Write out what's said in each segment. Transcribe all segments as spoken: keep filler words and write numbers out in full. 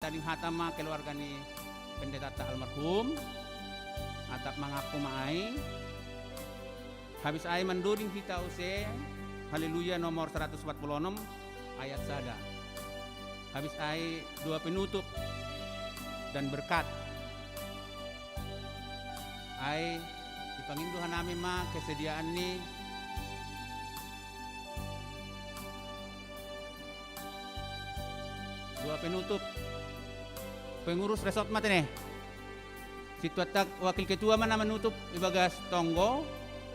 Ding hata ma keluarga ni pendeta ta almarhum, atap mangaku ma ai. Habis ai mandoding hita use Haleluya nomor seratus empat puluh enam ayat sada. Habis ai doa penutup dan berkat. Ai, ipanginduhan nami ma kesediaan ni doa penutup. Pengurus resort ma tene. Situat tak wakil ketua mana menutup ibagas tonggo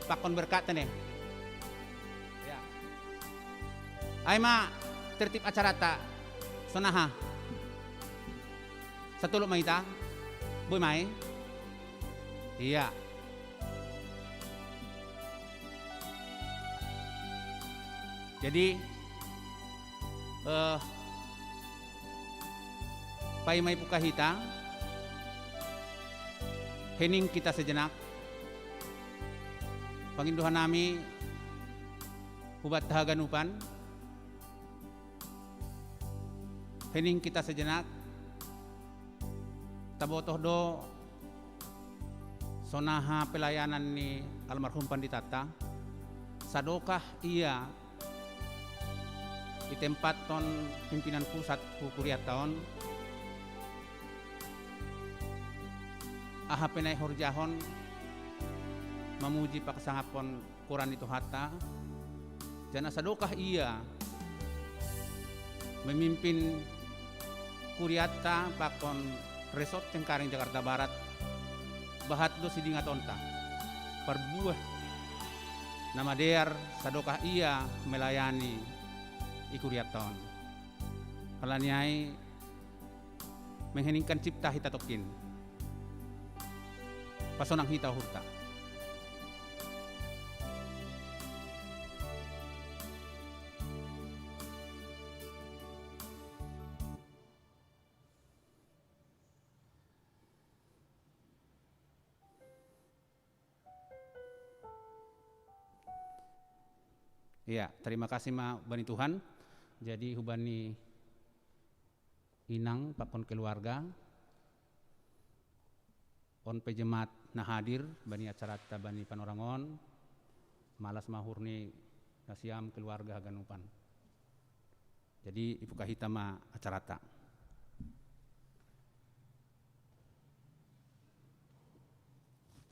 pakon berkat tene. Ya. Ai ma tertib acara ta sonaha. Satolop ma ita. Boi mai. Iya. Jadi, eh, pai mai puka hita, hening kita sejenak. Panginduhan nami hubat haganupan. Hening kita sejenak. Tabotoh do sonaha pelayanan ni almarhum pandita ta. Sadokah ia i tempat ton pimpinan pusat hu kuriatta on. Aha pe na ihorjahon mamuji pakasangapon koran ni Tuhanta, janah sadokah ia memimpin kuriatta pakon Resort Cengkareng Jakarta Barat, bahat do sidingatonta, parbuah na madear sadokah ia melayani i kuriatta on. Halani ai mengheningkan cipta hita tongkin. Pasonang hita uhurta. Iya, terima kasih ma bani Tuhan. Jadi hubani inang pakon keluarga, on pe jemaat na hadir bani acarata bani panorang on, malas ma uhur ni nasiam keluarga haganupan. Jadi ipuka hita ma acarata.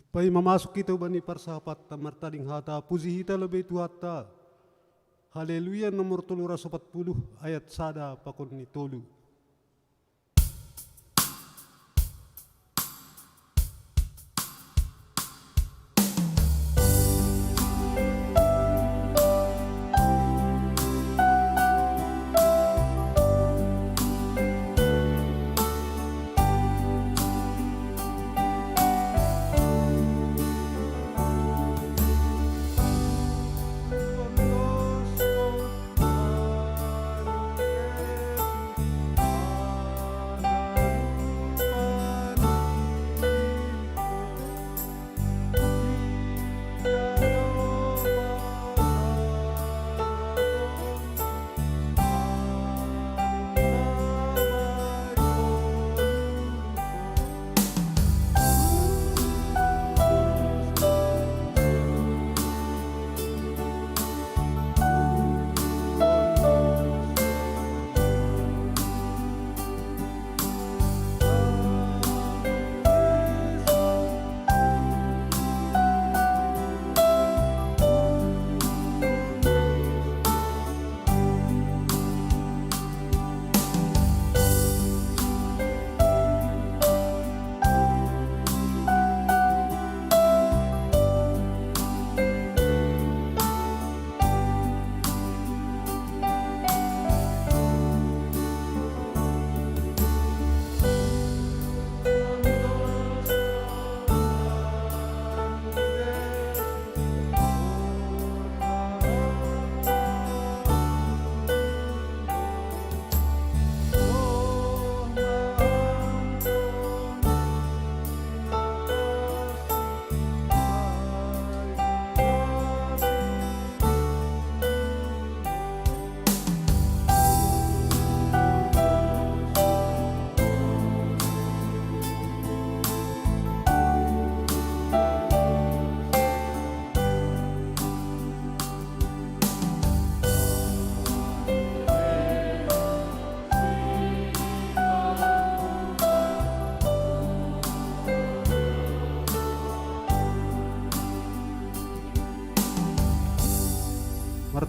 Paima masuk hita bani parsahapatta martading hata puji hita lobei Tuhanta. Haleluya nomor tolu ratus opat puluh ayat sada pakon ni tolu.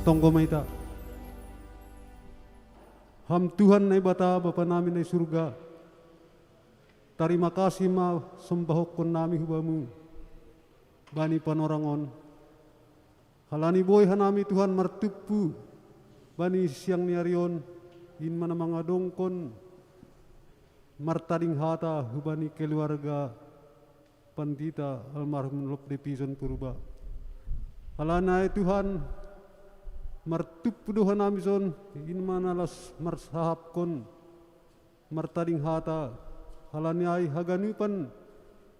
Tonggo ma hita. Ham Tuhan Naibata, Bapa nami na i surga, tarima kasih ma sombahonkon nami hu Bamu bani panorang on. Halani boi hanami, Tuhan, martumpu bani siang ni ari on, in ma na mangadongkon martading hata hubani keluarga Pandita almarhum Lobde Pizon Purba. Halani ai, Tuhan, martumpu do hanami jon, in ma na laos marsahapkon martading hata. Halani ai haganupan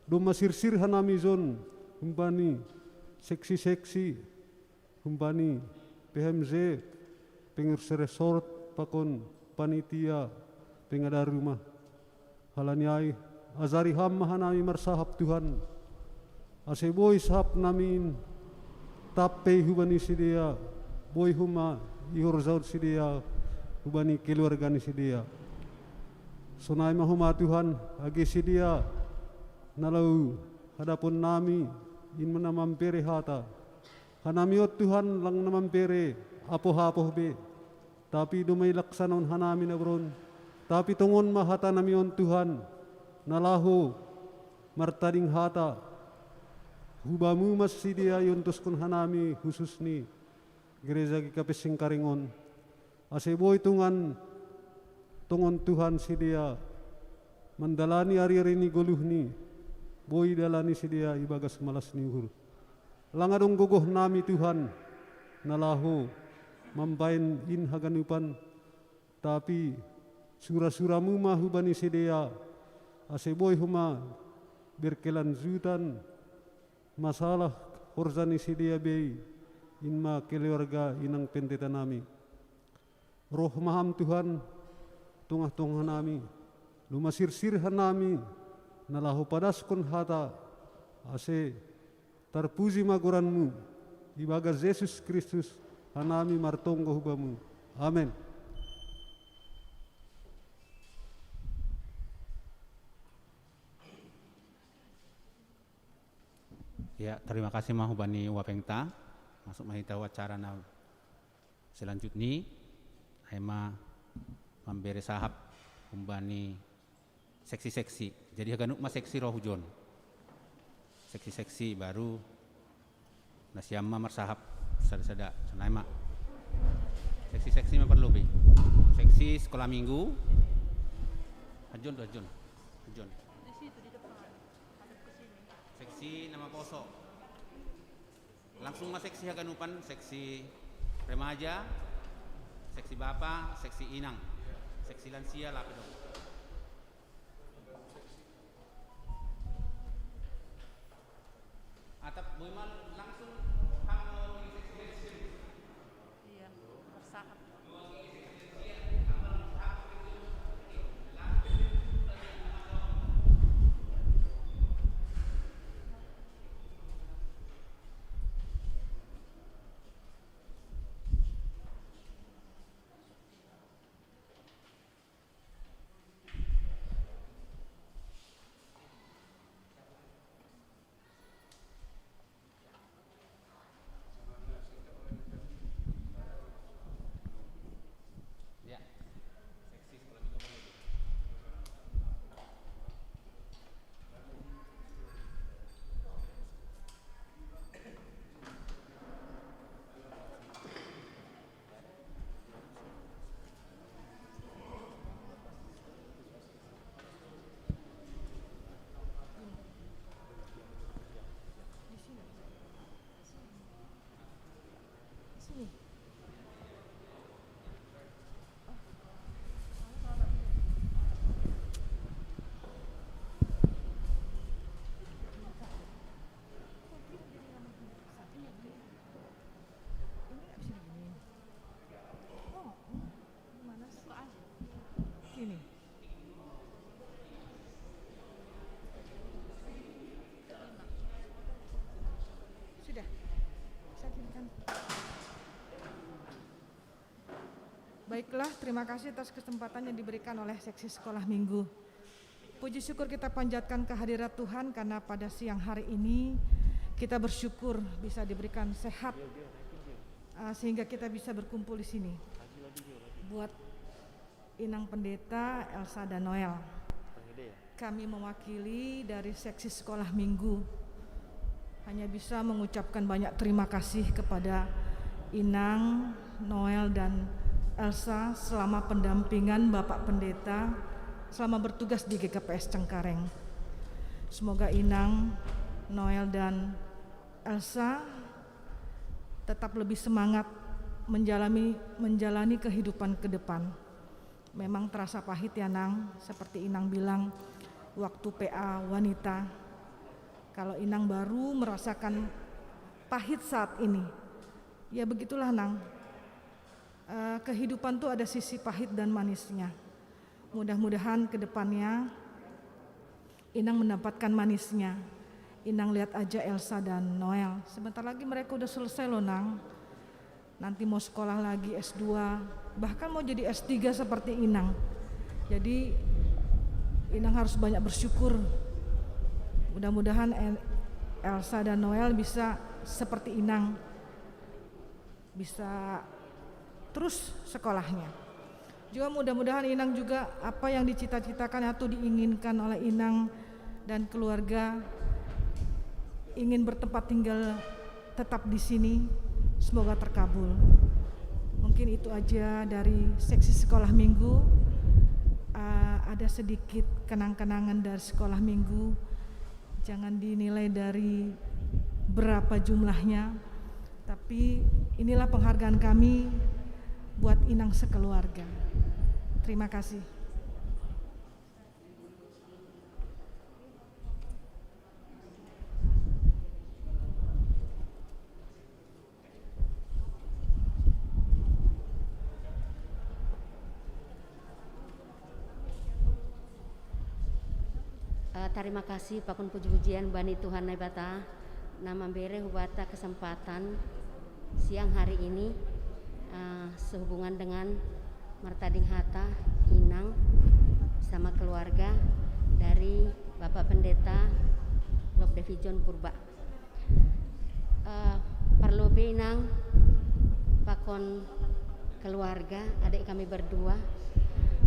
domma sirsir hanami jon, humbani seksi-seksi, humbani P H M J, pengurus resort, pakon panitia pengadar rumah. Halani ai, ajari Ham ma hanami marsahap, Tuhan, ase boi sahap nami in tampei hubani sidea, boi homa ihorjahon sidea hubani keluarga ni sidea. Sonai ma homa, Tuhan, age sidea na laho hadapon nami, in ma na mambere hata. Hanami on, Tuhan, ndang na mambere apoh-apoh be, tapi domma ilaksanahon hanami na boron. Tapi tongon ma hatanami on, Tuhan, na laho martading hata. Hu Bamu ma sidea iontoskon hanami, khusus ni Gereja G K P Singkaring on, ase boi tongon, tongon, Tuhan, sidea mandalani ari-ari ni goluhni, boi idalani sidea ibagas malas ni uhur. Lang adong gogohnami, Tuhan, na laho mambahen in haganupan, tapi sura-suraMu ma hubani sidea, ase boi homa berkelanjutan masalah horja ni sidea be i, in ma keluarga inang pendetanami. Roh ma Ham, Tuhan, tongah-tongahnami, domma sirsir hanami, na laho padaskon hata, ase tarpuji ma goranMu. Ibagas Jesus Kristus hanami martonggo hu Bamu. Amen. Ya, terima kasih ma hubani wapengta. Masuk ma hita hu acara na selanjutni, ai ma mambere sahap humbani seksi-seksi. Jadi haganup ma seksi ro hujon. Seksi-seksi, baru nasiam ma marsahap sada-sada. Sonai ma. Seksi-seksi ma parlobei. Seksi sekolah minggu. Hajon do, hajon. Hajon. Seksi na maposo. Langsung ma seksi haganupan, seksi remaja, seksi bapa, seksi inang, seksi lansia, lape do. Atap boi ma langsung. Iya, marsahap. Sini. Sudah. Saya kirimkan. Baiklah, terima kasih atas kesempatan yang diberikan oleh Seksi Sekolah Minggu. Puji syukur kita panjatkan kehadirat Tuhan karena pada siang hari ini kita bersyukur bisa diberikan sehat uh, sehingga kita bisa berkumpul di sini. Buat Inang Pendeta, Elsa, dan Noel, kami mewakili dari seksi sekolah minggu hanya bisa mengucapkan banyak terima kasih kepada Inang, Noel, dan Elsa selama pendampingan Bapak Pendeta selama bertugas di G K P S Cengkareng. Semoga Inang, Noel, dan Elsa tetap lebih semangat menjalani menjalani kehidupan ke depan. Memang terasa pahit ya, Nang, seperti Inang bilang waktu P A wanita. Kalau Inang baru merasakan pahit saat ini. Ya begitulah, Nang. Eh, kehidupan tuh ada sisi pahit dan manisnya. Mudah-mudahan ke depannya Inang mendapatkan manisnya. Inang lihat aja Elsa dan Noel. Sebentar lagi mereka udah selesai loh, Nang. Nanti mau sekolah lagi S dua, bahkan mau jadi S tiga seperti Inang. Jadi Inang harus banyak bersyukur. Mudah-mudahan El- Elsa dan Noel bisa seperti Inang. Bisa terus sekolahnya. Juga mudah-mudahan Inang juga apa yang dicita-citakan atau diinginkan oleh Inang dan keluarga, ingin bertempat tinggal tetap di sini, semoga terkabul. Mungkin itu aja dari seksi sekolah minggu. Uh, ada sedikit kenang-kenangan dari sekolah minggu. Jangan dinilai dari berapa jumlahnya, tapi inilah penghargaan kami buat Inang sekeluarga. Terima kasih. Uh, terima kasih pakun puji-pujian bani Tuhan Naibata. Nama bere hubata kesempatan siang hari ini uh, sehubungan dengan Martading Hata, Inang sama keluarga dari Bapak Pendeta Lok Devi John Purba. Uh, parlobe Inang pakon keluarga, adik kami berdua.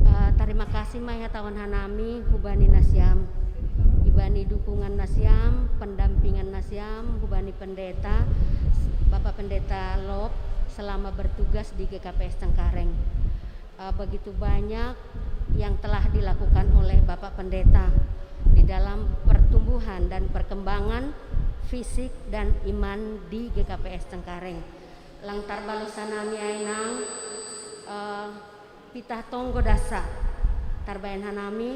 Uh, terima kasih mai hatawan hanami hubani nasiam, ibani dukungan nasiam, pendampingan nasiam, hubani pendeta, Bapak Pendeta Lop selama bertugas di G K P S Cengkareng. Uh, begitu banyak yang telah dilakukan oleh Bapak Pendeta di dalam pertumbuhan dan perkembangan fisik dan iman di G K P S Cengkareng. Lang tarbalosan nami ainang uh, pitah tonggo dasa tarbaen hanami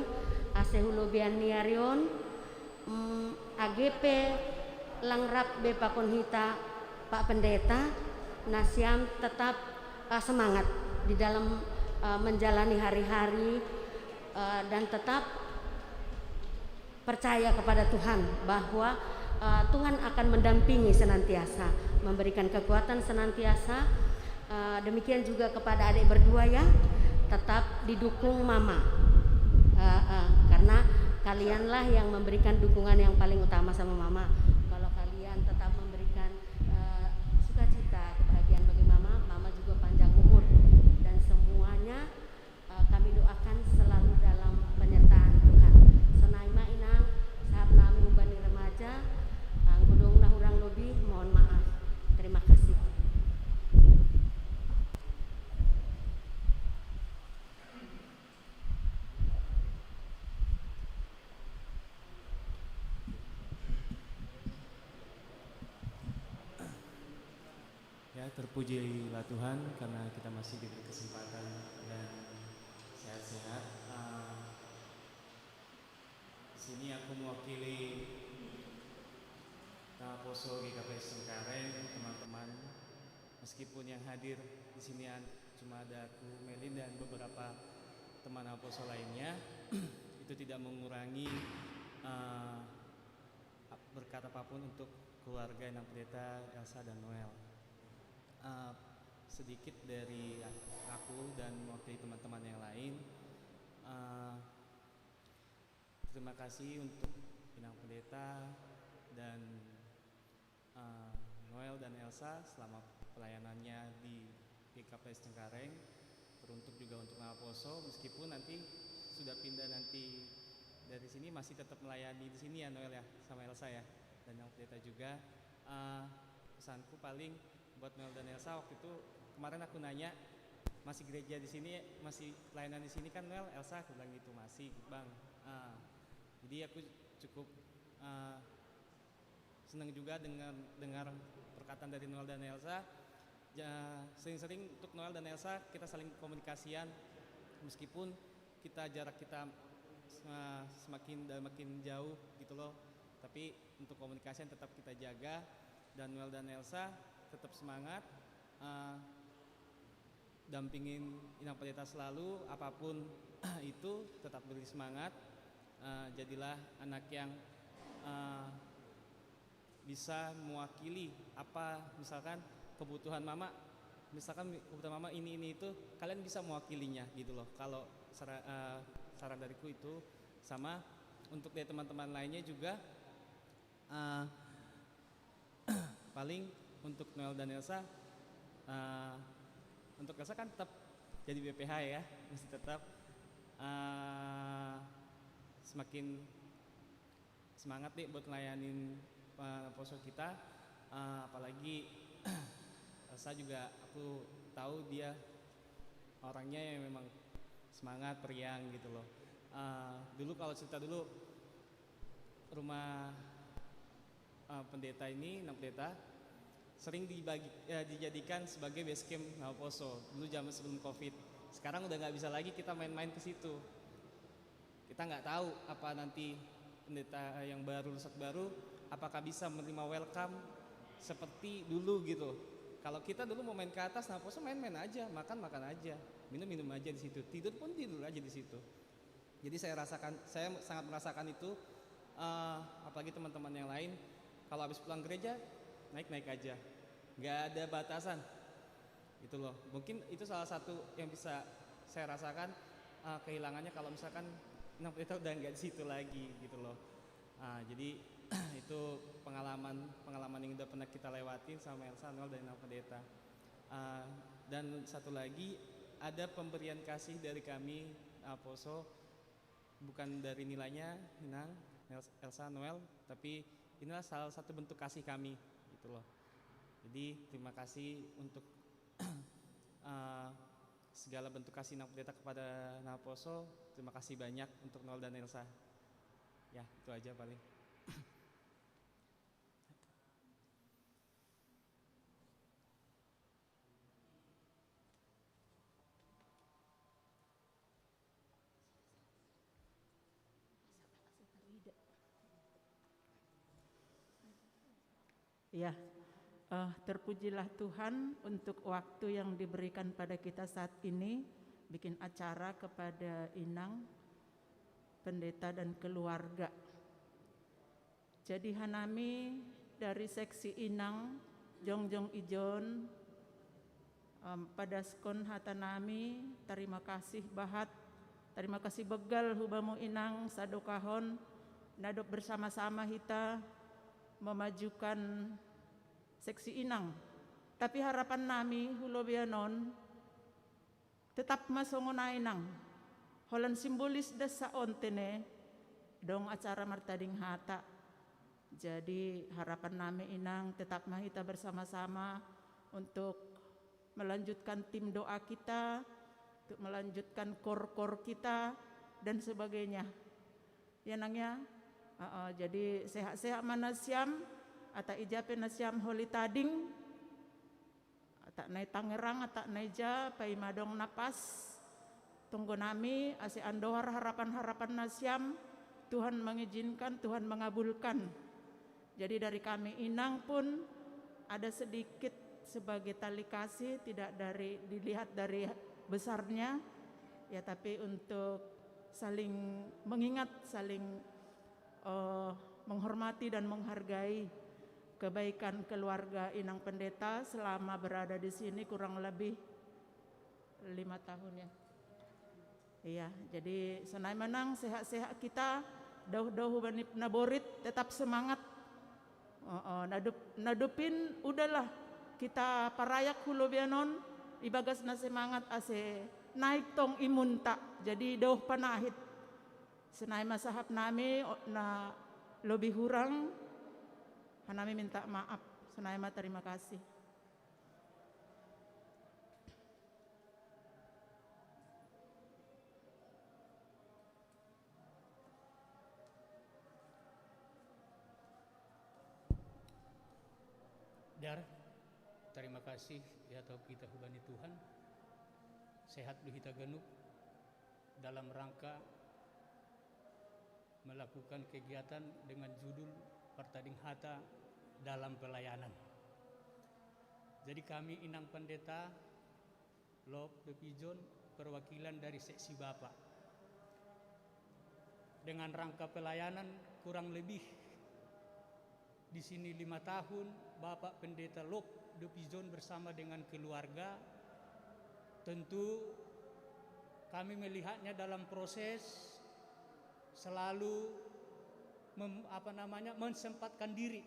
ase hulobian ni arion mm, agepe lang rap be pakon hita Pak Pendeta, nasiam tetap uh, semangat di dalam uh, menjalani hari-hari uh, dan tetap percaya kepada Tuhan bahwa uh, Tuhan akan mendampingi senantiasa, memberikan kekuatan senantiasa. Uh, demikian juga kepada adik berdua ya, tetap didukung mama. Uh, uh, karena kalianlah yang memberikan dukungan yang paling utama sama mama. Kalau kalian tetap memberikan uh, sukacita, kebahagiaan bagi mama, mama juga panjang umur dan semuanya uh, kami doakan selalu dalam penyertaan Tuhan. Sonaima inang sahab nami ubani remaja, angkudong nahurang lobi, mohon maaf. Terima kasih. Ya, terpujilah Tuhan karena kita masih diberi kesempatan dan sehat-sehat. Uh, di sini aku mewakili Taposo G K P S Cengkareng, teman-teman. Meskipun yang hadir di sini cuma ada aku, Melin, dan beberapa teman aposo lainnya, itu tidak mengurangi uh, berkat apapun untuk keluarga Inang Pendeta, Elsa, dan Noel. Uh, sedikit dari aku dan mewakili teman-teman yang lain. Uh, terima kasih untuk Inang Pendeta dan uh, Noel dan Elsa selama pelayanannya di G K P S Cengkareng, teruntuk juga untuk Naposo, meskipun nanti sudah pindah nanti dari sini, masih tetap melayani di sini ya Noel ya, sama Elsa ya, dan Nang Pendeta juga. Eh, pesanku paling buat Noel dan Elsa, waktu itu kemarin aku nanya, "Masih gereja di sini, masih pelayanan di sini kan Noel?" "Elsa," aku bilang gitu, "Masih, Bang." Ah, jadi aku cukup, eh, senang juga dengar dengar perkataan dari Noel dan Elsa. Ja-, sering-sering untuk Noel dan Elsa kita saling komunikasian, meskipun kita, jarak kita, eh, semakin dan makin jauh gitu loh. Tapi untuk komunikasi yang tetap kita jaga, dan Noel dan Elsa tetap semangat, eh, dampingin Inang Pendeta selalu, apapun itu tetap beri semangat. Eh, jadilah anak yang, eh, bisa mewakili apa, misalkan, kebutuhan mama, misalkan kebutuhan mama ini, ini, itu, kalian bisa mewakilinya gitu loh. Kalau sara-, eh, saran dariku itu. Sama untuk dari teman-teman lainnya juga, eh, paling untuk Noel dan Elsa, eh, untuk Elsa kan tetap jadi B P H ya, masih tetap, eh, semakin semangat deh buat ngelayanin, eh, poso kita. Eh, apalagi Elsa juga, aku tahu dia orangnya yang memang semangat, periang gitu loh. Eh, dulu, kalau cerita dulu, rumah, eh, pendeta ini, Nang Pendeta, sering dibagi, eh, dijadikan sebagai base camp Naposo dulu zaman sebelum covid. Sekarang udah nggak bisa lagi kita main-main ke situ. Kita nggak tahu apa nanti pendeta yang baru, ustadz baru, apakah bisa menerima welcome seperti dulu gitu. Kalau kita dulu mau main ke atas, Naposo main-main aja, makan-makan aja, minum-minum aja di situ, tidur pun tidur aja di situ. Jadi saya rasakan, saya sangat merasakan itu, eh, apalagi teman-teman yang lain, kalau habis pulang gereja, naik-naik aja, nggak ada batasan gitu loh. Mungkin itu salah satu yang bisa saya rasakan, eh, kehilangannya kalau misalkan Nang Pendeta udah nggak di situ lagi gitu loh. Ah, jadi itu pengalaman, pengalaman yang udah pernah kita lewatin sama Elsa, Noel, dan Nang Pendeta. Ah, dan satu lagi, ada pemberian kasih dari kami, ah, Poso, bukan dari nilainya, Inang, Nels-, Elsa, Noel, tapi inilah salah satu bentuk kasih kami gitu loh. Jadi terima kasih untuk, eh, segala bentuk kasih Nang Pendeta kepada Naposo. Terima kasih banyak untuk Noel dan Elsa. Ya, itu aja paling. Ya, eh, terpujilah Tuhan untuk waktu yang diberikan pada kita saat ini, bikin acara kepada Inang, pendeta, dan keluarga. Jadi hanami dari seksi Inang, jongjong ijon, em, padaskon hata nami, tarima kasih bahat, tarima kasih begal hubamu Inang, sadokahon, nadop bersama-sama hita memajukan seksi Inang. Tapi harapan nami hulobianon, tetap masongon ai Nang. Holan simbolis dasa onte ne, dong acara martading hata. Jadi harapan nami Inang, tetap ma hita bersama-sama untuk melanjutkan tim doa kita, untuk melanjutkan kor-kor kita, dan sebagainya. Ya Nang ya? Heeh, jadi sehat-sehat ma nasiam, ata ija pe nasiam holi tading, ata nai Tangerang, ata nai ija, paima dong napas. Tonggo nami, ase andohar harapan-harapan nasiam, Tuhan mengizinkan, Tuhan mengabulkan. Jadi dari kami Inang pun ada sedikit sebagai tali kasih, tidak dari, dilihat dari besarnya, ya, tapi untuk saling mengingat, saling, eh, menghormati dan menghargai kebaikan keluarga Inang Pendeta selama berada di sini kurang lebih lima tahun ya. Iya, jadi sonai ma Nang, sehat-sehat kita, dauh-dauh bani naborit, tetap semangat. Oh, oh, nadup, nadupin udahlah. Kita parayak hulo bianon, ibagas na semangat ase naik tong imunta. Jadi doh panahit. Senai masahap nami o-, na lebih hurang, hanami minta maaf. Senai ma terima kasih. Dar, terima kasih ya tau kita hubani Tuhan. Sehat du hita ganup dalam rangka melakukan kegiatan dengan judul Partading Hata dalam Pelayanan. Jadi kami Inang Pendeta Lop Dopijon, perwakilan dari seksi Bapak. Dengan rangka pelayanan kurang lebih di sini lima tahun, Bapak Pendeta Lop Dopijon bersama dengan keluarga, tentu kami melihatnya dalam proses selalu mem-, apa namanya, mensempatkan diri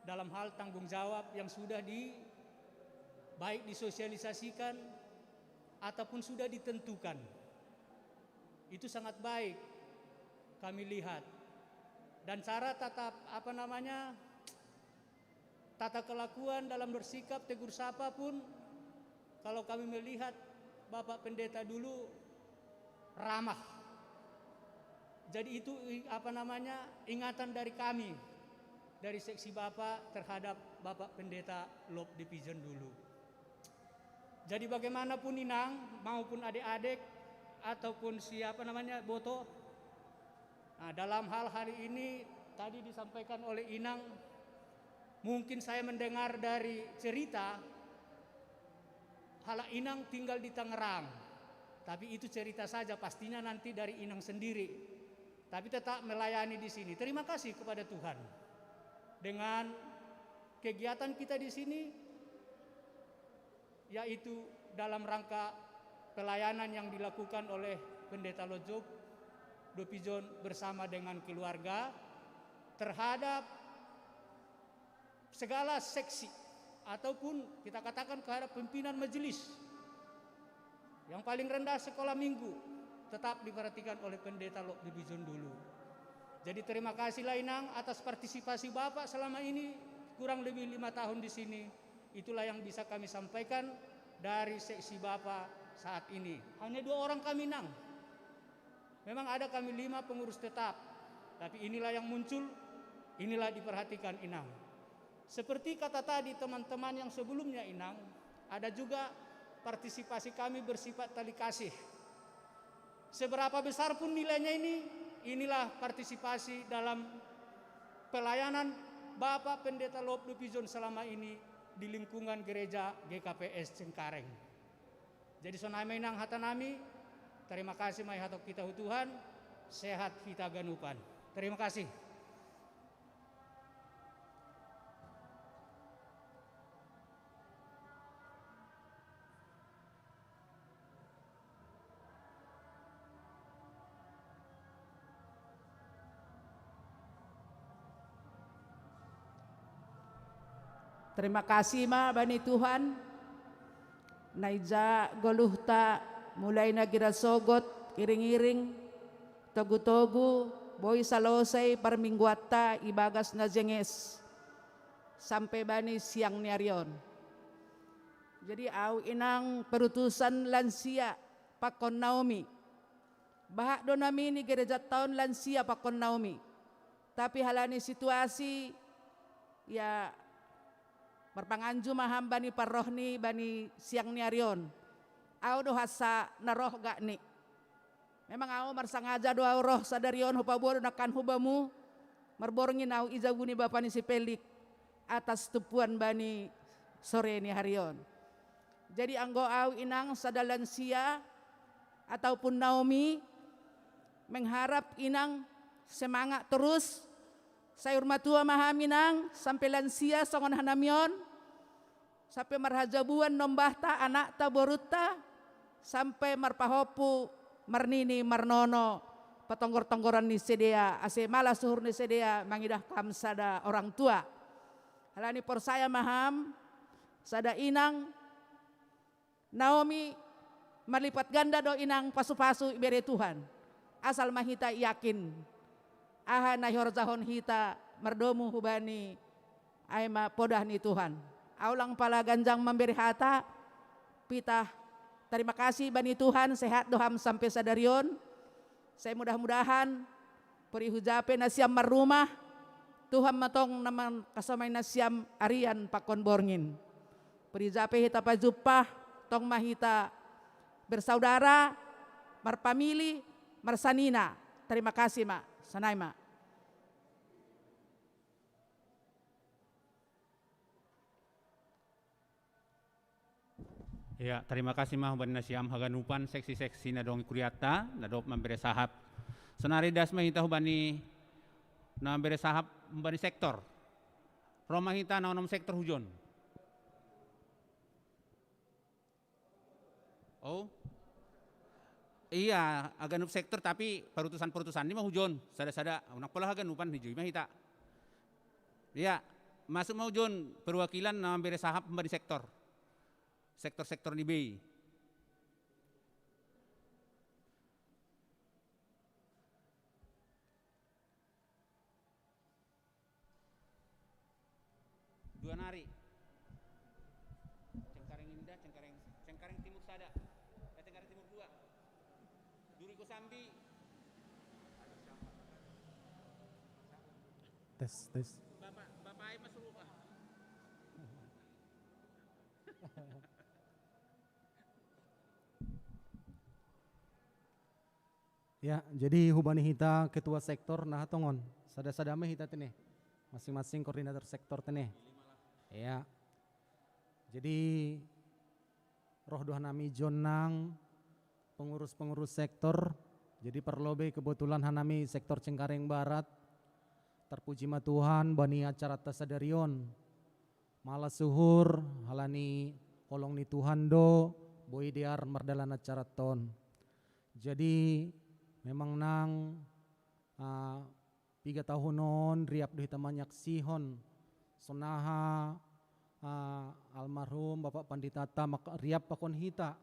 dalam hal tanggung jawab yang sudah di, baik disosialisasikan ataupun sudah ditentukan. Itu sangat baik kami lihat. Dan cara tatap, apa namanya, tata kelakuan dalam bersikap, tegur sapa pun, kalau kami melihat Bapak Pendeta dulu ramah. Jadi itu i-, apa namanya, ingatan dari kami, dari seksi Bapak terhadap Bapak Pendeta Lop Division dulu. Jadi bagaimanapun Inang maupun adik-adik ataupun siapa namanya, Boto, nah, dalam hal hari ini tadi disampaikan oleh Inang, mungkin saya mendengar dari cerita, hala Inang tinggal di Tangerang. Tapi itu cerita saja, pastinya nanti dari Inang sendiri. Tapi tetap melayani di sini. Terima kasih kepada Tuhan. Dengan kegiatan kita di sini, yaitu dalam rangka pelayanan yang dilakukan oleh Pendeta Lojok Dopijon bersama dengan keluarga terhadap segala seksi ataupun kita katakan kepada pimpinan majelis. Yang paling rendah sekolah minggu tetap diperhatikan oleh Pendeta Lok Division dulu. Jadi terima kasih Inang atas partisipasi Bapak selama ini, kurang lebih lima tahun di sini. Itulah yang bisa kami sampaikan dari seksi Bapak saat ini. Hanya dua orang kami, Nang. Memang ada kami lima pengurus tetap, tapi inilah yang muncul, inilah diperhatikan Inang. Seperti kata tadi teman-teman yang sebelumnya Inang, ada juga partisipasi kami bersifat tali kasih. Seberapa besar pun nilainya ini, inilah partisipasi dalam pelayanan Bapak Pendeta Lop Division selama ini di lingkungan gereja G K P S Cengkareng. Jadi sonai ma Inang hata nami, terima kasih ma i hatau kita hu Tuhan, sehat hita ganupan. Terima kasih. Terima kasih ma bani Tuhan. Naija goluhta mulai na gira sogot, iring-iring, togu-togu, boi salosai parmingguanta ibagas na jenges sampai bani siang ni ari on. Jadi au Inang perutusan lansia pakon Naomi. Bahat do nami ni gereja taon lansia pakon Naomi. Tapi halani situasi, ya, marpanganju ma ham bani parroh ni bani siang ni ari on. Au do hasa na roh gak ni. Memang au marsangaja do au roh sadari on, hupaboa do nangkan hubamu, marborngin au i jabu ni bapa ni si Pelik atas tumpuan bani sore ni hari on. Jadi anggo au Inang sada lansia ataupun Naomi, mengharap Inang semangat terus. Sayur matua ma ham Inang, sampe lansia songon hanami on, sampe marhajabuan nombahta, anakta, borunta, sampe marpahompu, marnini, marnono, patonggor-tonggoran ni sidea, ase malas uhur ni sidea mangidah kam sada orang tua. Alani porsaya ma ham, sada inang Naomi, marlipat ganda do inang pasu-pasu ibere Tuhan. Asal ma hita yakin aha na ihorjahon hita mardomu hubani, ai ma podah ni Tuhan. Au lang pala ganjang mambere hata, pitah tarima kasih bani Tuhan, sehat do ham sampe sadari on. Sai mudah-mudahan puri hujape nasiam marrumah, Tuhan ma tong na mangkasomai nasiam arian pakon borngin. Puri jape hita pajumpah, tong ma hita bersaudara, marpamili, marsanina. Tarima kasih ma, sonai ma. Ya, tarima kasih ma hubani nasiam haganupan seksi-seksi na dong i kuriatta na dob mambere sahap. Sonari das ma hita hubani na mambere sahap hubani sektor. Ro ma hita na onom sektor hujon. Oh. Iya, haganup sektor tapi parutusan-parutusan ni ma hujon. Sada-sada, unang pola haganupan hijui ma hita. Iya, masuk ma hujon perwakilan na mambere sahap hubani sektor. Sektor-sektor ni bei. Dua nari. Cengkareng Indah, Cengkareng, Cengkareng Timur sada. Eh, Cengkareng Timur dua. Duri Kosambi. Tes, tes. Bapak, Bapak Ai Mas Rupa. Ya, jadi hubani hita ketua sektor na hatongon. Sada-sada ma hita tene. Masing-masing koordinator sektor tene. Ya. Jadi roh do hanami jonang pengurus-pengurus sektor. Jadi parlobei kebetulan hanami sektor Cengkareng Barat. Tarpuji ma Tuhan bani acarata sadari on. Malas uhur halani holong ni Tuhan do boi dear mardalan acarata on. Jadi memang nang uh, piga tahun on riap do hita manyaksihon sonaha uh, almarhum Bapak Panditata riap pakon hita.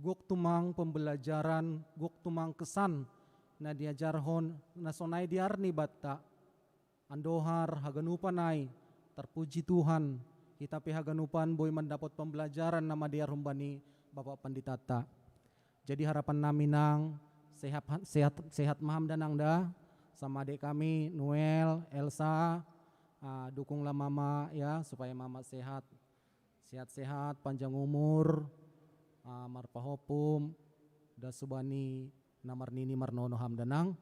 Gok tumang pembelajaran, gok tumang kesan na diajarhon na sonai diar ni batta. Andohar haganupan ai, tarpuji Tuhan, hita pe haganupan boi mandapot pembelajaran na madear humbani Bapak Panditata. Jadi harapan nami nang sehat sehat sehat maham da nang da, sama adik kami Noel, Elsa, uh, dukunglah mama ya supaya mama sehat. Sehat-sehat, panjang umur, uh, marpahopum, da subani na marnini marnono ham da nang.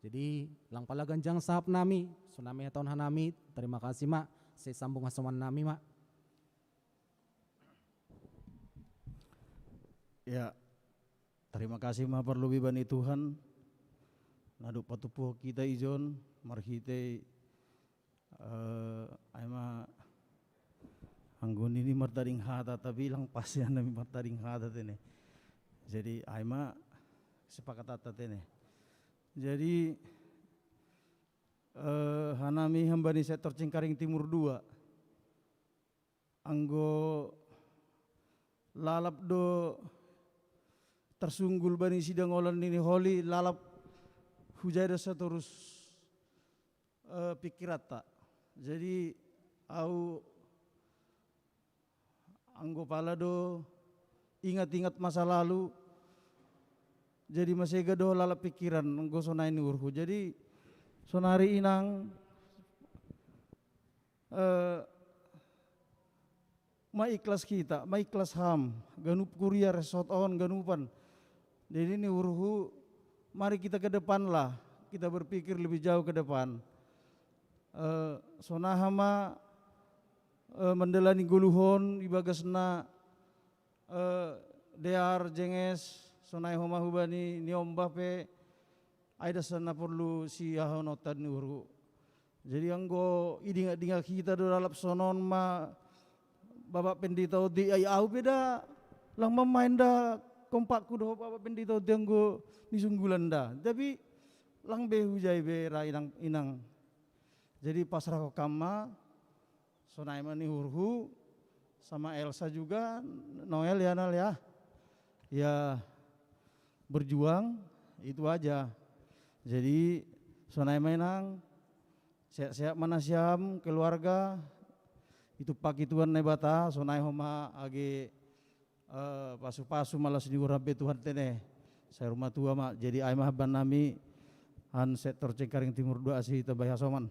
Jadi lang pala ganjang sahap nami, so nami hataon hanami, terima kasih ma, sai sambung hasoman nami ma. Ya, terima kasih ma parlobi bani Tuhan. Na dob patupuhon hita ijon marhitei Uh, ai ma anggo nini martading hata tapi lang pasti nami martading hata tene. Jadi ai ma sepakatanta tene. Jadi uh, hanami hambani sektor Cengkareng Timur dua. Anggo lalap do tersunggul bani sidangolan nini holi lalap hujai do satorus uh, pikiranta. Jadi au anggo pala do ingat-ingat masa lalu jadi masega do lalap pikiran anggo sonai ni uhurhu. Jadi sonari inang uh, maikhlas hita, maikhlas ham, ganup kuria resort on ganupan. Jadi ni uhurhu, mari kita ke depan lah, kita berpikir lebih jauh ke depan. Uh, sonaha ma uh, mandalani goluhon ibagasna uh, dear jenges sonai homa hubani ni ombah pe ai dasa na porlu si ahononta ni uhurhu. Jadi anggo idingak-dingak hita do lalap sonon ma Bapak Pendeta Odi ai au pe da lang mamain da kompakku dohot Bapak Pendeta Odi anggo ni sunggulan da. Tapi lang be hujai be ra inang, inang. Jadi pasrah ho kam ma Sonai ma ni hurhu sama Elsa juga, Noel ya, Nal ya. Ya, berjuang itu aja. Jadi sonai ma inang, sehat-sehat ma nasiam keluarga. Itu paki Tuhan Naibata, sonai homa age eh, pasu-pasu ma laos ni goran pe Tuhan tene. Sai rumah tua ma, jadi ai ma haban nami han sektor Cengkareng Timur dua asi tabai hasoman.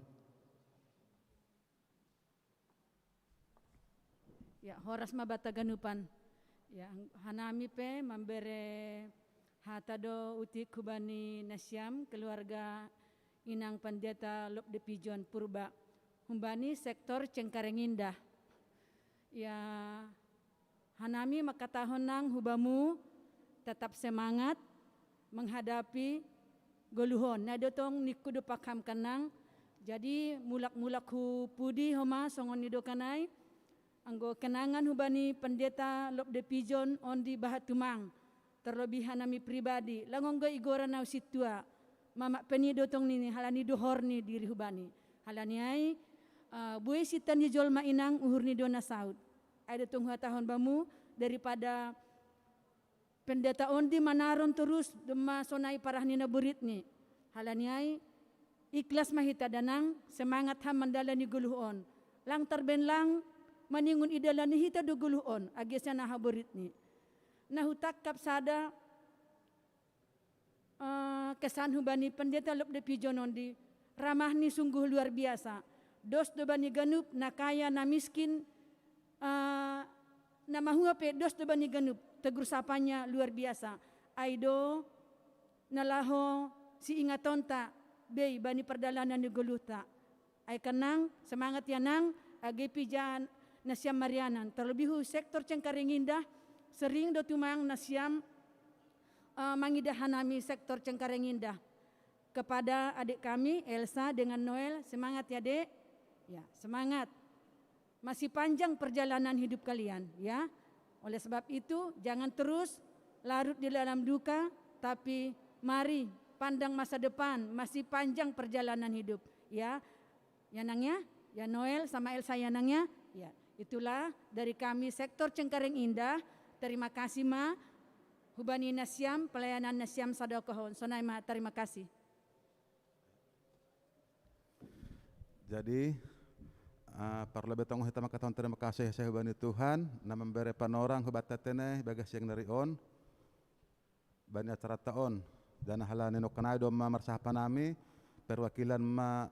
Ya, horas ma banta ganupan. Ya, hanami pe mambere hata do utik hubani nasiam keluarga inang Pandeta Lobde Pijon Purba, hubani sektor Cengkareng Indah. Ya, hanami mangkatahon nang hubamu, tetap semangat menghadapi goluh on. Nai do tong ningku do pakham kanang. Jadi mulak-mulak hu pudi homa songon ni do kanai. Anggo kenangan hubani Pandeta Lobde Pijon on di bahat tumang. Terlebih hanami pribadi, lang onggo igoran au sintua. Mamak peni do tong nini halani dohor ni diri hubani. Halani ai, uh, bue sinta ni jolma inang uhur ni do na saut. Ai do tong huhatahon bamu daripada pendeta on di manaron terus dema sonai parah ni na borit ni. Halani ai, ikhlas ma hita danang, semangat ham mandalani goluh on. Lang tarben lang maningon idalani hita do goluh on, age sian aha borit ni. Na hutangkap sada, eh, kesan hubani Pandeta Lobde Pijon on di ramah ni sungguh luar biasa. Dos do bani ganup, na kaya, na miskin, eh, na mahua pe dos do bani ganup, tegur sapanya luar biasa. Ai do na laho siingatonta bei bani pardalanan ni goluhta. Ai kanang, semangat ya nang, age pijaan nasiam marianan. Terlebih hu sektor Cengkareng Indah, sering do tumang nasiam, eh, mangidah hanami sektor Cengkareng Indah. Kepada adik kami, Elsa dengan Noel, semangat ya, Dek. Ya, semangat. Masih panjang perjalanan hidup kalian, ya. Oleh sebab itu, jangan terus larut di dalam duka, tapi mari pandang masa depan, masih panjang perjalanan hidup, ya. Ya, Nang, ya. Ya, Noel sama Elsa, ya, Nang, ya. Ya, itulah dari kami sektor Cengkareng Indah. Terima kasih ma hubani nasiam, pelayanan nasiam sadokahon. Sonai ma, terima kasih. Jadi, eh, parlobei tong hita mangkatahon terima kasih ese hubani Tuhan na mambere panorang hubanta tene ibagas siang ni ari on bani acaranta on. Janah halani nongkan ai do ma marsahapan nami, perwakilan ma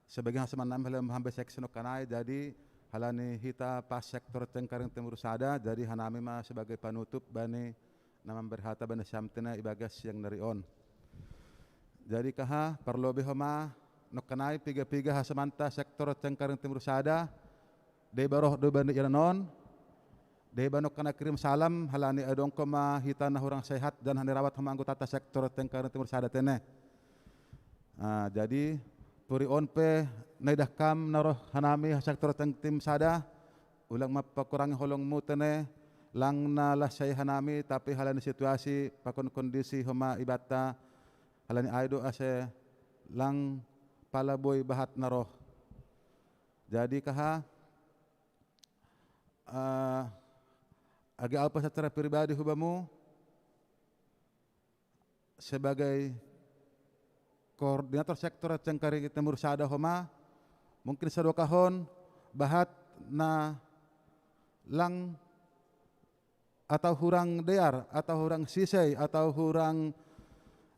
sebagian hasoman nami halani mambahen seksi nongkan ai. Jadi halani hita pas sektor Cengkareng Timur sada, jadi hanami ma sebagai panutup bani na mambere hata bani nasiam tene ibagas siang ni ari on. Jadi kaha, parlobei homa nongkan ai piga-piga hasomanta sektor Cengkareng Timur sada, deba roh do bani iananon, deba nongkan ai kirim salam, halani adong homa hita na hurang sehat dan hanirawat homa anggotanta sektor Cengkareng Timur sada tene. Ah, jadi puri on pe na idah kam na roh hanami sektor Cengkareng Timur sada, ulang ma pakurangi holongmu tene, lang na las sai hanami, tapi halani situasi pakon kondisi homa ibanta, halani ai do ase lang pala boi bahat na roh. Jadi kaha, eh, age au pe secara pribadi hubamu sebagai koordinator sektor Cengkareng Timur sada homa, mungkin sadokahon bahat na lang atau hurang dear, atau hurang sisei, atau hurang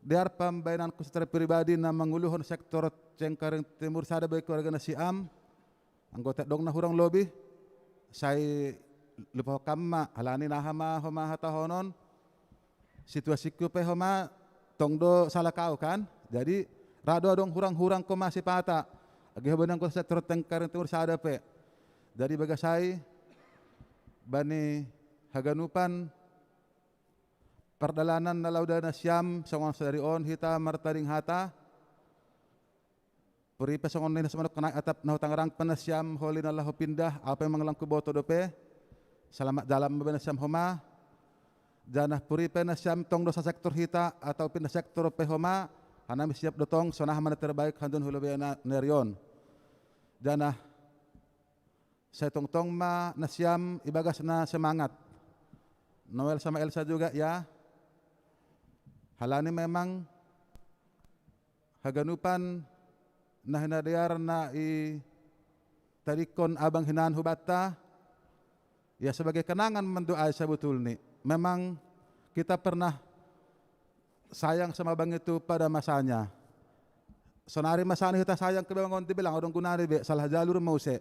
dear pambaenanku secara pribadi na manguluhon sektor Cengkareng Timur sada bagi keluarga nasiam, anggo tedong na hurang lobi, sai lupa kam ma, halani naha ma homa hatahonon, situasiku pe homa tong do salah kau kan. Jadi ra do adong hurang-hurang ko ma sipata. Age homa anggota sektor Cengkareng Timur sada pe. Jadi bagas ai bani haganupan pardalanan na laho da nasiam songon sadari on hita martading hata. Puri pe songon nina semanok kenai atap na hutanggarang pe nasiam holi na laho pindah, au pe mangalangku boto dope. Selamat jalan ma bani nasiam homa. Janah puri pe nasiam tong do sasektor hita atau pindah sektor pe homa, hanami siap do tong, sonaha ma na terbaik hantuhon hu lobei na nerion. Janah Sai tongtong ma nasiam ibagas na semangat. Noel sama Elsa juga ya. Halani memang haganupan na hinadiar na i tadikon abang hinan hubata, ya sebagai kenangan mendoai sebetulni. Memang kita pernah sayang sama abang itu pada masanya. Sonari masani kita sayang ke abang on dibilang orang gunari be salah jalur mau se.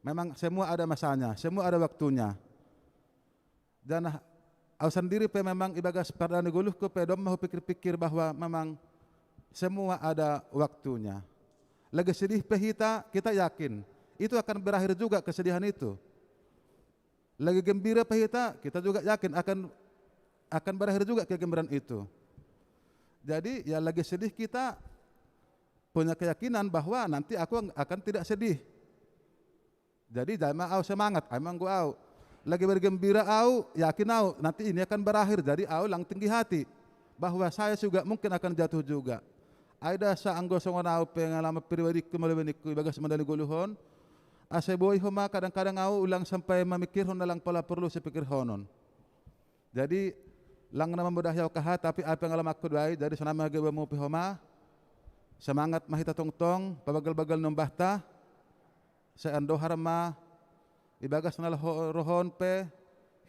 Memang semua ada masanya, semua ada waktunya. Dan au sandiri pe memang ibagas pardana goluhku pe domma hupikir-pikir bahwa memang semua ada waktunya. Lagi sedih pe hita, kita yakin itu akan berakhir juga kesedihan itu. Lagi gembira pe hita, kita juga yakin akan akan berakhir juga kegembiraan itu. Jadi ya lagi sedih kita punya keyakinan bahwa nanti aku akan tidak sedih. Jadi jama au semangat, emang gua au. Lagi bergembira au, yakin au, nanti ini akan berakhir. Jadi au lang tinggi hati bahwa saya juga mungkin akan jatuh juga. Aida sa anggo songon au pengalaman pribadiku malebenikku ibagas mandali goluhon. Ase boi homa kadang-kadang au ulang sampai mamikirhon na lang pala perlu sipikirhonon. Jadi lang na mamudahi au kaha tapi ai pengalamanku doai jadi sonama gebe mupi homa. Semangat ma hita tongtong pabagel-bagel nombahta. Sai andohar ma ibagas na rohon pe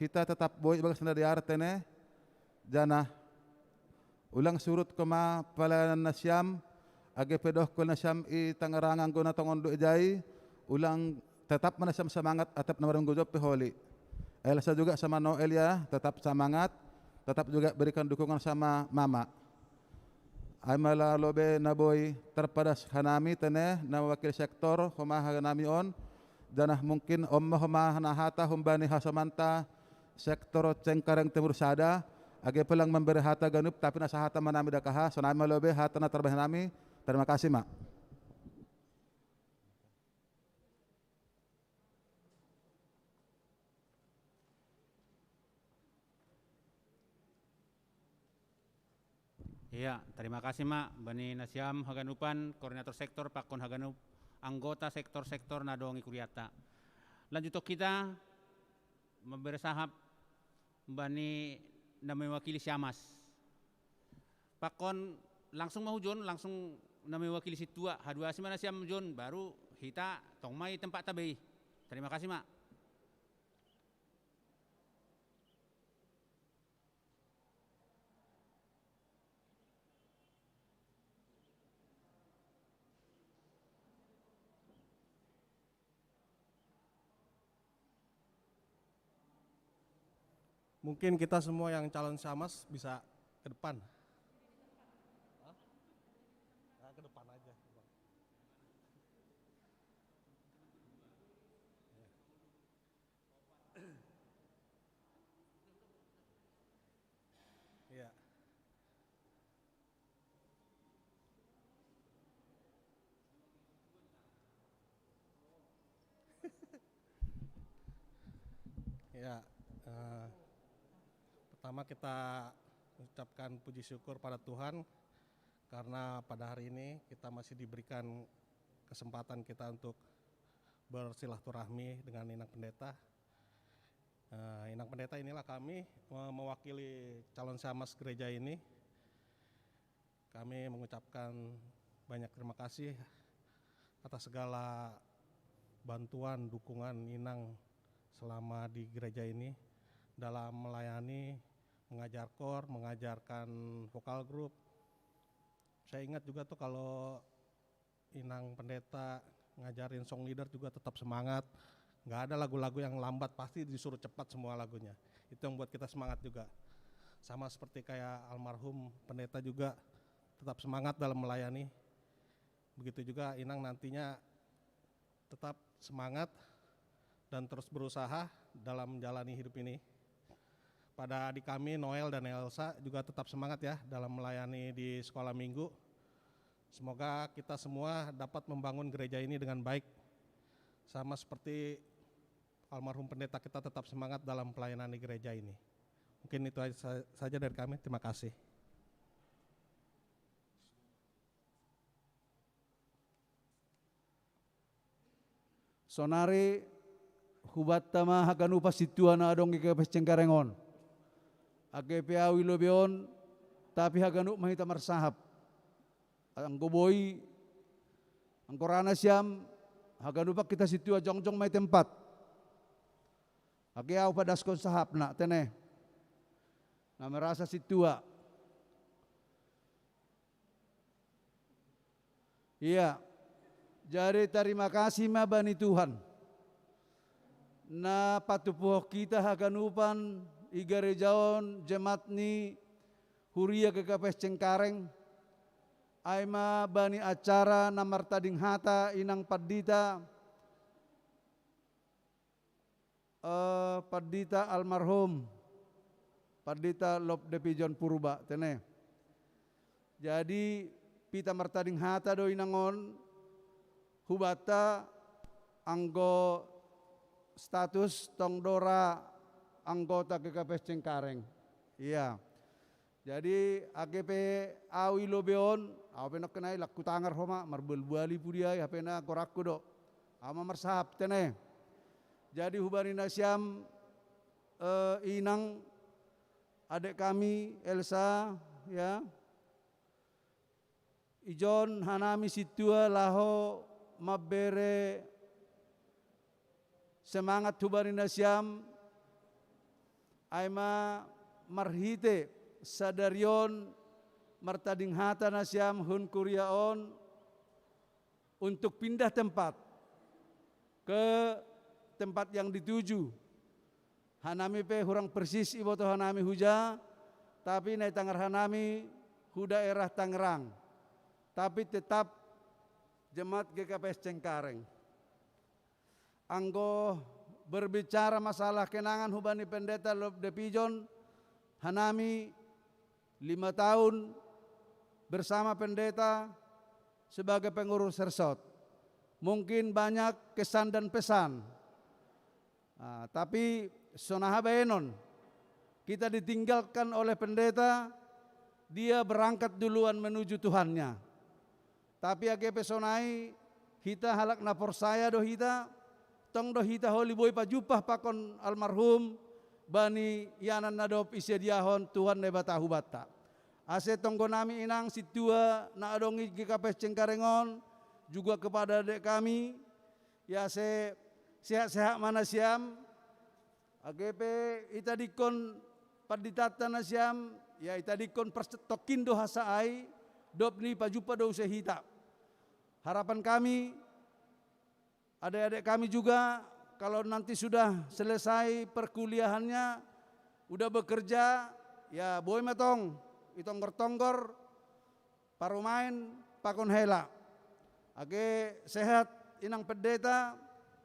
hita tetap boi ibagas na diartene. Janah ulang surut koma palayanan nasiam age pedohkol nasiam i Tangerang anggo na tongon do ejai. Ulang tetap ma nasiam semangat atap na marunggujo pe holi. Elsa juga sama Noel ya tetap semangat. Tetap juga berikan dukungan sama mama. Ai mala lobe na boi terpadas hanami tene na wakil sektor homa hanami on. Janah mungkin omma homa na hata humbani hasomanta sektor Cengkareng Timur sada. Age pelang memberi hata ganup tapi na sahata manami dakaha sonami malobe hata na terbaik nami. Terima kasih ma. Iya, terima kasih ma bani nasiam haganupan koordinator sektor pakon haganup anggota sektor-sektor na dong i kuriata. Lanjut kita memberi sahap bani na mewakili siamas. Pakon langsung mahujon langsung na mewakili situa haduasi mana siam jon baru hita tong mai tempat tabei. Terima kasih ma. Mungkin kita semua yang calon syamas bisa ke depan. Nah, ke depan aja. Iya. Ya, eh, pertama kita ucapkan puji syukur pada Tuhan karena pada hari ini kita masih diberikan kesempatan kita untuk bersilaturahmi dengan Inang Pendeta. Eh, Inang Pendeta, inilah kami mewakili calon syamas gereja ini. Kami mengucapkan banyak terima kasih atas segala bantuan, dukungan Inang selama di gereja ini dalam melayani, mengajar kor, mengajarkan vokal grup. Saya ingat juga tuh kalau Inang Pendeta ngajarin song leader juga tetap semangat. Nggak ada lagu-lagu yang lambat, pasti disuruh cepat semua lagunya. Itu yang buat kita semangat juga. Sama seperti kayak almarhum Pendeta juga tetap semangat dalam melayani. Begitu juga Inang nantinya tetap semangat dan terus berusaha dalam menjalani hidup ini. Pada adik kami Noel dan Elsa juga tetap semangat ya dalam melayani di sekolah minggu. Semoga kita semua dapat membangun gereja ini dengan baik. Sama seperti almarhum pendeta kita tetap semangat dalam pelayanan di gereja ini. Mungkin itu saja dari kami. Terima kasih. Sonari hubatta ma haganup sintua na adong i G K P S Cengkareng on. Age pe au i lobei on, tapi haganup ma hita marsahap. Anggo boi, anggo ra nasiam, haganupan hita sintua jongjong ma i tempat. Age au padaskon sahapna, tene. Na merasa sintua. Ia, jadi tarima kasih ma bani Tuhan. Na patupuhon hita haganupan i gareja on, jemaat ni Huria G K P S Cengkareng, ai ma bani acara na martading hata inang pandita, eh, pandita almarhum, pandita Lop Depijon Purba, tene. Jadi, hita martading hata do inang on, hubatta anggo status tong do ra anggota G K P S Cengkareng. Ia. Jadi, age pe au i lobei on, au pe nangkin ai, lakku tangar ho ma, marbual-buali pudi ai, hape na goranku do. Au ma marsahap, tene. Jadi, hubani nasiam, eh, inang, adek kami, Elsa, ya. Ijon hanami sintua laho mambere semangat hubani nasiam, ai ma marhite sadari on martading hata nasiam hun kuria on untuk pindah tempat ke tempat yang dituju. Hanami pe hurang persis iboto hanami huja, tapi na itangar hanami hu daerah Tangerang. Tapi tetap jemaat G K P S Cengkareng. Anggo berbicara masalah kenangan hubani Pendeta Lop Depijon, hanami lima tahun bersama Pendeta sebagai pengurus Hersot. Mungkin banyak kesan dan pesan. Ah, tapi songon aha baenon, kita ditinggalkan oleh pendeta, dia berangkat duluan menuju Tuhannya. Tapi age pe sonai, hita halak na porsaya do hita, tong do hita holi boi pajumpang pakon almarhum, bani ianan na dob isediahon Tuhan Naibata hubanta. Ase tonggonami inang sintua na adong i G K P S Cengkareng on, juga kepada adek kami, ya, ase sehat-sehat ma nasiam, age pe itadingkon panditanta nasiam, ya, itadingkon pers-, tongkin do hasa ai, dob ni pajumpang do use hita. Harapan kami, adek-adek kami juga, kalau nanti sudah selesai perkuliahannya, udah bekerja, ya, boi ma tong itonggor-tonggor, parumaen pakon hela. Age sehat inang pendeta,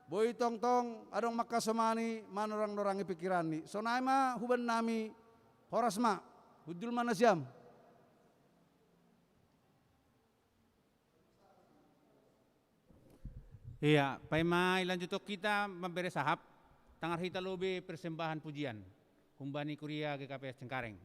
boi tongtong adong mangkasomani, manorang-norangi pikiranni. Sonai ma hubannami, horas ma, hundul ma nasiam. Ia, paima ilanjuthon hita mambere sahap, tangar hita lobei persembahan pujian humbani kuria G K P S Cengkareng.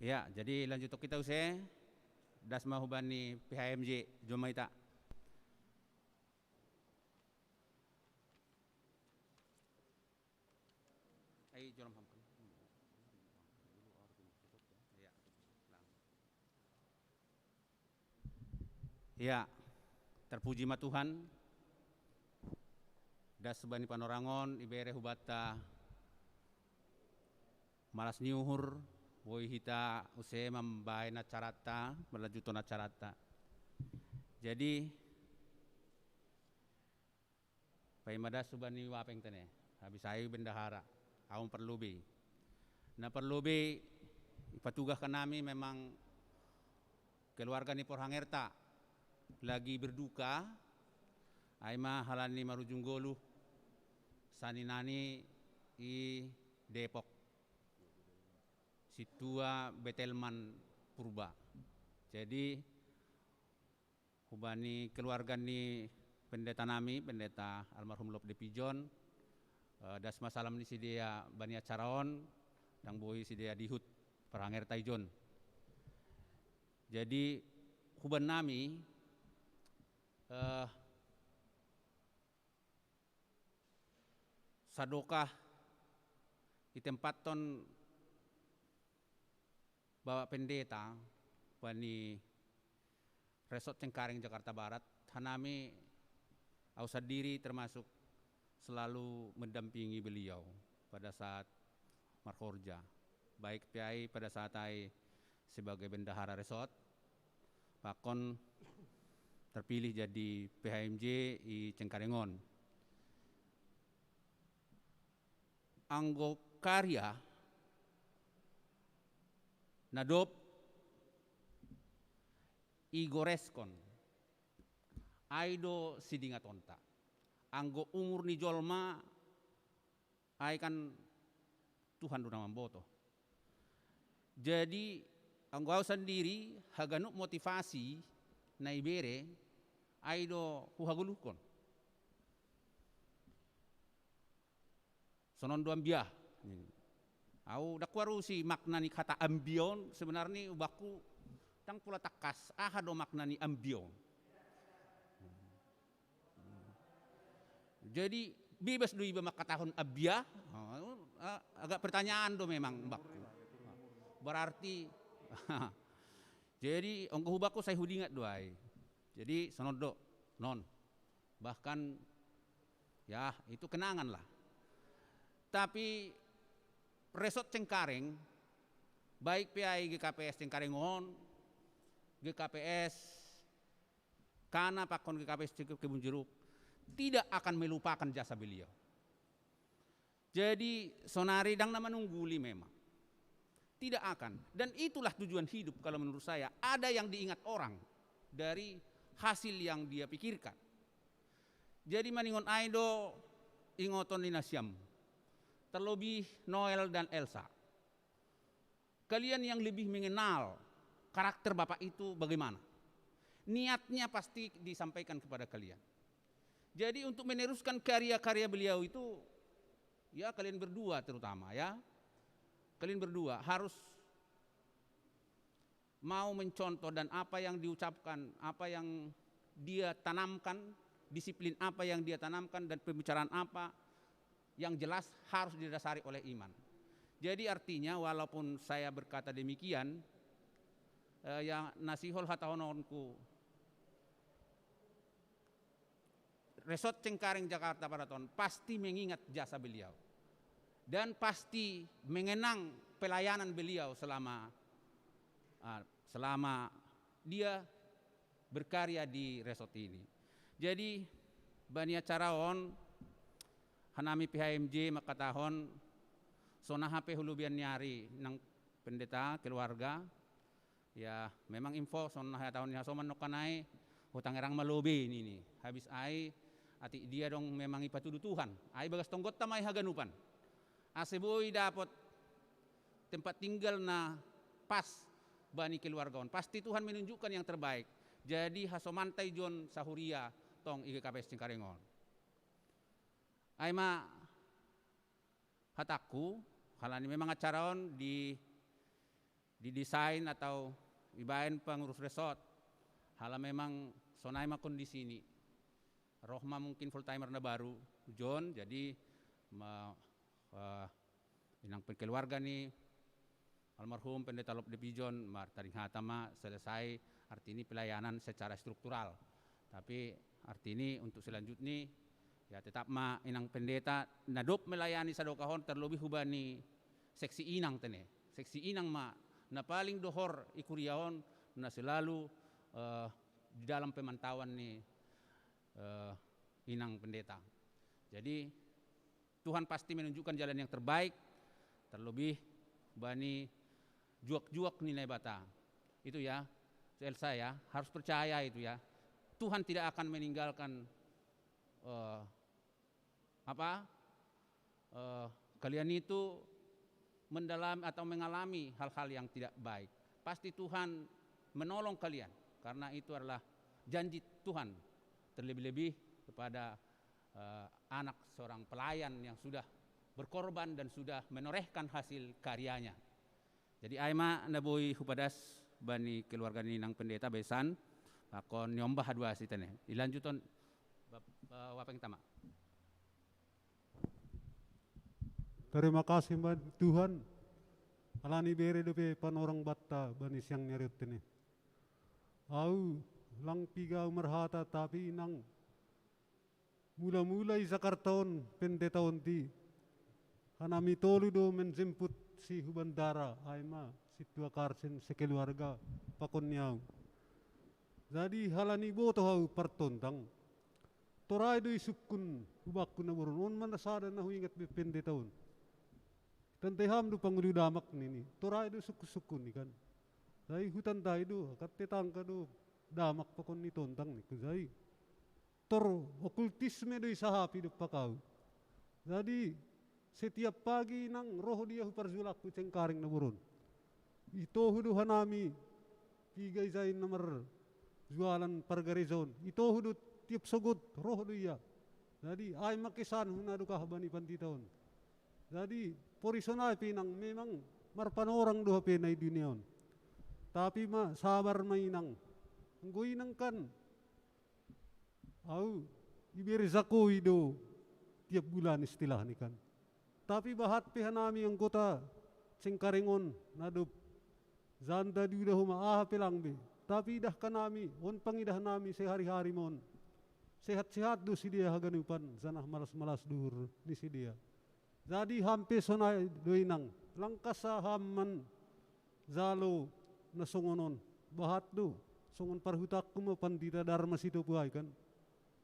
Ya, jadi lanjut kita use. Das ma hubani P H M J, jom ma hita. Ai, jom ham. Ya. Ya, terpuji ma Tuhan. Das bani panorangon ibere hubanta malas ni uhur, boi hita use mambaen acaranta, marlanjuton acaranta. Jadi, paima das hubani wapeng tene, habis ai bendahara, au parlobei. Na parlobei ipatugah hanami memang keluarga ni porhangerta lagi berduka, ai ma halani marujung goluh saninani i Depok, sintua Betelman Purba. Jadi, hubani keluarga ni pendeta nami, pendeta almarhum Lop Depijon, eh, das ma salam ni sidea bani acara on, ndang boi sidea dihut, porhangerta ijon. Jadi, huban nami, eh, sadokah itempathon Bapak Pendeta bani Resort Cengkareng Jakarta Barat, hanami, au sandiri termasuk selalu mendampingi beliau pada saat marhorja, baik pe ai pada saat ai sebagai bendahara resort, pakon terpilih jadi P H M J i Cengkareng on. Anggo karya na dob igoreskon, ai do sidingatonta. Anggo umur ni jolma, ai kan Tuhan do na mamboto. Jadi, anggo au sandiri, haganup motivasi na ibere, ai do huhagoluhkon. Sonon do ambia. Au ndang hualusi makna ni hata ambia on, sebenarni ubaku ndang pola tangkas aha do makna ni ambia on. Jadi, bebas do iba mangkatahon ambia, ah, agak pertanyaan do memang ubaku. Berarti, jadi, anggo hubaku sai hudingat do ai. Jadi, sonon do, non. Bahkan, ya, itu kenangan lah. Tapi Resort Cengkareng, baik pe ai G K P S Cengkareng on, G K P S Kana pakon G K P S Cengkareng Kebun Jeruk, tidak akan melupakan jasa beliau. Jadi, sonari ndang na manungguli memang. Tidak akan. Dan itulah tujuan hidup kalau menurut saya. Ada yang diingat orang dari hasil yang dia pikirkan. Jadi, maningon ai do ingoton ni nasiam. Terlebih Noel dan Elsa. Kalian yang lebih mengenal karakter Bapak itu bagaimana. Niatnya pasti disampaikan kepada kalian. Jadi, untuk meneruskan karya-karya beliau itu, ya, kalian berdua terutama, ya. Kalian berdua harus mau mencontoh dan apa yang diucapkan, apa yang dia tanamkan, disiplin apa yang dia tanamkan dan pembicaraan apa yang jelas harus didasari oleh iman. Jadi, artinya, walaupun saya berkata demikian, eh, ya, na sihol hatahononku, Resort Cengkareng Jakarta Barat on pasti mengingat jasa beliau dan pasti mengenang pelayanan beliau selama, ah, selama dia berkarya di resort ini. Jadi, bani acara on, hanami P H M J mangkatahon, songon aha pe halobian ni ari nang pendeta keluarga, ya, memang info songon na hatahon ni hasoman nongkan ai, hutang erang ma lobei nini. Habis ai, atik dia dong memang ipatudu Tuhan. Ai bagas tonggonta ma i haganupan. Ase boi dapot tempat tinggal na pas bani keluarga on. Pasti Tuhan menunjukkan yang terbaik. Jadi, hasomanta ijon sahuria tong i G K P S Cengkareng on. Ai ma hatangku, halani memang acara on di didesain atau ibaen pengurus resort. Hala memang sonai ma kondisi ni. Roh ma mungkin full timer na baru, John, jadi ma, eh, inang keluarga ni almarhum Pendeta Lop Depijon, martading hata ma selesai arti ni pelayanan secara struktural. Tapi arti ni untuk selanjutnya, ya tetap ma inang pendeta nadop melayani sadokahon terlebih hubani seksi inang tene. Seksi inang ma na paling dohor ikuriaon na selalu eh, di dalam pemantauan ni eh, inang pendeta. Jadi Tuhan pasti menunjukkan jalan yang terbaik, terlebih bani juak-juak ni Naibata. Itu ya, Elsa ya, harus percaya itu ya. Tuhan tidak akan meninggalkan eh, apa eh, kalian itu mendalami atau mengalami hal-hal yang tidak baik. Pasti Tuhan menolong kalian karena itu adalah janji Tuhan, terlebih-lebih kepada eh, anak seorang pelayan yang sudah berkorban dan sudah menorehkan hasil karyanya. Jadi ai ma na boi hupadas bani keluarga ni inang pendeta besan pakon niombah haduasi tene. Ilanjuton bap, eh, wapeng tama. Terima kasih man Tuhan. Alani bere dope panorang batta bani siang ni ari tene. Au lang piga au marhata tapi inang mula-mula i Jakarta on pendeta on ti hanami tolu do menjemput si hu bandara ai ma si tua Karsen sekeluarga pakon ni au. Jadi halani boto au partondang. Torai do i sungkun hubakku na boron on mana sada na huingat be pendeta on. Tante ham do pangulu damak nini. Torai do sungkun-sungkun ni kan. Jadi hutandai do, katte tangka do damak pakon ni tondang ni kuzai. Tor okultisme do isahapi do pakau. Jadi setiap pagi nang roh dia hu parjulakku Cengkareng na boron. Itohu do hanami piga ijai na marjualan pargarejon. Itohu do tiap sogot roh do ia. Jadi ai makesan huna do kah bani pandita on. Jadi porisonai pe nang memang marpanorang do hape na i dunia on. Tapi ma sabar ma inang. Anggo inang kan au ibere jakoi do tiap bulan istilah ni kan. Tapi bahat pe hanami anggota Cengkareng on na dob janda diudah homa aha pe lang be. Tapi idah kanami on pangidah nami sehari-hari mon. Sehat-sehat do sidea haganupan janah malas-malas duhur ni sidea. Jadi hampe sonai do inang langkasa ham man jalo na songon on bahat do songon parhutakku ma pandita Darma Sitopu ai kan.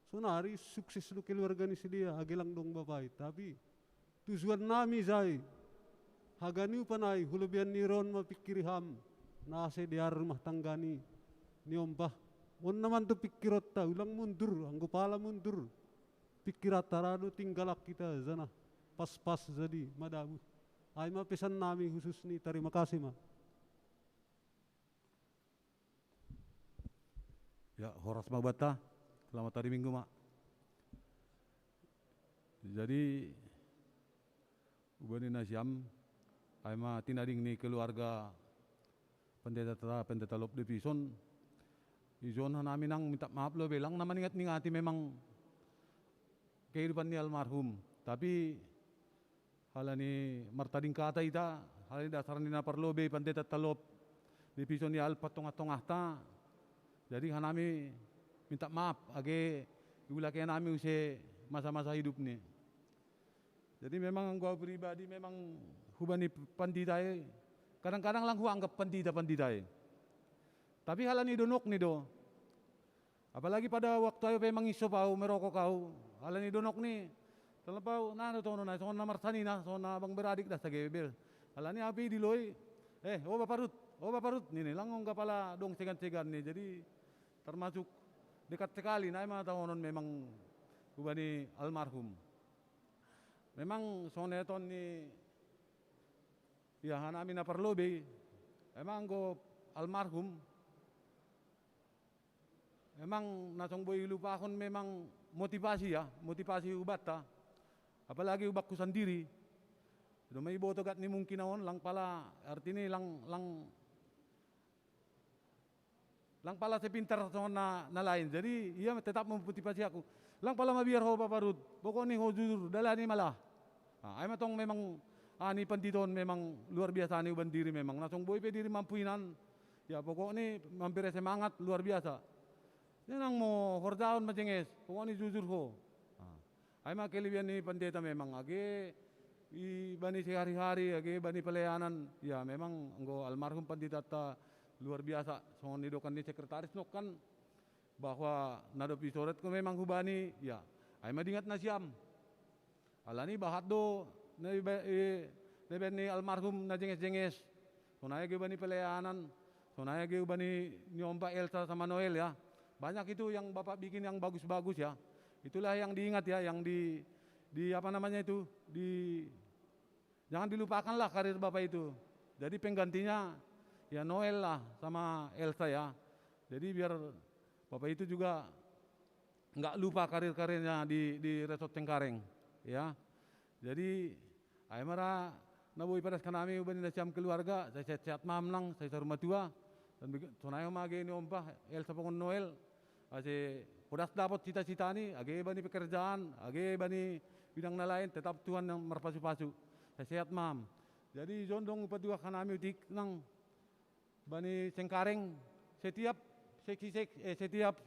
Sonari sukses do keluarga ni sidea age lang dong bapai tapi tujuan nami jai haganupan ai hulobian ni ron ma pikiri ham na ase dear rumah tangga ni niombah on na mantu pikironta ulang mundur anggo pala mundur pikiran tarado tinggalak kita janah pas-pas jadi madabu. Ai ma pesan nami khusus ni tarima kasih ma. Ya, horas ma bata. Selamat hari Minggu ma. Jadi ubani nasiam ai ma tinading ni keluarga pendeta pendeta lop depison. Ijon hanami nang minta maaf lo belang na maningat-ningati memang kehidupan ni almarhum. Tapi halani martading kata ita halani dasar ni na parlobei pandeta talop di piso ni alpa tongah-tongahta. Jadi hanami minta maaf age iulake nami use masa-masa hidup ni. Jadi memang anggo au pribadi memang hubani pandita i kadang-kadang lang huanggap pandita-pandita i. Tapi halani donok ni do. Apalagi pada waktu ayo pe mangisop au merokok au halani donok ni. Tolop au na do tono na songon na marsanina songon na bang beradik da sagebel. Halani api diloi eh oba parut oba parut nini lang ongga pala dong segan-segan ni jadi termasuk dekat sekali na ima tahonon memang hubani almarhum. Memang songon eton ni ya hanami na parlobei emang anggo almarhum memang na song boi ilupahon memang motivasi ya motivasi ubatta apalagi ubakku sandiri. Doma iboto gat ni mungkin on lang pala artini lang lang Lang pala sepintar songon na, na lain. Jadi ia tetap memotivasi aku. Lang pala mabiar ho Bapak Rut. Pokokni ho jujur, dalani malah. Nah, ai ma tong memang ani pandita on memang luar biasa ani uban diri memang. Na song boi pe diri mampu hinan. Ya pokokni mambere semangat luar biasa. Ia nang mo horjahon ma jenges. Pokokni jujur ho. Nah, ai ma kelebihan ni pandita memang age i bani sehari-hari age bani pelayanan. Ya memang anggo almarhum pandita ta luar biasa. Songon nidokan ni sekretaris nokkan bahwa na dob isoretku memang hubani, ya ai ma dingat nasiam. Alani bahat do na iba-, i-, na ibaen ni almarhum na jenges-jenges. Sonai ge bani pelayanan, sonai ge bani niombak Elsa sama Noel ya. Banyak itu yang Bapak bikin yang bagus-bagus ya. Itulah yang diingat ya, yang di, di apa namanya itu, di Jangan dilupakanlah karir Bapak itu. Jadi penggantinya ya Noel lah sama Elsa ya. Jadi biar Bapak itu juga nggak lupa karir-karirnya di, di Resort Cengkareng ya. Jadi ai ma ra na boi padaskan hami hubani nasiam keluarga, sai sehat-sehat ma nang, sai saur matua. Dan bege-, sonai ma age niombak Elsa songon Noel. Ase podas dapot cita-citani, age bani pekerjaan, age bani bidang na lain, tetap Tuhan yang marpasu-pasu. Sai sehat ma. Jadi jondong upat dua hanami utik nang bani Cengkareng, setiap seksi-seksi, eh, setiap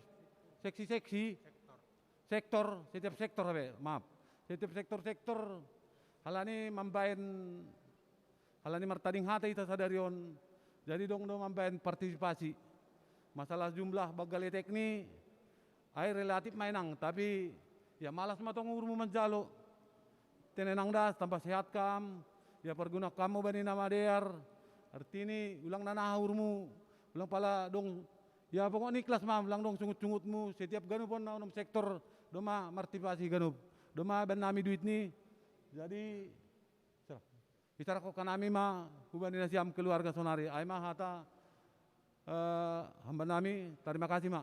seksi-seksi, sektor, setiap sektor be, maaf. Setiap sektor-sektor halani mambaen Halani martading hata hita sadari on, jadi dong do mambaen partisipasi. Masalah jumlah banggal teknik, ai relatif ma inang, tapi ya malas ma tong uhurmu manjalo. Tene nang das, tambah sehat kam, ya parguna kam mo bani na madear. Artini ulang nanaha uhurmu, ulang pala dong, ya pokokni ikhlas ma, ulang dong sungut-sungutmu, setiap ganup on na onom sektor, doma martisipasi ganup, doma baen nami duitni. Jadi, serah. Isarahon hanami ma hubani nasiam keluarga sonari. Ai ma hata, eh, hamba nami, tarima kasih ma.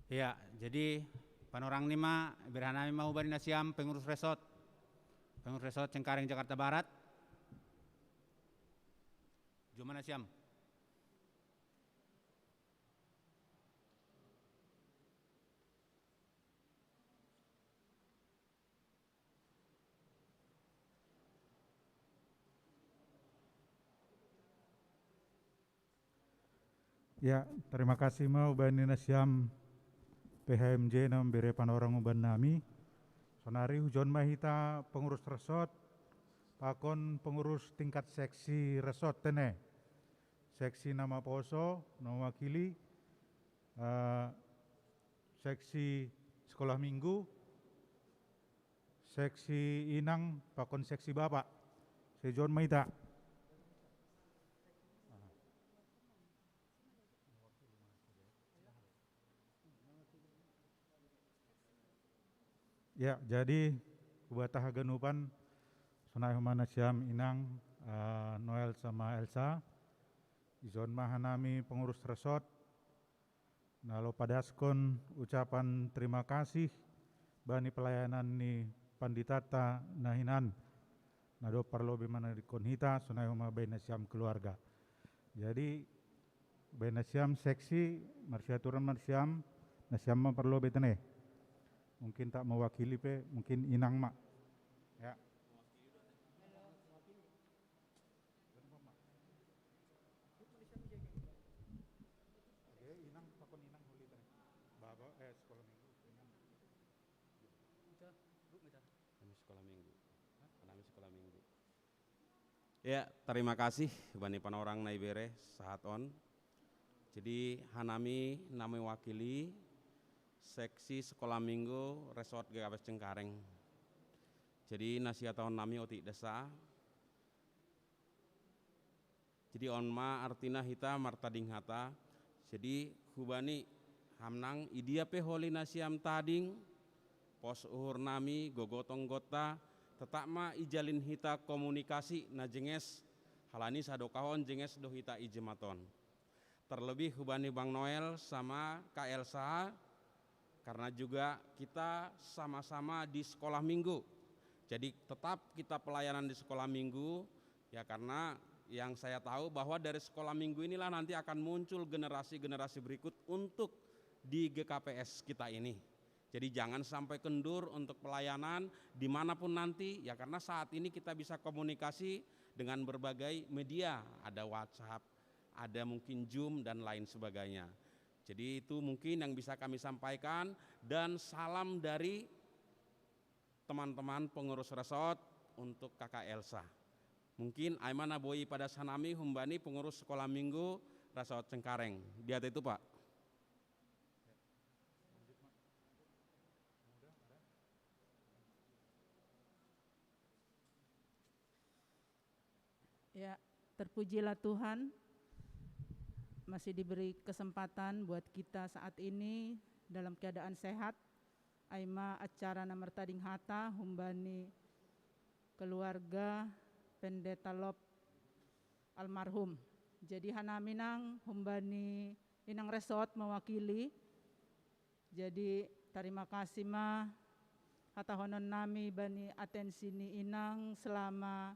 Ya, jadi panorang ni ma, ibere hanami ma hubani nasiam pengurus resort. Pengurus resort Cengkareng Jakarta Barat. Joma nasiam. Ya, terima kasih ma hubani nasiam P H M J na mambere panorang hubani nami. Sonari hujon ma hita pengurus resort, pakon pengurus tingkat seksi resort tene. Seksi na maposo, na mewakili, eh, seksi sekolah minggu, seksi inang, pakon seksi bapak. Sai jon ma hita. Ya, jadi hubatah haganupan sonai homa nasiam inang, eh, Noel sama Elsa. Ijon ma hanami pengurus resort, na laho padaskon ucapan terima kasih bani pelayanan ni panditanta na hinan, na dob parlobei manadingkon hita, sonai homa baen nasiam keluarga. Jadi, baen nasiam seksi, marsiaturan ma nasiam, nasiam ma parlobei tene. Mungkin tak mewakili pe, mungkin inang ma. Ya. Oke, inang, pakon inang holi tadi. Baba, eh, sekolah minggu, inang. Ita, grup ita. Kami sekolah minggu. Hah? Kami sekolah minggu. Ya, terima kasih bani panorang na ibere sahat on. Jadi hanami na mewakili seksi sekolah minggu Resort G K P S Cengkareng. Jadi na sihatahon nami otik dasa. Jadi on ma artina hita martading hata. Jadi hubani ham nang idia pe holi nasiam tading, pos uhur nami, gogo tonggonta, tetap ma ijalin hita komunikasi na jenges, halani sadokahon jenges do hita i jematon. Terlebih hubani Bang Noel sama Kak Elsa, Karena juga kita sama-sama di sekolah minggu. Jadi tetap kita pelayanan di sekolah minggu, ya, karena yang saya tahu bahwa dari sekolah minggu inilah nanti akan muncul generasi-generasi berikut untuk di G K P S kita ini. Jadi jangan sampai kendur untuk pelayanan dimanapun nanti, ya, karena saat ini kita bisa komunikasi dengan berbagai media, ada WhatsApp, ada mungkin Zoom dan lain sebagainya. Jadi itu mungkin yang bisa kami sampaikan, dan salam dari teman-teman pengurus resort untuk Kakak Elsa. Mungkin ai ma na boi padas hanami humbani pengurus sekolah minggu resort Cengkareng. Biar itu, Pak. Ya, terpujilah Tuhan, masih diberi kesempatan buat kita saat ini dalam keadaan sehat. Ai ma acara na martading hata humbani keluarga Pendeta Lop almarhum. Jadi hanami nang humbani inang resort mewakili. Jadi tarima kasih ma hatahonon nami bani atensi ni inang selama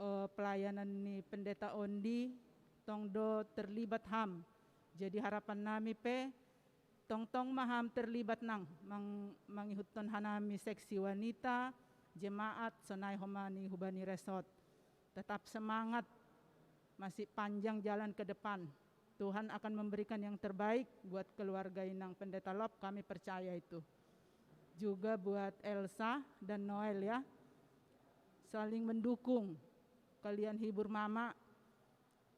eh, pelayanan ni Pendeta Ondi, tong do terlibat ham. Jadi harapan nami pe tongtong ma ham terlibat nang mang, mangihuthon hanami seksi wanita, jemaat, sonai homa ni humbani resort. Tetap semangat, masih panjang jalan ke depan. Tuhan akan memberikan yang terbaik buat keluarga inang Pendeta Lop, kami percaya itu. Juga buat Elsa dan Noel, ya, saling mendukung. Kalian hibur mama,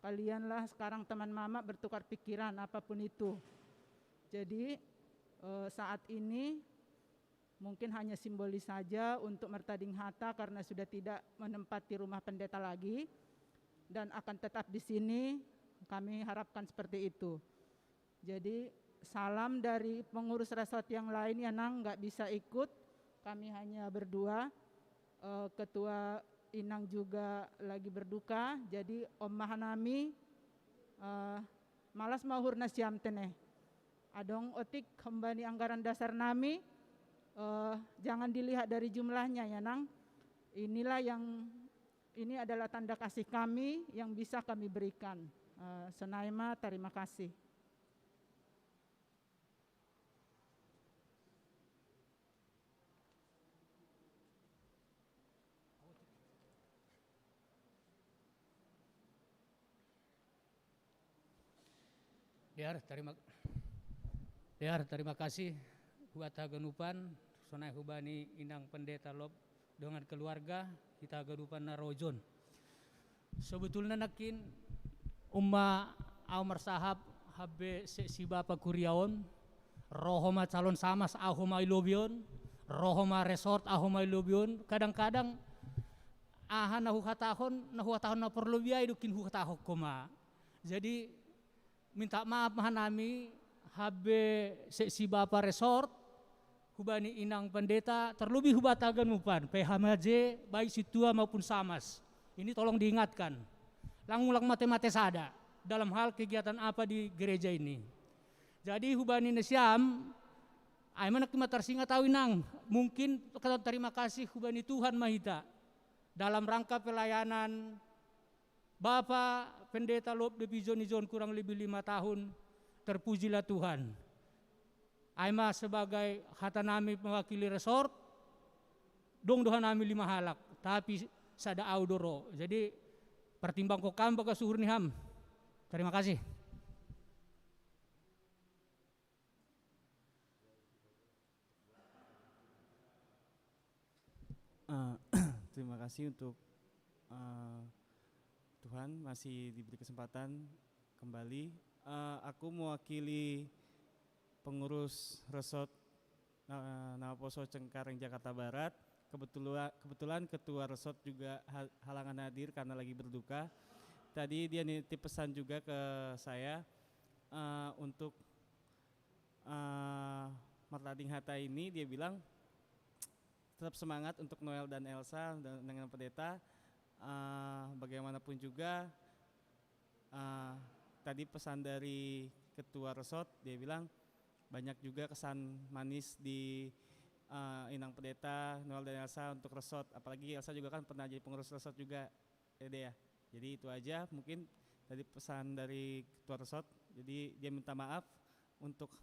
kalianlah sekarang teman mama bertukar pikiran apapun itu. Jadi eh, saat ini mungkin hanya simbolis saja untuk martading hata karena sudah tidak menempati rumah pendeta lagi dan akan tetap di sini, kami harapkan seperti itu. Jadi salam dari pengurus resort yang lain, ya, nang nggak bisa ikut, kami hanya berdua. Eh, ketua inang juga lagi berduka, jadi om ma hanami eh, malas ma uhur nasiam tene. Adong otik humbani anggaran dasar nami, eh, jangan dilihat dari jumlahnya, ya, nang. Inilah yang, ini adalah tanda kasih kami yang bisa kami berikan. Eh, sonai ma, tarima kasih. Dear, tarima, Dear, tarima kasih buat haganupan, sonai humbani inang Pendeta Lop dengan keluarga, hita haganupan na rojon. Sebetulnya nakin umma au marsahap habe se si bapa kuriaon, roho ma calon samas au homa i lobion, roho ma resort au homa i lobion, kadang-kadang aha na huhatahon, na huhatahon na porlobi ai do kin huhatahon homa. Jadi minta maaf ma hanami habe se si bapa resort, humbani inang pendeta, terlebih humbani haganupan, P H M J, baik sintua maupun samas. Ini tolong diingatkan. Lang ulang mate-mate sada dalam hal kegiatan apa di gereja ini. Jadi humbani nasiam, ai ma nangkin ma tarsingat au inang, mungkin kata terima kasih humbani Tuhan ma hita dalam rangka pelayanan Bapa Pendeta Lop Devijon ijon kurang lebih lima tahun, terpujilah Tuhan. Ai ma sebagai hata nami mewakili resort, dong do hanami lima halak, tapi sada au do ro. Jadi pertimbangkon kam bagas uhur ni ham. Terima kasih. Uh, terima kasih untuk uh, Tuhan masih diberi kesempatan kembali. Uh, aku mewakili pengurus resort Nama Poso Cengkareng, Jakarta Barat. Kebetulan, kebetulan ketua resort juga halangan hadir karena lagi berduka. Tadi dia nitip pesan juga ke saya uh, untuk uh, Martading Hata ini, dia bilang tetap semangat untuk Noel dan Elsa dengan pendeta. Uh, bagaimanapun juga uh, tadi pesan dari ketua resort, dia bilang Banyak juga kesan manis di uh, Inang Pendeta, Noel dan Elsa untuk resort. Apalagi Elsa juga kan pernah jadi pengurus resort juga, ya deh ya. Jadi itu aja mungkin tadi pesan dari ketua resort. Jadi dia minta maaf untuk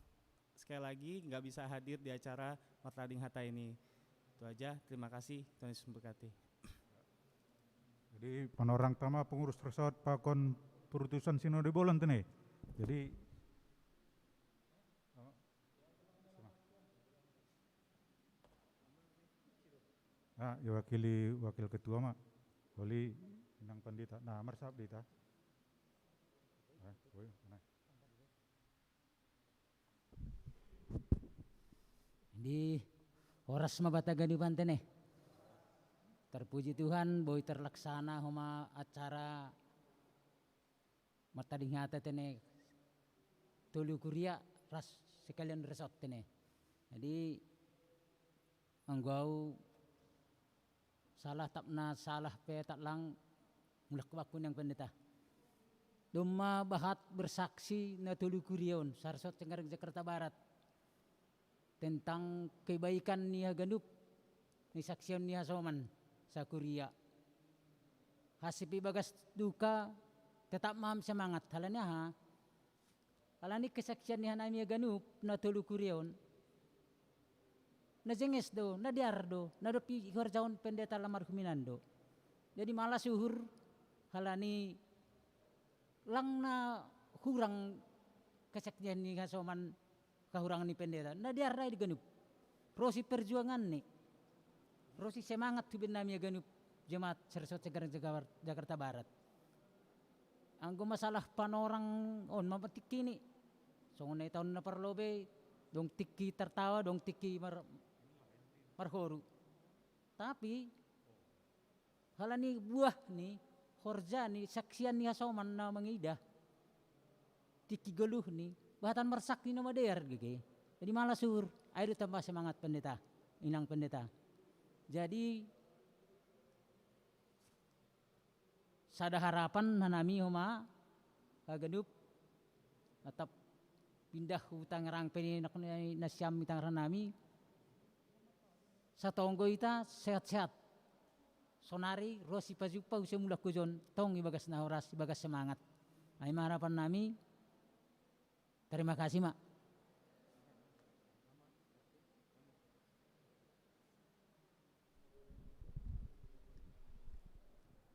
sekali lagi nggak bisa hadir di acara Martading Hata ini. Itu aja. Terima kasih. Tuhan Yesus memberkati. Jadi panorang tama pengurus resort pakon perutusan sinode bolon tene. Jadi Nah, ya wakili wakil ketua mak. Wali Inang Pandita. Nah, marsap dita. Nah, woi, nah. Di horas ma bata ganupan tene. Terpuji Tuhan, boi terlaksana homa acara martading hata tene tolu kuria ras sekalian resort tene. Jadi anggo au salah tapna salah pe tatlang mulak ku bakku nang pendeta. Domma bahat bersaksi na tolu kuriaon sarsot Cengkareng Jakarta Barat tentang kebaikan ni haganup ni saksian ni hasoman sakuria. Hasipi bagas duka tetap maham semangat halani aha? Halani kesaksian ni hanami haganup na tolu kuriaon na jenges do, na dear do, na dopi horjaon pendeta almarhum inan do. Jadi malas uhur halani lang na hurang kesaksian ni hasoman kahurangan ni pendeta. Na dear dai di ganup. Rosi perjuangan ni. Rosi semangat tu bennami haganup jemaat sarsot Cengkareng Jakarta Barat. Anggo masalah panorang on ma tikki ni. Songon na i taon na parlobei dong tikki tertawa dong tikki mar, marhoru. Tapi halani buah ni horja ni saksian ni hasoman na mangidah tikki goluh ni bahatan marsak ni na madear gege. Jadi malas uhur ai do tambah semangat pendeta, inang pendeta. Jadi sada harapan hanami homa haganup atap pindah hu Tangerang pe ni nasiam i Tangerang nami. Satonggo ita sehat-sehat. Sonari ro sipajumpa use mulak hujon tong ibagas na horas ibagas semangat. Ai ma harapan nami. Terima kasih ma.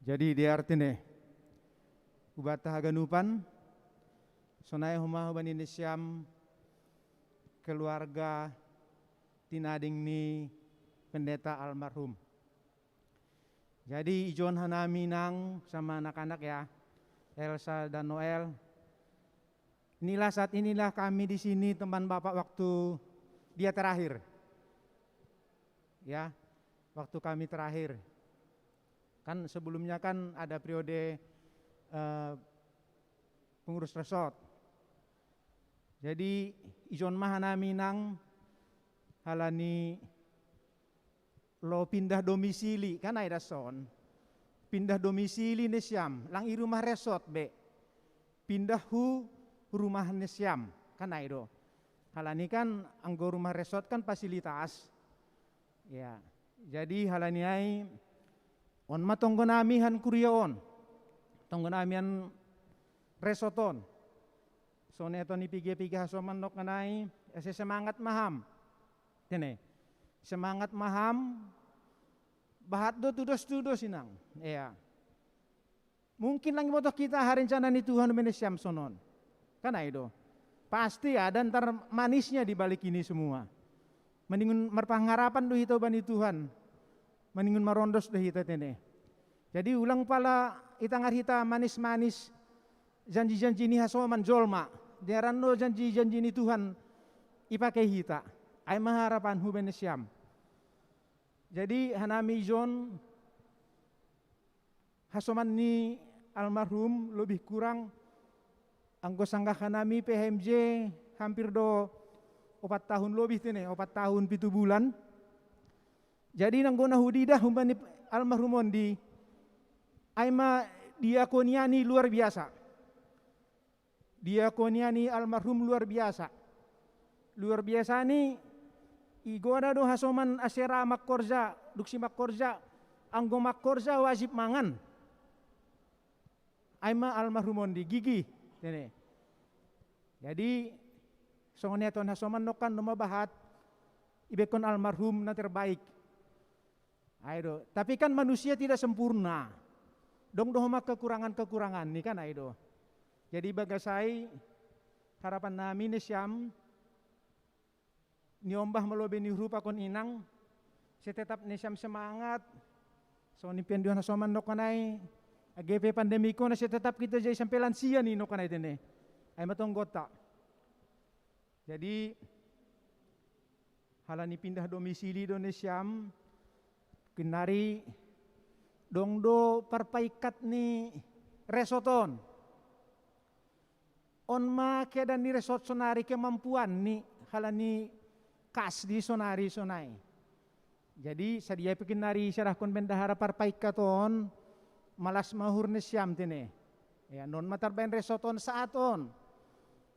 Jadi di artine hubata haganupan sonai homa hubani nasiam keluarga tinading ni pendeta almarhum. Jadi ijon hanami nang sama anak-anak ya, Elsa dan Noel. Inilah saat inilah kami di sini teman Bapak waktu dia terakhir. Ya, waktu kami terakhir. Kan sebelumnya kan ada periode eh, pengurus resort. Jadi ijon ma hanami nang halani lo pindah domisili kan ai dason. Pindah domisili nasiam lang i rumah resort be. Pindah hu rumah nasiam kan ai do. Halani kan anggo rumah resort kan fasilitas. Ya. Jadi halani ai on ma tonggonami han kuria on. Tonggonami han resort on. Sonai toni piga-piga hasoman nok nai ese semangat maham. Tene. Semangat maham. Bahat do tudos-tudos inang. Ya. Mungkin lang botoh kita ha rencana ni Tuhan mene siam sonon. Kan ai do. Pasti ada ntar manisnya di balik ini semua. Mendingun marpangharapan do hita bani Tuhan. Mendingun marondos do hita tene. Jadi ulang pala itangar hita manis-manis janji-janji ni hasoman jolma. Dearan do janji-janji ni Tuhan ipake hita. Ai ma harapan hu bene siam. Jadi hanami John hasoman ni almarhum lebih kurang anggo sanggah hanami P H M J hampir do opat tahun lebih tene, opat tahun pitu bulan. Jadi nanggo na hudidah umbani almarhum ondi ai ma diakonia ni luar biasa. Diakonia ni almarhum luar biasa. Luar biasa ni, igoda do hasoman asera makkorja, duksi makkorja, anggo makkorja wajib mangan. Ai ma almarhum on di gigi, tene. Jadi songon i ate on hasoman nongkan do mabahat, ibekkon almarhum na terbaik. Ai do, tapi kan manusia tidak sempurna. Dong do homa kekurangan-kekurangan ni kan, ai do. Jadi bagasai harapan nami nasiam, niombah malobi ni rupa kon inang, setetap nasiam semangat. Songon i pe andion hasoman nongkan ai, age pe pandemi kona setetap kita jadi sampe lansia ni nongkan ai tene. Ai ma tonggonta. Jadi halani pindah domisili do nasiam, kinnari dong do parpaingkat ni resot on. On ma keadaan ni resot sonari, kemampuan ni halani kas di sonari sonai. Jadi sadia pe kinnari serahkon bendahara parpaingkat on, malas ma uhur nasiam tene. Ya, non ma tarbaen resot on saat on.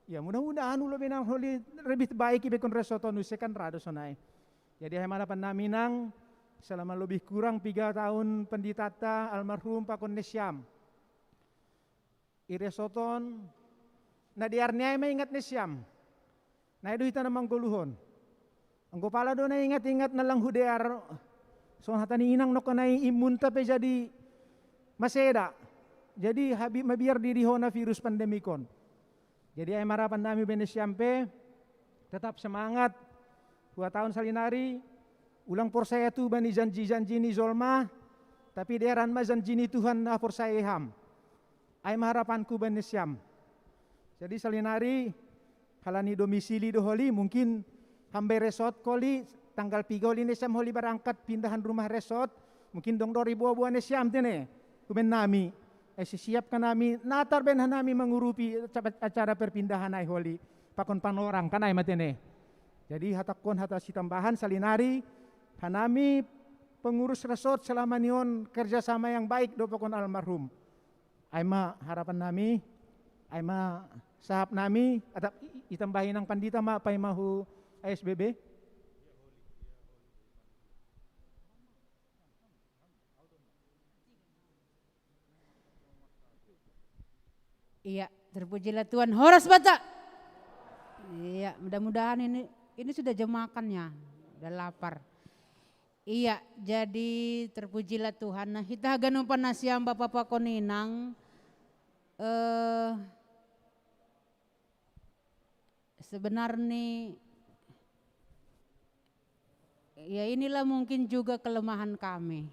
Ya, mudah-mudahan ulo benang holi lebih baik ibekkon resot on use kan rado sonai. Jadi hai manapan nami nang, selama lebih kurang tiga tahun penditata almarhum pakon nasiam. Iresoton na dear ni ai ma ingat nasiam. Na i do hita na manggoluhon. Anggo pala do na ingat-ingat na lang hudear, songon hata ni inang nongkan ai imunta pe jadi maseda. Jadi habi mabiar diri hona virus pandemikon. Jadi ai marapan nami bene siam pe, tetap semangat. Dua tahun salinari, ulang porsaya tu bani janji-janji ni jolma, tapi dearan ma janji ni Tuhan na porsaya iham. Ai ma harapanku bani siam. Jadi salinari halani domisili do holi, mungkin hambai resot holi, tanggal piga holi nasiam holi barangkat pindahan rumah resot, mungkin dong do riboa-boa nasiam tene, huben nami. Ai sisiapkan nami, natar ben hanami mangurupi acara perpindahan ai holi, pakon panorang kan ai ma tene. Jadi hatakkon hata sitambahan salinari, hanami pengurus resot selama ni on kerjasama yang baik do pakon almarhum. Ai ma harapan nami, ai ma sahap nami, atap itambahi nang pandita ma paima hu A S B B. Iya, terpujilah Tuhan. Horas bata. Iya, mudah-mudahan ini ini sudah jam makannya, udah lapar. Iya, jadi terpujilah Tuhan. Nah, hita haganupan nasiam bapa pakon inang, eh, sebenarnya ya inilah mungkin juga kelemahan kami.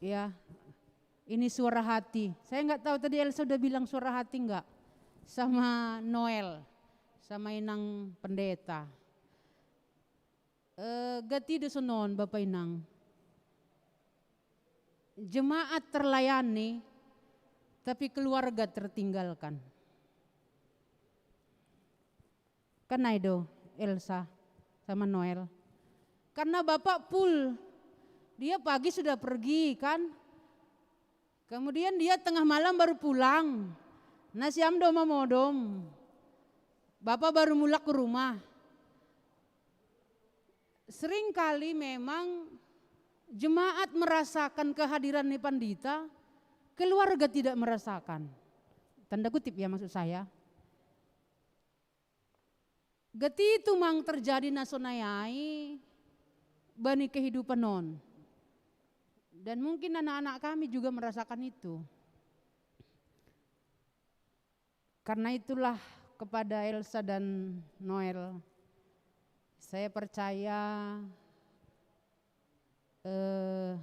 Ya, ini suara hati. Saya nggak tahu tadi Elsa udah bilang suara hati nggak sama Noel, sama inang pendeta. Eh, gati do sonon, Bapak Inang. Jemaat terlayani, tapi keluarga tertinggalkan. Kan ai do, Elsa sama Noel. Karena Bapak full, dia pagi sudah pergi kan. Kemudian dia tengah malam baru pulang. Nasiam do mamodom. Bapak baru mulak ke rumah. Seringkali memang jemaat merasakan kehadiran ni pandita, keluarga tidak merasakan. Tanda kutip ya maksud saya. Gati tumang terjadi na sonai ai bani kehidupan on. Dan mungkin anak-anak kami juga merasakan itu. Karena itulah kepada Elsa dan Noel, saya percaya, eh,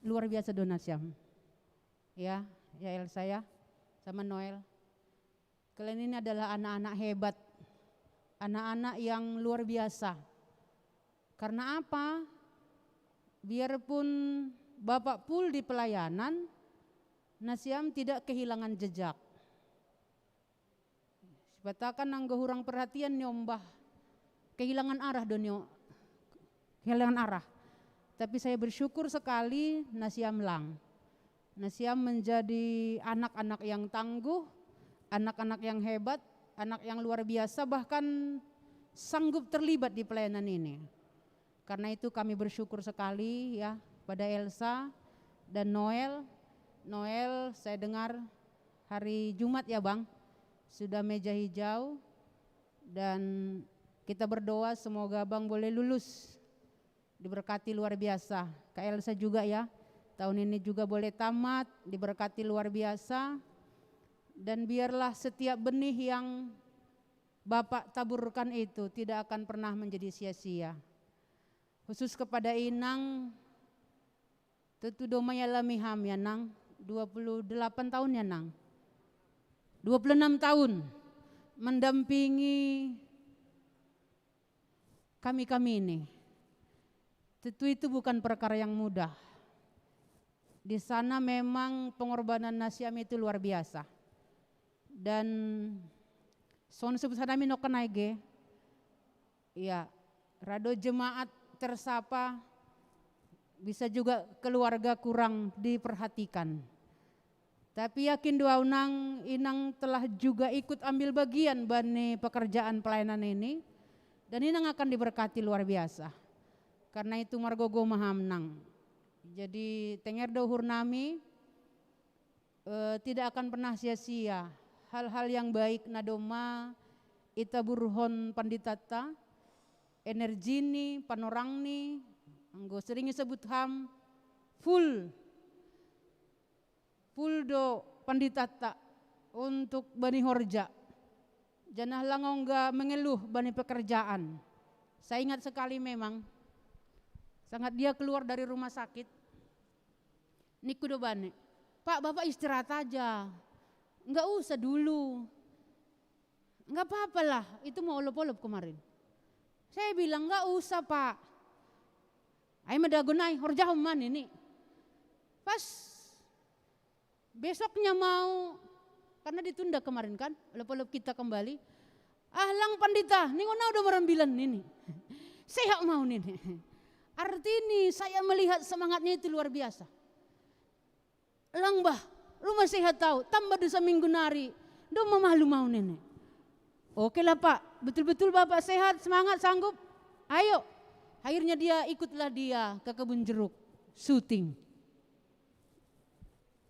luar biasa do nasiam. Ya, ya Elsa ya, sama Noel. Kalian ini adalah anak-anak hebat, anak-anak yang luar biasa. Karena apa? Biarpun Bapak full di pelayanan, nasiam tidak kehilangan jejak. Sipata kan anggo hurang perhatian niombah, kehilangan arah do nio, kehilangan arah. Tapi saya bersyukur sekali nasiam lang. Nasiam menjadi anak-anak yang tangguh, anak-anak yang hebat, anak yang luar biasa, bahkan sanggup terlibat di pelayanan ini. Karena itu kami bersyukur sekali ya pada Elsa dan Noel. Noel, saya dengar hari Jumat ya Bang, sudah meja hijau, dan kita berdoa semoga Bang boleh lulus, diberkati luar biasa. Kak Elsa juga ya, tahun ini juga boleh tamat, diberkati luar biasa. Dan biarlah setiap benih yang Bapak taburkan itu tidak akan pernah menjadi sia-sia. Khusus kepada Inang, tentu doma ya lami ham ya Nang, dua puluh delapan tahun ya Nang, dua puluh enam tahun mendampingi kami-kami ini. Tentu itu bukan perkara yang mudah. Di sana memang pengorbanan Nasiam itu luar biasa. Dan son sebut sana mino kenai ge. Ya, rado jemaat tersapa, bisa juga keluarga kurang diperhatikan. Tapi yakin doa Unang, Inang telah juga ikut ambil bagian bani pekerjaan pelayanan ini, dan Inang akan diberkati luar biasa. Karena itu margogo mahamnang. Jadi tenger dohur nami eh, tidak akan pernah sia-sia. Hal-hal yang baik nadoma ita burhon panditata, energi ni, panorang ni, anggo sering sebut ham, full full do panditata untuk bani horja. Janah lang ongga mengeluh bani pekerjaan. Saya ingat sekali memang, sangat dia keluar dari rumah sakit, niku do bani, "Pak, Bapak istirahat aja, nggak usah dulu." "Nggak apa-apa lah, itu mau olop-olop kemarin." Saya bilang, "Nggak usah, Pak." Ai madagon ai, horjahon man ini. Pas besoknya mau, karena ditunda kemarin kan, olop-olop kita kembali. "Ah, lang pandita, ningon au do marambilan ini." Sehat mau ini. Arti ini saya melihat semangatnya itu luar biasa. "Lang bah, rumah sehat tau, tambah dosa minggu nari, do mamalu mau ini." "Oke lah Pak, betul-betul Bapak sehat, semangat, sanggup. Ayo." Akhirnya dia ikutlah dia ke kebun jeruk, syuting.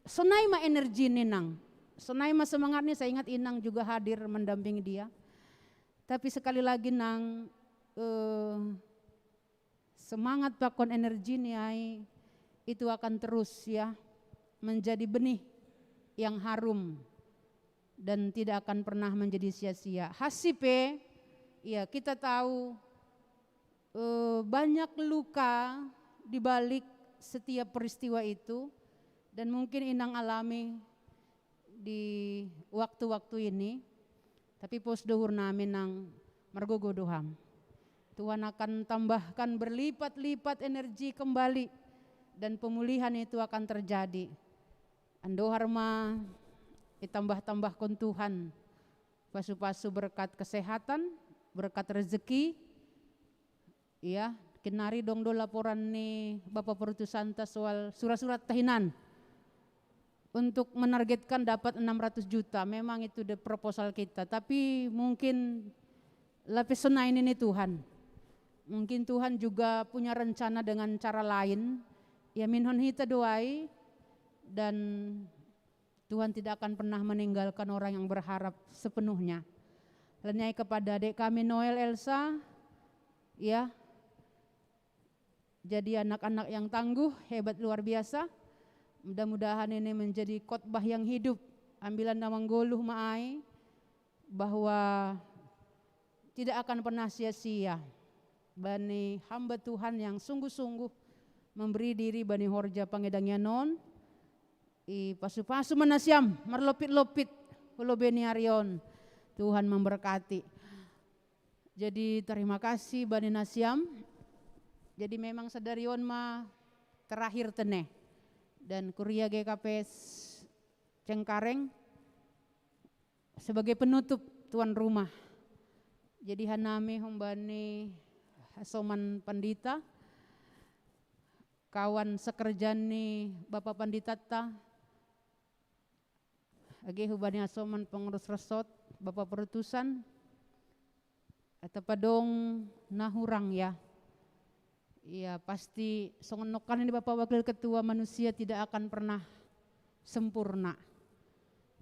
Sonai ma energi ni Nang. Sonai ma semangat ni, saya ingat Inang juga hadir mendampingi dia. Tapi sekali lagi Nang, eh, semangat pakon energi ni ai itu akan terus ya menjadi benih yang harum dan tidak akan pernah menjadi sia-sia. Hasipe, ya kita tahu eh, banyak luka di balik setiap peristiwa itu, dan mungkin Inang alami di waktu-waktu ini. Tapi pos dohur nami Nang, margogo do ham. Tuhan akan tambahkan berlipat-lipat energi kembali dan pemulihan itu akan terjadi. Andohar ma itambah-tambahkon Tuhan pasu-pasu berkat kesehatan, berkat rezeki, Iya, kenari dong do laporan ni Bapak Perutusanta soal surat-surat tahinan untuk menargetkan dapat enam ratus juta. Memang itu the proposal kita, tapi mungkin lapis sonai ni Tuhan. Mungkin Tuhan juga punya rencana dengan cara lain. Ya, minhon hita do ai, dan Tuhan tidak akan pernah meninggalkan orang yang berharap sepenuhnya. Leniai kepada adik kami Noel, Elsa, ya, jadi anak-anak yang tangguh, hebat luar biasa. Mudah-mudahan ini menjadi khotbah yang hidup. Ambilan na manggoluh ma ai bahwa tidak akan pernah sia-sia bani hamba Tuhan yang sungguh-sungguh memberi diri bani horja pangidangian on. I pasu-pasu ma nasiam marlopit-lopit hu lobei ni ari on. Tuhan memberkati. Jadi terima kasih bani nasiam. Jadi memang sadari on ma terakhir tene. Dan kuria G K P S Cengkareng sebagai penutup tuan rumah. Jadi hanami humbani Hasoman Pandita, kawan sekerja ni Bapak Pandita ta, age humbani Hasoman pengurus resort, Bapak Perutusan, atau padong nahurang ya. Iya, pasti songon nokkan ini Bapak Wakil Ketua, manusia tidak akan pernah sempurna.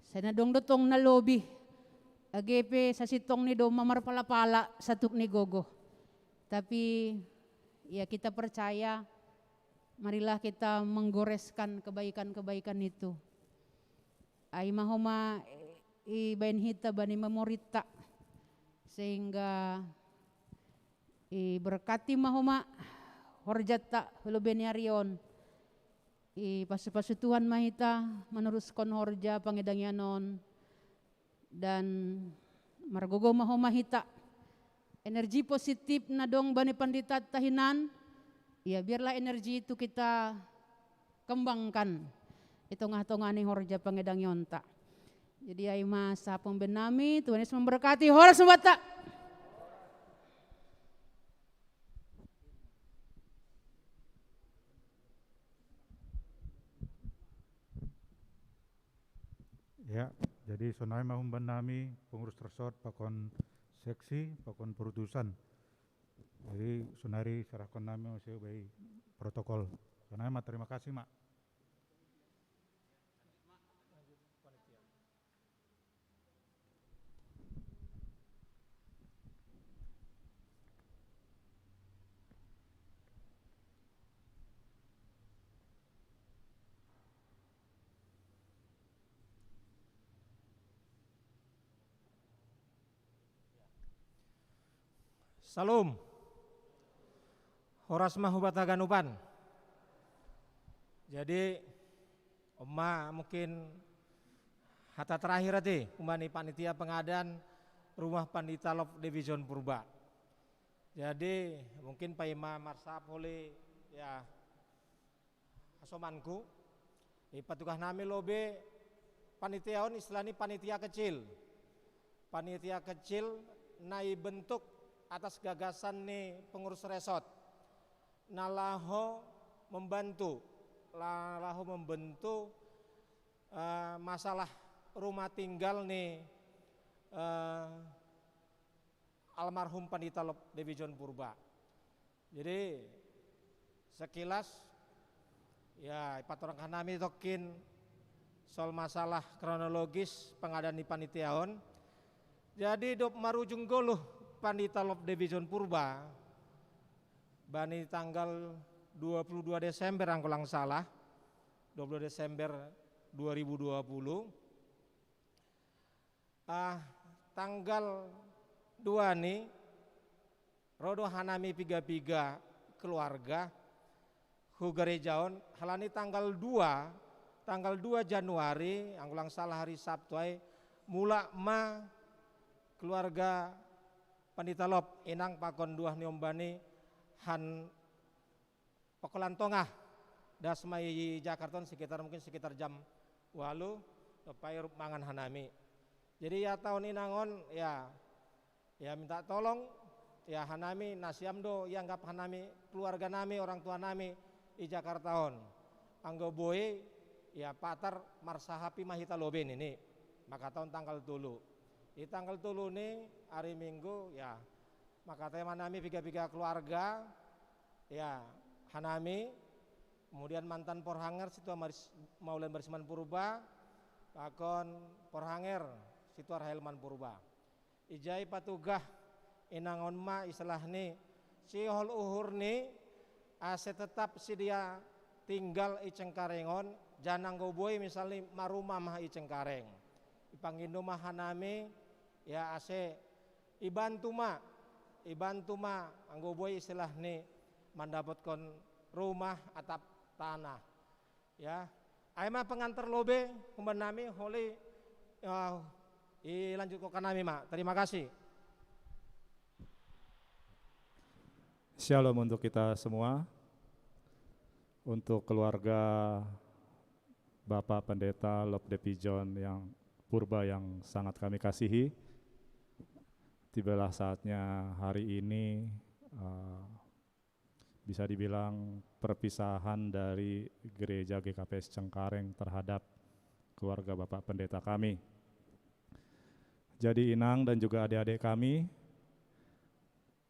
Sai na dong do tong na lobi, age pe sasintongni do mamarpala-pala satuk ni gogo. Tapi ya, kita percaya, marilah kita menggoreskan kebaikan-kebaikan itu. Ai ma homa ibaen hita bani memorita, sehingga iberkati ma homa horjata lobe ni ari on. Ipasu-pasu Tuhan ma hita manuruskon horja pangidangian on, dan margogo ma homa hita. Energi positif na dong bani pandita tahinan, ya, biarlah energi itu kita kembangkan di tongah-tongah ni horja pangedangionta. Jadi ai ma sapong benami, Tuhan Yesus memberkati. Horas mabata. Ya, jadi sonai ma umban nami pengurus resort pakon seksi pakon perutusan. Jadi sonari serahkan nami masih baik protokol. Sonai ma, terima kasih ma. Salom. Horas ma hubataganupan. Jadi, oma mungkin hata terakhir ati umani panitia pengadan rumah pandita lop division Purba. Jadi mungkin paima marsapoli ya, hasomanku. Ipatugah nami lobe panitia on istilahni panitia kecil. Panitia kecil na ibentuk atas gagasan ni pengurus resort na laho membantu, laho membantu uh, masalah rumah tinggal ni uh, almarhum Pandita Lop Devi John Purba. Jadi sekilas ya ipatorangkan nami tokin soal masalah kronologis pengadaan di panitia on. Jadi dop marujung goluh Pandita Lop Devi John Purba bani tanggal dua puluh dua Desember angkolang salah, dua puluh Desember dua ribu dua puluh. Ah, tanggal dua ni rodo hanami piga-piga keluarga hu gereja on halani tanggal dua, tanggal dua Januari angkulang salah hari Sabtu ai, mulak ma keluarga Pandita Lop inang pakon duah ni ombani han Pokolan Tongah. Das ma i Jakarta on sekitar mungkin sekitar jam walu dopai rup mangan hanami. Jadi ya taon inang on ya, ya minta tolong ya hanami nasiam do ianggap hanami keluarga nami orang tua nami i Jakarta on. Anggo boi ya patar marsahapi ma hita lobe nini. Maka taon tanggal tolu. Di tanggal tolu ni hari Minggu ya maka tema nami piga-piga keluarga ya hanami, kemudian mantan porhanger situa Maulian Barsiman Purba, pakon porhanger situa Rahelman Purba. Ijai patugah inangon ma istilahni sihol uhurni ase tetap sidia tinggal i Cengkareng on, jananggo boi misalni marumah ma i Cengkareng. Ipanggindo ma hanami ya ase ibantu ma, ibantu ma anggo boi istilahni mandapotkon rumah atap tanah. Ya, ai ma pengantar lobe humban nami holi uh, ilanjutko kanami ma. Terima kasih. Shalom untuk kita semua. Untuk keluarga Bapak Pendeta Lop Depijon yang Purba yang sangat kami kasihi, tibalah saatnya hari ini uh, bisa dibilang perpisahan dari gereja G K P S Cengkareng terhadap keluarga Bapak Pendeta kami. Jadi inang dan juga adik-adik kami,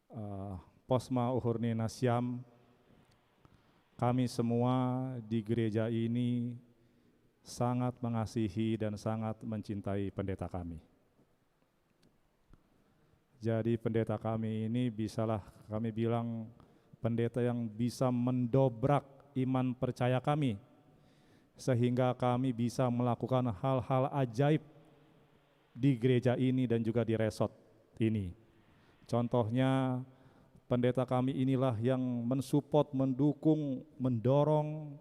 eh, Posma Uhurni Nasyam, kami semua di gereja ini sangat mengasihi dan sangat mencintai pendeta kami. Jadi pendeta kami ini bisalah kami bilang pendeta yang bisa mendobrak iman percaya kami, sehingga kami bisa melakukan hal-hal ajaib di gereja ini dan juga di resort ini. Contohnya, pendeta kami inilah yang mensupport, mendukung, mendorong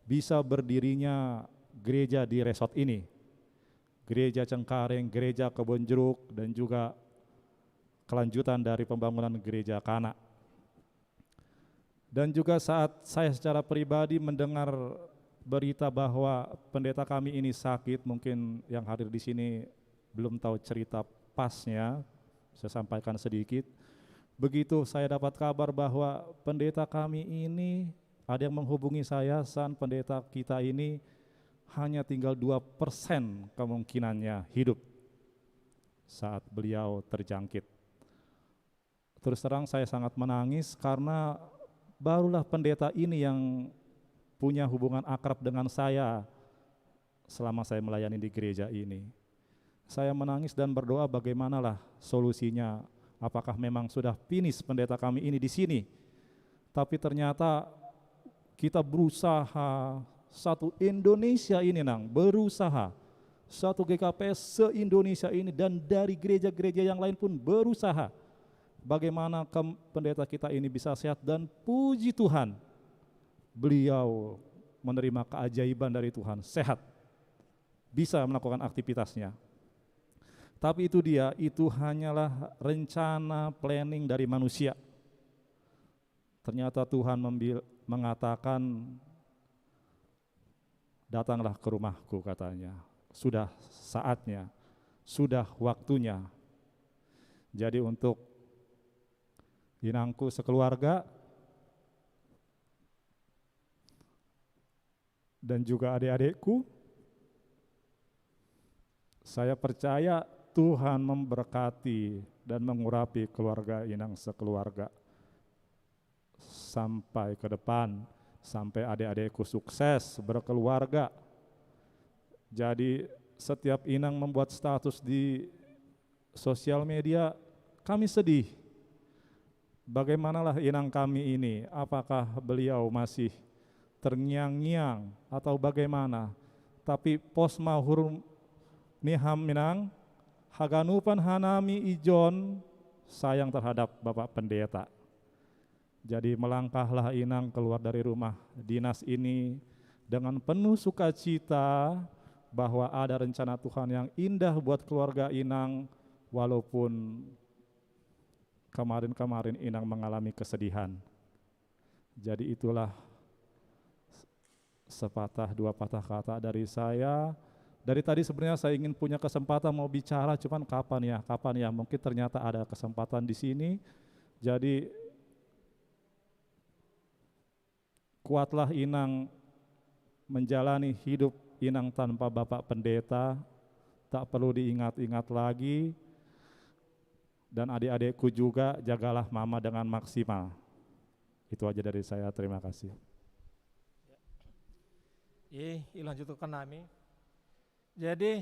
bisa berdirinya gereja di resort ini. Gereja Cengkareng, Gereja Kebonjeruk, dan juga kelanjutan dari pembangunan Gereja Kana. Dan juga saat saya secara pribadi mendengar berita bahwa pendeta kami ini sakit, mungkin yang hadir di sini belum tahu cerita pasnya, saya sampaikan sedikit. Begitu saya dapat kabar bahwa pendeta kami ini, ada yang menghubungi saya, "San, pendeta kita ini hanya tinggal dua persen kemungkinannya hidup saat beliau terjangkit." Terus terang, saya sangat menangis karena barulah pendeta ini yang punya hubungan akrab dengan saya selama saya melayani di gereja ini. Saya menangis dan berdoa, "Bagaimanalah solusinya? Apakah memang sudah finish pendeta kami ini di sini?" Tapi ternyata kita berusaha, satu Indonesia ini, Nang, berusaha. Satu G K P S se-Indonesia ini dan dari gereja-gereja yang lain pun berusaha. Bagaimana kem-, pendeta kita ini bisa sehat, dan puji Tuhan, beliau menerima keajaiban dari Tuhan, sehat, bisa melakukan aktivitasnya. Tapi itu dia, itu hanyalah rencana, planning dari manusia. Ternyata Tuhan membil-, mengatakan, "Datanglah ke rumahku," katanya. "Sudah saatnya, sudah waktunya." Jadi untuk inangku sekeluarga dan juga adik-adikku, saya percaya Tuhan memberkati dan mengurapi keluarga inang sekeluarga sampai ke depan, sampai adik-adikku sukses berkeluarga. Jadi setiap inang membuat status di sosial media, kami sedih. Bagaimanalah inang kami ini? Apakah beliau masih terngiang-ngiang atau bagaimana? Tapi Posma Uhurni Nasyam, haganupan hanami ijon sayang terhadap Bapak Pendeta. Jadi melangkahlah inang keluar dari rumah dinas ini dengan penuh sukacita bahwa ada rencana Tuhan yang indah buat keluarga inang, walaupun kemarin-kemarin inang mengalami kesedihan. Jadi itulah sepatah dua patah kata dari saya. Dari tadi sebenarnya saya ingin punya kesempatan mau bicara, cuman kapan ya, kapan ya? Mungkin ternyata ada kesempatan di sini. Jadi kuatlah inang menjalani hidup inang tanpa Bapak Pendeta, tak perlu diingat-ingat lagi. Dan adik-adikku juga, jagalah mama dengan maksimal. Itu aja dari saya, terima kasih. Ih, ilang jutukan nami. Jadi,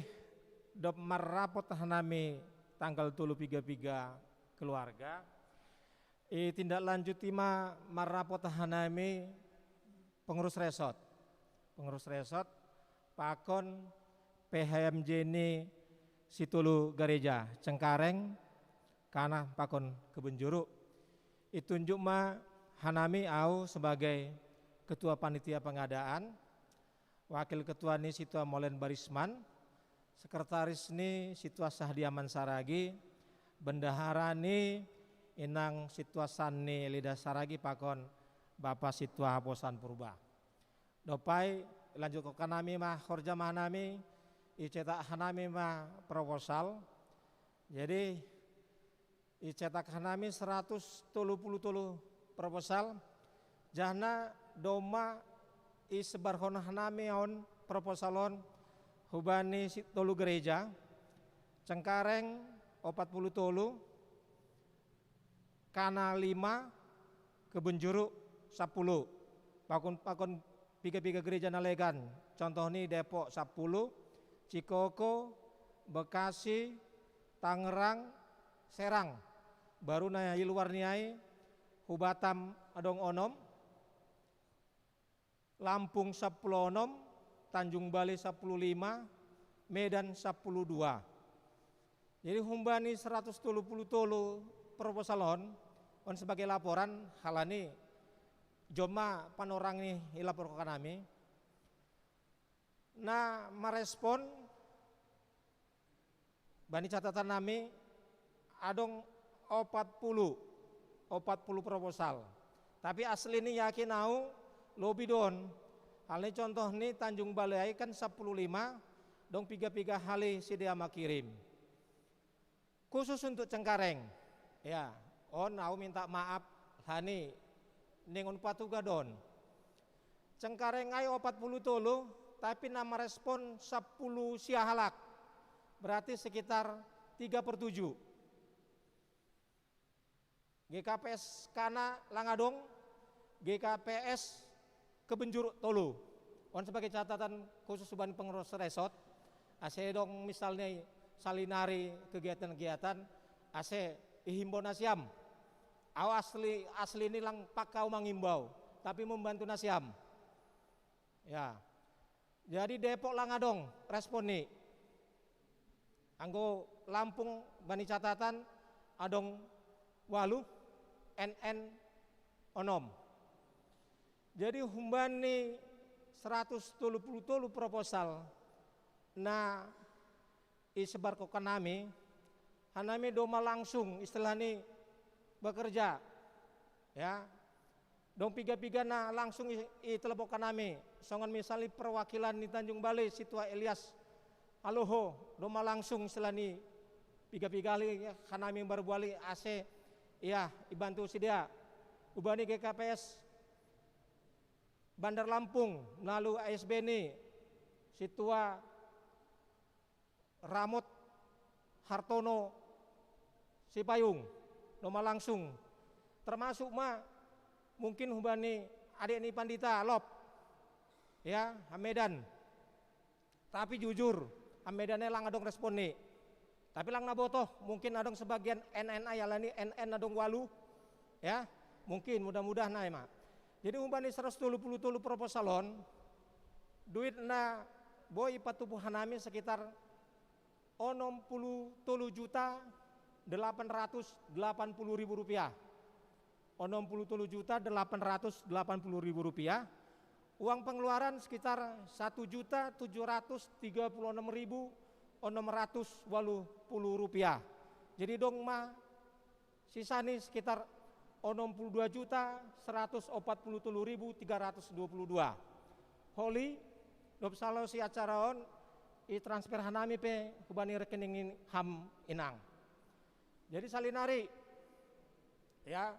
dop marapot hanami tanggal tolu piga piga keluarga. I tindak lanjut ima marapot hanami pengurus resort. Pengurus resort pakon P H M J ini Situlu Gareja Cengkareng, Kana pakon Kebun Juru. Itunjuk ma hanami au sebagai ketua panitia pengadaan, wakil ketua ni Situa Molen Barisman, sekretaris ni Situa Sahdiaman Saragi, bendahara ni Inang Situa Sanni Lidah Saragi pakon Bapa Situa Haposan Purba. Dopai lanjut ko kanami ma horja ma hanami, icetak hanami ma proposal. Jadi icetak hanami seratus tolu puluh tolu proposal. Jahna doma isebarhon hanami on proposal on hubani si tolu gereja. Cengkareng opat puluh tolu, Kana lima, Kebenjuru sapuluh. Pakon-pakon piga-piga gereja nalegan. Contoh ni Depok sapuluh, Cikoko, Bekasi, Tangerang, Serang. Baru na i luar ni ai, hu Batam adong onom, Lampung sapuluh onom, Tanjung Balai sapuluh lima, Medan sapuluh dua. Jadi humbani seratus tolu puluh tolu proposal on, on sebagai laporan halani joma panorang ni i lapor kanami. Na marespon bani catatan nami adong opat puluh, opat puluh proposal. Tapi asli ni yakin au lobi don. Hal ni contoh ni Tanjung Balai ai kan sapuluh lima, dong piga-piga hali sidea makirim. Khusus untuk Cengkareng. Ya, on au minta maaf hani ningon patuga don. Cengkareng ai opat puluh tolu, tapi na marespon sapuluh sia halak. Berarti sekitar tiga per tujuh. G K P S Kana lang adong, G K P S Kebenjuru tolu. On sebagai catatan khusus bani pengurus resort, ase dong misalnya salinari kegiatan-kegiatan, ase ihimbau nasiam. Au asli, asli ni lang pakau mangimbau, tapi membantu nasiam. Ya. Jadi Depok lang adong respon ni. Anggo Lampung bani catatan adong walu, N N onom. Jadi humbani seratus tolu puluh tolu proposal na isebar ko kanami, hanami doma langsung istilahni bekerja. Ya. Dong piga-piga na langsung i, i telepon kanami. Songon misalni perwakilan ni Tanjung Balai, Situa Elias Aloho, doma langsung istilahni piga-piga hali, ya, kanami baru buali ase, ya, ibantu sidea. Ubani G K P S Bandar Lampung melalui A S B ni Situa Ramot Hartono Sipayung, doma langsung. Termasuk ma mungkin humbani adik ni Pandita Lop, ya, Hamedan. Tapi jujur, Hamedan lang adong respon ni. Tapi lang nabotoh, mungkin adong sebagian N N ai alani N N adong walu, ya, mungkin mudah-mudahan ai ma. Jadi humbani seratus tolu puluh tolu proposal on, duit na boi patubuhan nami sekitar onom puluh tolu juta delapan ratus delapan puluh ribu rupiah. Onom puluh tolu juta delapan ratus delapan puluh ribu rupiah. Uang pengeluaran sekitar satu juta tujuh ratus tiga puluh enam ribu enam ratus walu puluh rupiah. Jadi dong ma sisa ni sekitar onom puluh dua juta seratus opat puluh tolu ribu tiga ratus dua puluh dua. Holi, dob salo si acara on, i transfer hanami pe hubani rekening ham inang. Jadi salinari, ya,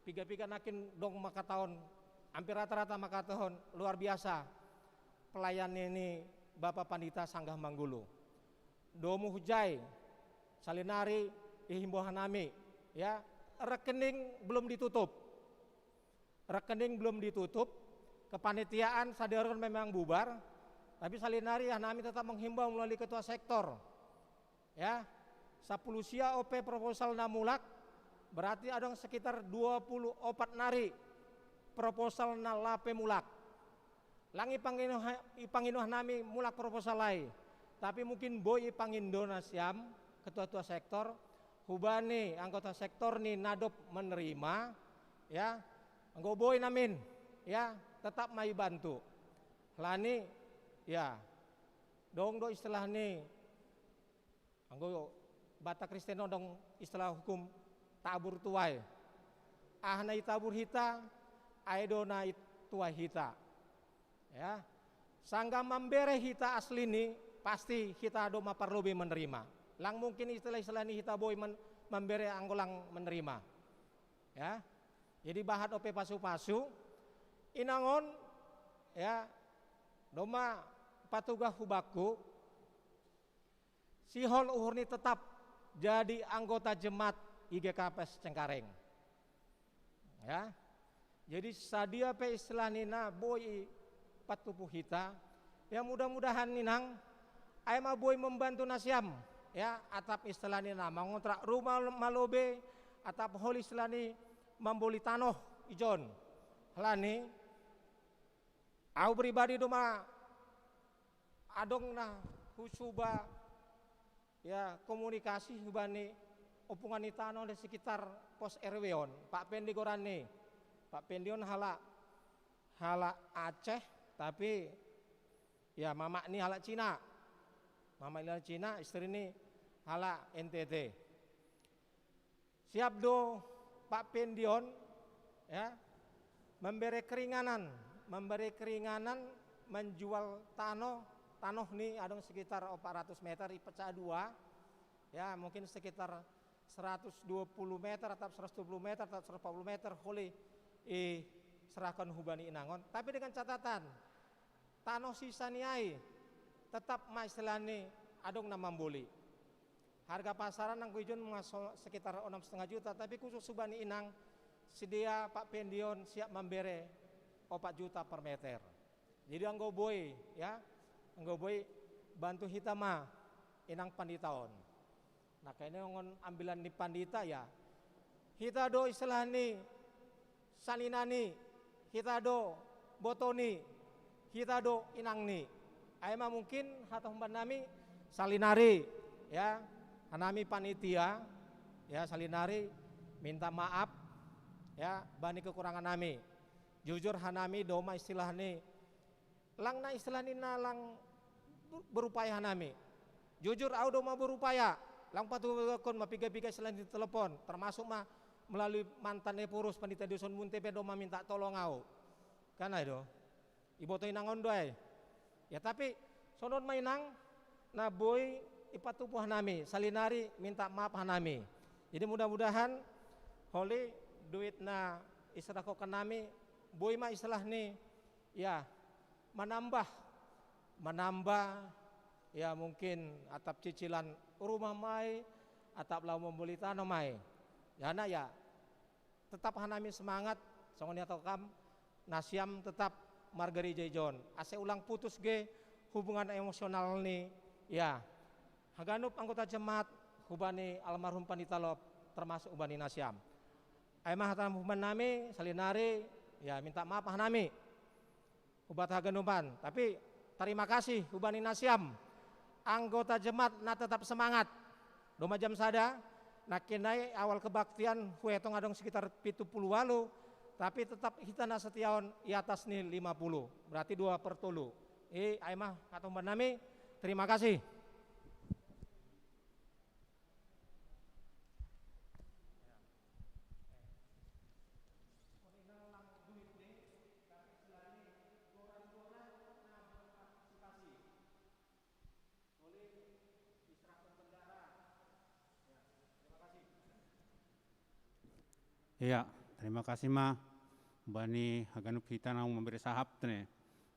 piga-piga nakin dong makatahon, hampir rata-rata makatahon luar biasa pelayan ini Bapak Pandita Sanggah Manggulu. Domu hujai, salinari ihimbau hanami, ya, rekening belum ditutup. Rekening belum ditutup, kepanitiaan sadari on memang bubar, tapi salinari hanami tetap menghimbau melalui ketua sektor. Ya, sapuluh sia ope proposal na mulak, berarti adong sekitar dua puluh opat nari proposal na lape mulak. Lang ipanginuh, ipanginuh nami mulak proposal ai. Tapi mungkin boi ipangindo nasiam ketua-ketua sektor, hubani anggota sektor ni na dob menerima, ya, anggo boi namin, ya, tetap ma ibantu. Halani, ya, dong do istilah ni, anggo Batak Kristen on dong istilah hukum tabur tuai. Aha na itabur hita, ai do na ituai hita. Ya. Sanggah mambere hita asli ni, pasti hita do ma parlobei menerima. Lang mungkin istilah-istilah ni hita boi men-, mambere anggo lang menerima. Ya. Jadi bahat ope pasu-pasu, inang on, ya, doma patugah hubakku, Sihol uhur ni tetap jadi anggota jemaat I G K P S Cengkareng. Ya. Jadi sadia pe istilah nina boi patupu hita. Ya, mudah-mudahan ninang ai ma boi membantu nasiam. Ya, atap istilah nina mangontrak rumah malobe, atap holi istilah ni mamboli tanoh ijon. Halani au pribadi do ma adong na husuba, ya, komunikasi hubani opungan ni tanoh di sekitar pos R W on. Pak Pendi goran ni. Pak Pendi on halak, halak Aceh, tapi ya mamak ni halak Cina. Mamak ni halak Cina, istri ni halak N T T. Siap do Pak Pendi on, ya, memberi keringanan, memberi keringanan menjual tanoh, tanoh ni adong sekitar empat ratus meter ipecah dua, ya, mungkin sekitar seratus dua puluh meter atau seratus dua puluh meter atau seratus empat puluh meter holi i serahkan hubani inangon, tapi dengan catatan tanoh sisa ni ai tetap ma istilah ni adong na mamboli. Harga pasaran nanggo ijon ma so-, sekitar onom setengah juta, tapi khusus hubani inang, sedia Pak Pendi on siap mambere opat juta per meter. Jadi anggo boi, ya, anggo boi bantu hita ma inang pandita on. Nah, kene ngon ambilan ni pandita ya. Hita do istilah ni saninani, hita do botoni, hita do inangni. Ai ma mungkin hata humban nami salinari, ya, hanami panitia, ya, salinari minta maaf, ya, bani kekurangan nami. Jujur hanami do ma istilah ni lang na istilah ni na lang ber-, berupaya hanami. Jujur au do ma berupaya, lang patugakkon ma piga-piga istilah ni telepon, termasuk ma melalui mantan Epurus pandita Dusun Munte pe do ma minta tolong au. Kan ai do. Iboto inang on do ai. Ya, tapi sonon ma inang na boi ipatupu hanami, salinari minta maaf hanami. Jadi mudah-mudahan holi duit na iserahkan nami boi ma istilah ni, ya, manambah, manambah, ya, mungkin atap cicilan rumah ma ai, atap laho mamboli tanoh ma ai. Ya, na, ya, tetap hanami semangat, songon i atau kam, nasiam tetap margereja ijon. Ase ulang putus ge hubungan emosional ni, ya, haganup anggota jemaat hubani almarhum pandita Lop, termasuk hubani nasiam. Ai ma hata humban nami, salinari, ya, minta maaf hanami. Hubata haganupan, tapi tarima kasih hubani nasiam. Anggota jemaat na tetap semangat. Doma jam sada, nangkin nai awal kebaktian huetong adong sekitar pitu pulu walu, tapi tetap hita na setia on i atas ni lima pulu, berarti dua per tolu. I ai ma hata humban nami, terima kasih. Iya, terima kasih ma. Bani haganup hita na mambere sahap ne,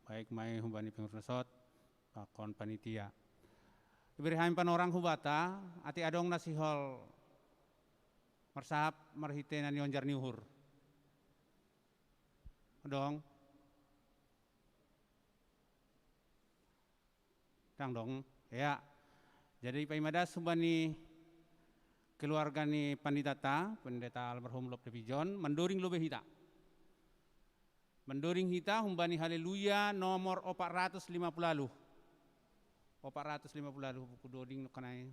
baik ma i hubani pengurus resort, pakon panitia. Ibere hami panorang hubata, ate adong na sihol marsahap marhite na nionjar ni uhur. Adong. Dang dong, ya. Jadi paima das hubani keluarga ni pandita ta, pandita almarhum Lop Davijon, mandoring lobe hita. Mandoring hita hubani Haleluya nomor opat ratus lima puluh lalu. Opat ratus lima puluh lalu buku doding no kanai.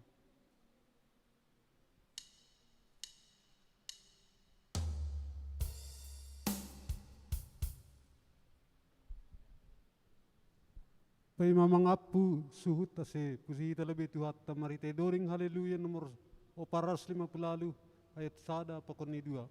Paima mangampu suhut ase puji hita lobe tu Tuhanta marhite doring Haleluya nomor opat ratus lima puluh lalu ayat sada pakon ni dua.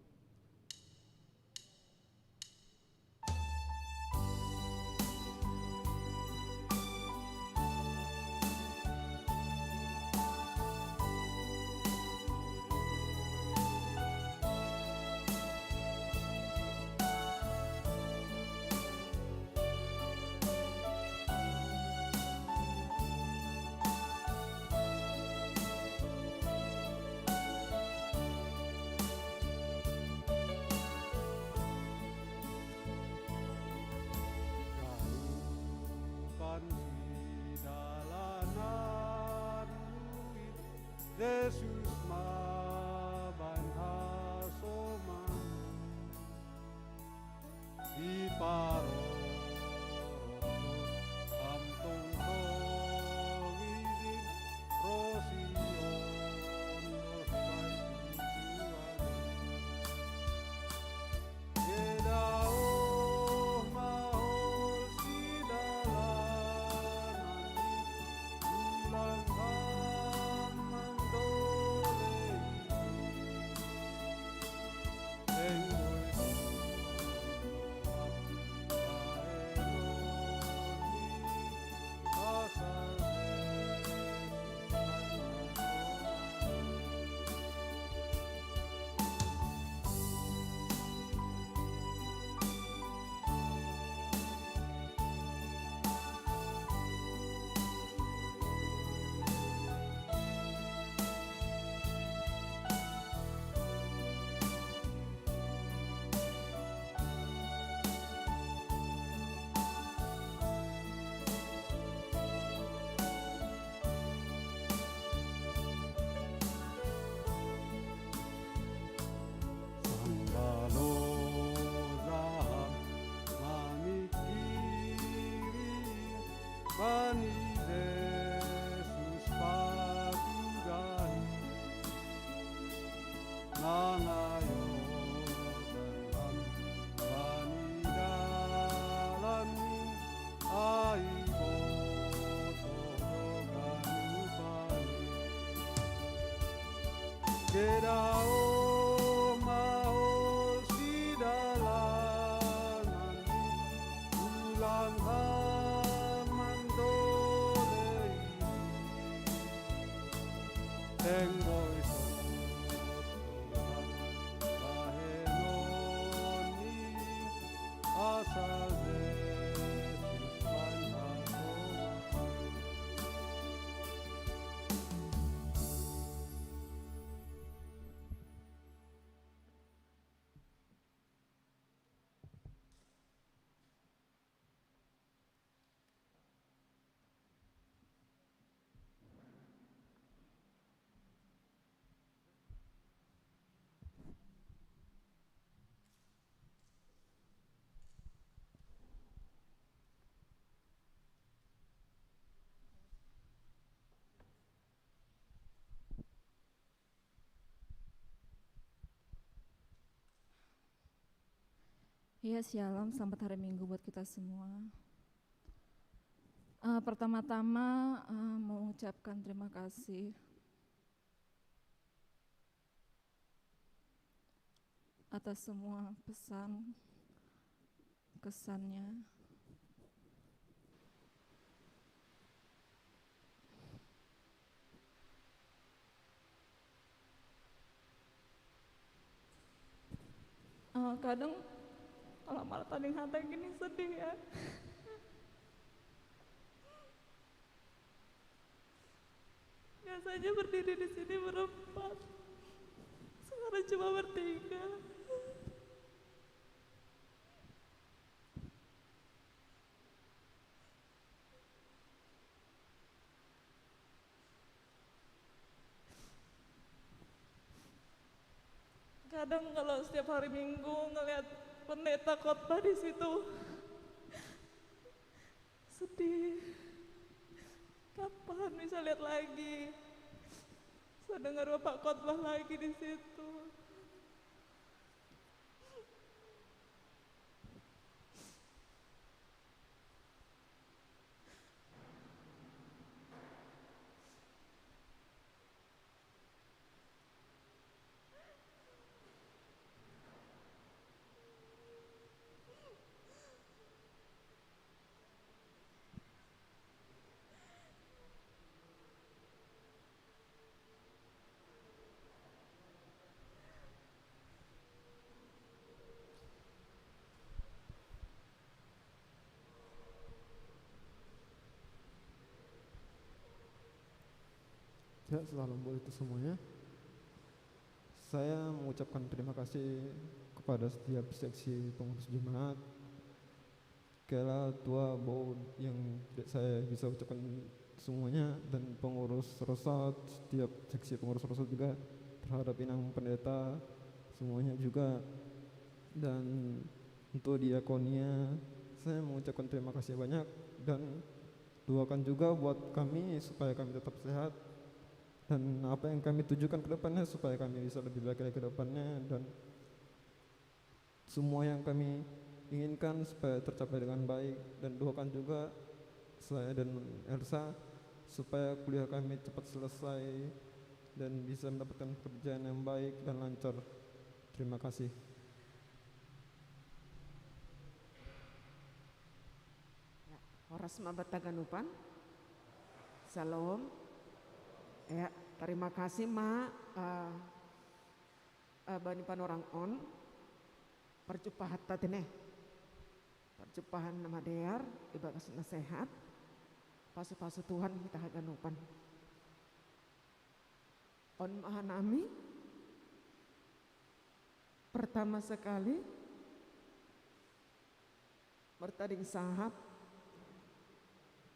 Yesus mabaen hasoman, iparorot ham tongtong idin, ro Sion dos baen tujuan. Kedaoh mahol si dalanan, ulang ham mandolei. Tenggoi sotot ham bahenon ni, asal Jesus baen hasoman. Sanggalo jaham mamingkiri, bani Jesus patugahi. Nangayotan ham bani dalan ni, ai botoh doganupahi. Kedaoh mahol si dalanan, ulang ham mandolei. Tenggoi sotot ham bahenon ni, asal Jesus baen hasoman. Ya, shalom, selamat hari Minggu buat kita semua. Eh, pertama-tama, eh, mau ucapkan terima kasih atas semua pesan kesannya. Eh, kadang kalau malah tanding hati gini sedih ya. Biasanya berdiri di sini berempat, sekarang cuma bertiga. Kadang kalau setiap hari Minggu ngelihat pendeta khotbah di situ, sedih. Kapan bisa lihat lagi? Bisa dengar Bapak khotbah lagi di situ. Ya, setelah lembur itu semuanya, saya mengucapkan terima kasih kepada setiap seksi pengurus jemaat. Kala tua bou yang tidak saya bisa ucapkan semuanya dan pengurus resort, setiap seksi pengurus resort juga terhadap Inang Pendeta semuanya juga, dan untuk diakonia saya mengucapkan terima kasih banyak dan doakan juga buat kami supaya kami tetap sehat dan apa yang kami tujukan ke depannya supaya kami bisa lebih baik lagi ke depannya dan semua yang kami inginkan supaya tercapai dengan baik dan doakan juga saya dan Elsa supaya kuliah kami cepat selesai dan bisa mendapatkan pekerjaan yang baik dan lancar. Terima kasih. Ya, horas ma banta haganupan. Shalom. Ya, terima kasih ma uh, uh, bani panorang on. Parjumpahan ta tene. Parjumpahan na madear, ibagas na sehat. Pasu-pasu Tuhan kita haganupan. On ma hanami, pertama sekali martading sahap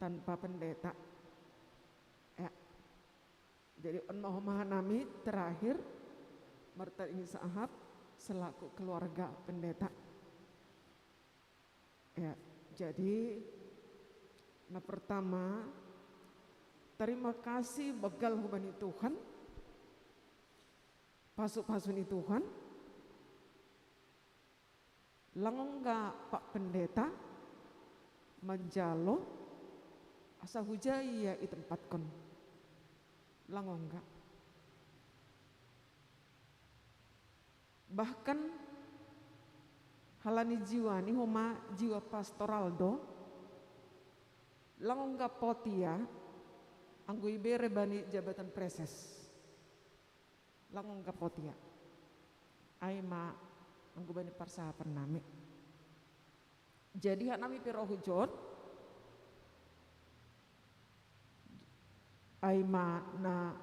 tanpa pendeta. Ya. Jadi on ma homa hanami terakhir martading sahap selaku keluarga pendeta. Ya, jadi na pertama, terima kasih banggal hubani Tuhan, pasu-pasu ni Tuhan, la ngongga Pak Pendeta manjalo asa huja ia i tempatkon. La ngongga. Bahkan halani jiwa ni homa jiwa pastoral do, la ngongga potia anggo ibere bani jabatan preses. La ngongga potia. Ai ma anggo bani parsahapan nami. Jadi hanami pe ro hujon, ai ma na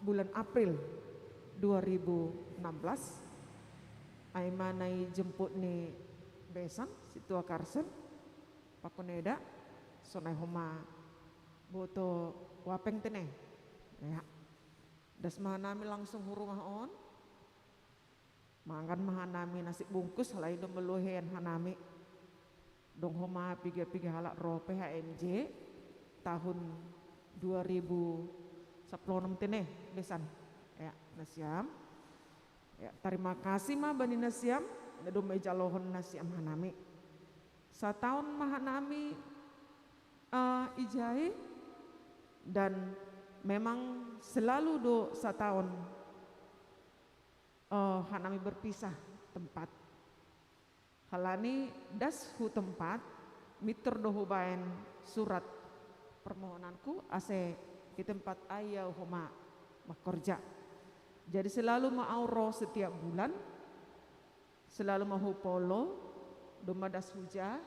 bulan April dua ribu enam belas, ai ma na i jemput ni besan, si tua Karsen, pakon eda, sonai homa boto wapeng tene. Ya. Das ma hanami langsung hu rumah on, mangan ma hanami nasi bungkus, halai do molohen hanami. Dong homa piga-piga halak ro P H M J tahun dua ribu sepuluh tene besan. Ya, nasiam. Ya, terima kasih ma bani nasiam, na do ma ijalohon nasiam hanami. Sataon ma hanami uh, ijai dan memang selalu do sataon uh, hanami berpisah tempat. Halani das hu tempat, mitur do hubaen surat permohonanku ase di tempat ai au homa makorja. Jadi selalu ma au ro setiap bulan, selalu ma hupolo, domma das huja,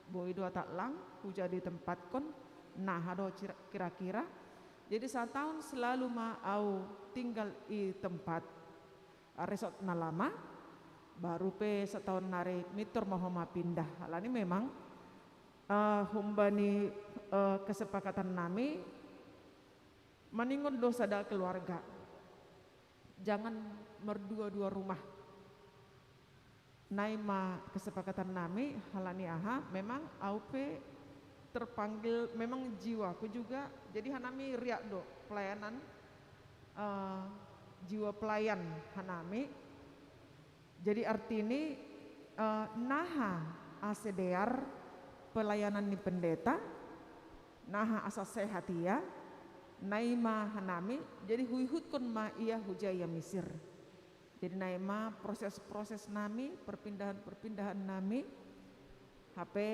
boi do atak lang, huja di tempatkon, naha do kira-kira. Jadi sataon selalu ma au tinggal i tempat resort na lama, baru pe sataon nari mitur ma homa pindah. Halani memang uh, humbani uh, kesepakatan nami maningon do sada keluarga. Jangan merdua-dua rumah. Nai ma kesepakatan nami, halani aha, memang au pe terpanggil, memang jiwaku juga, jadi hanami riak do pelayanan, uh, jiwa pelayan hanami. Jadi artini uh, naha ase dear pelayanan ni pendeta, naha asa sehat ia, nai ma hanami, jadi huihutkon ma ia huja ia Misir. Jadi nai ma proses-proses nami, perpindahan-perpindahan nami, hape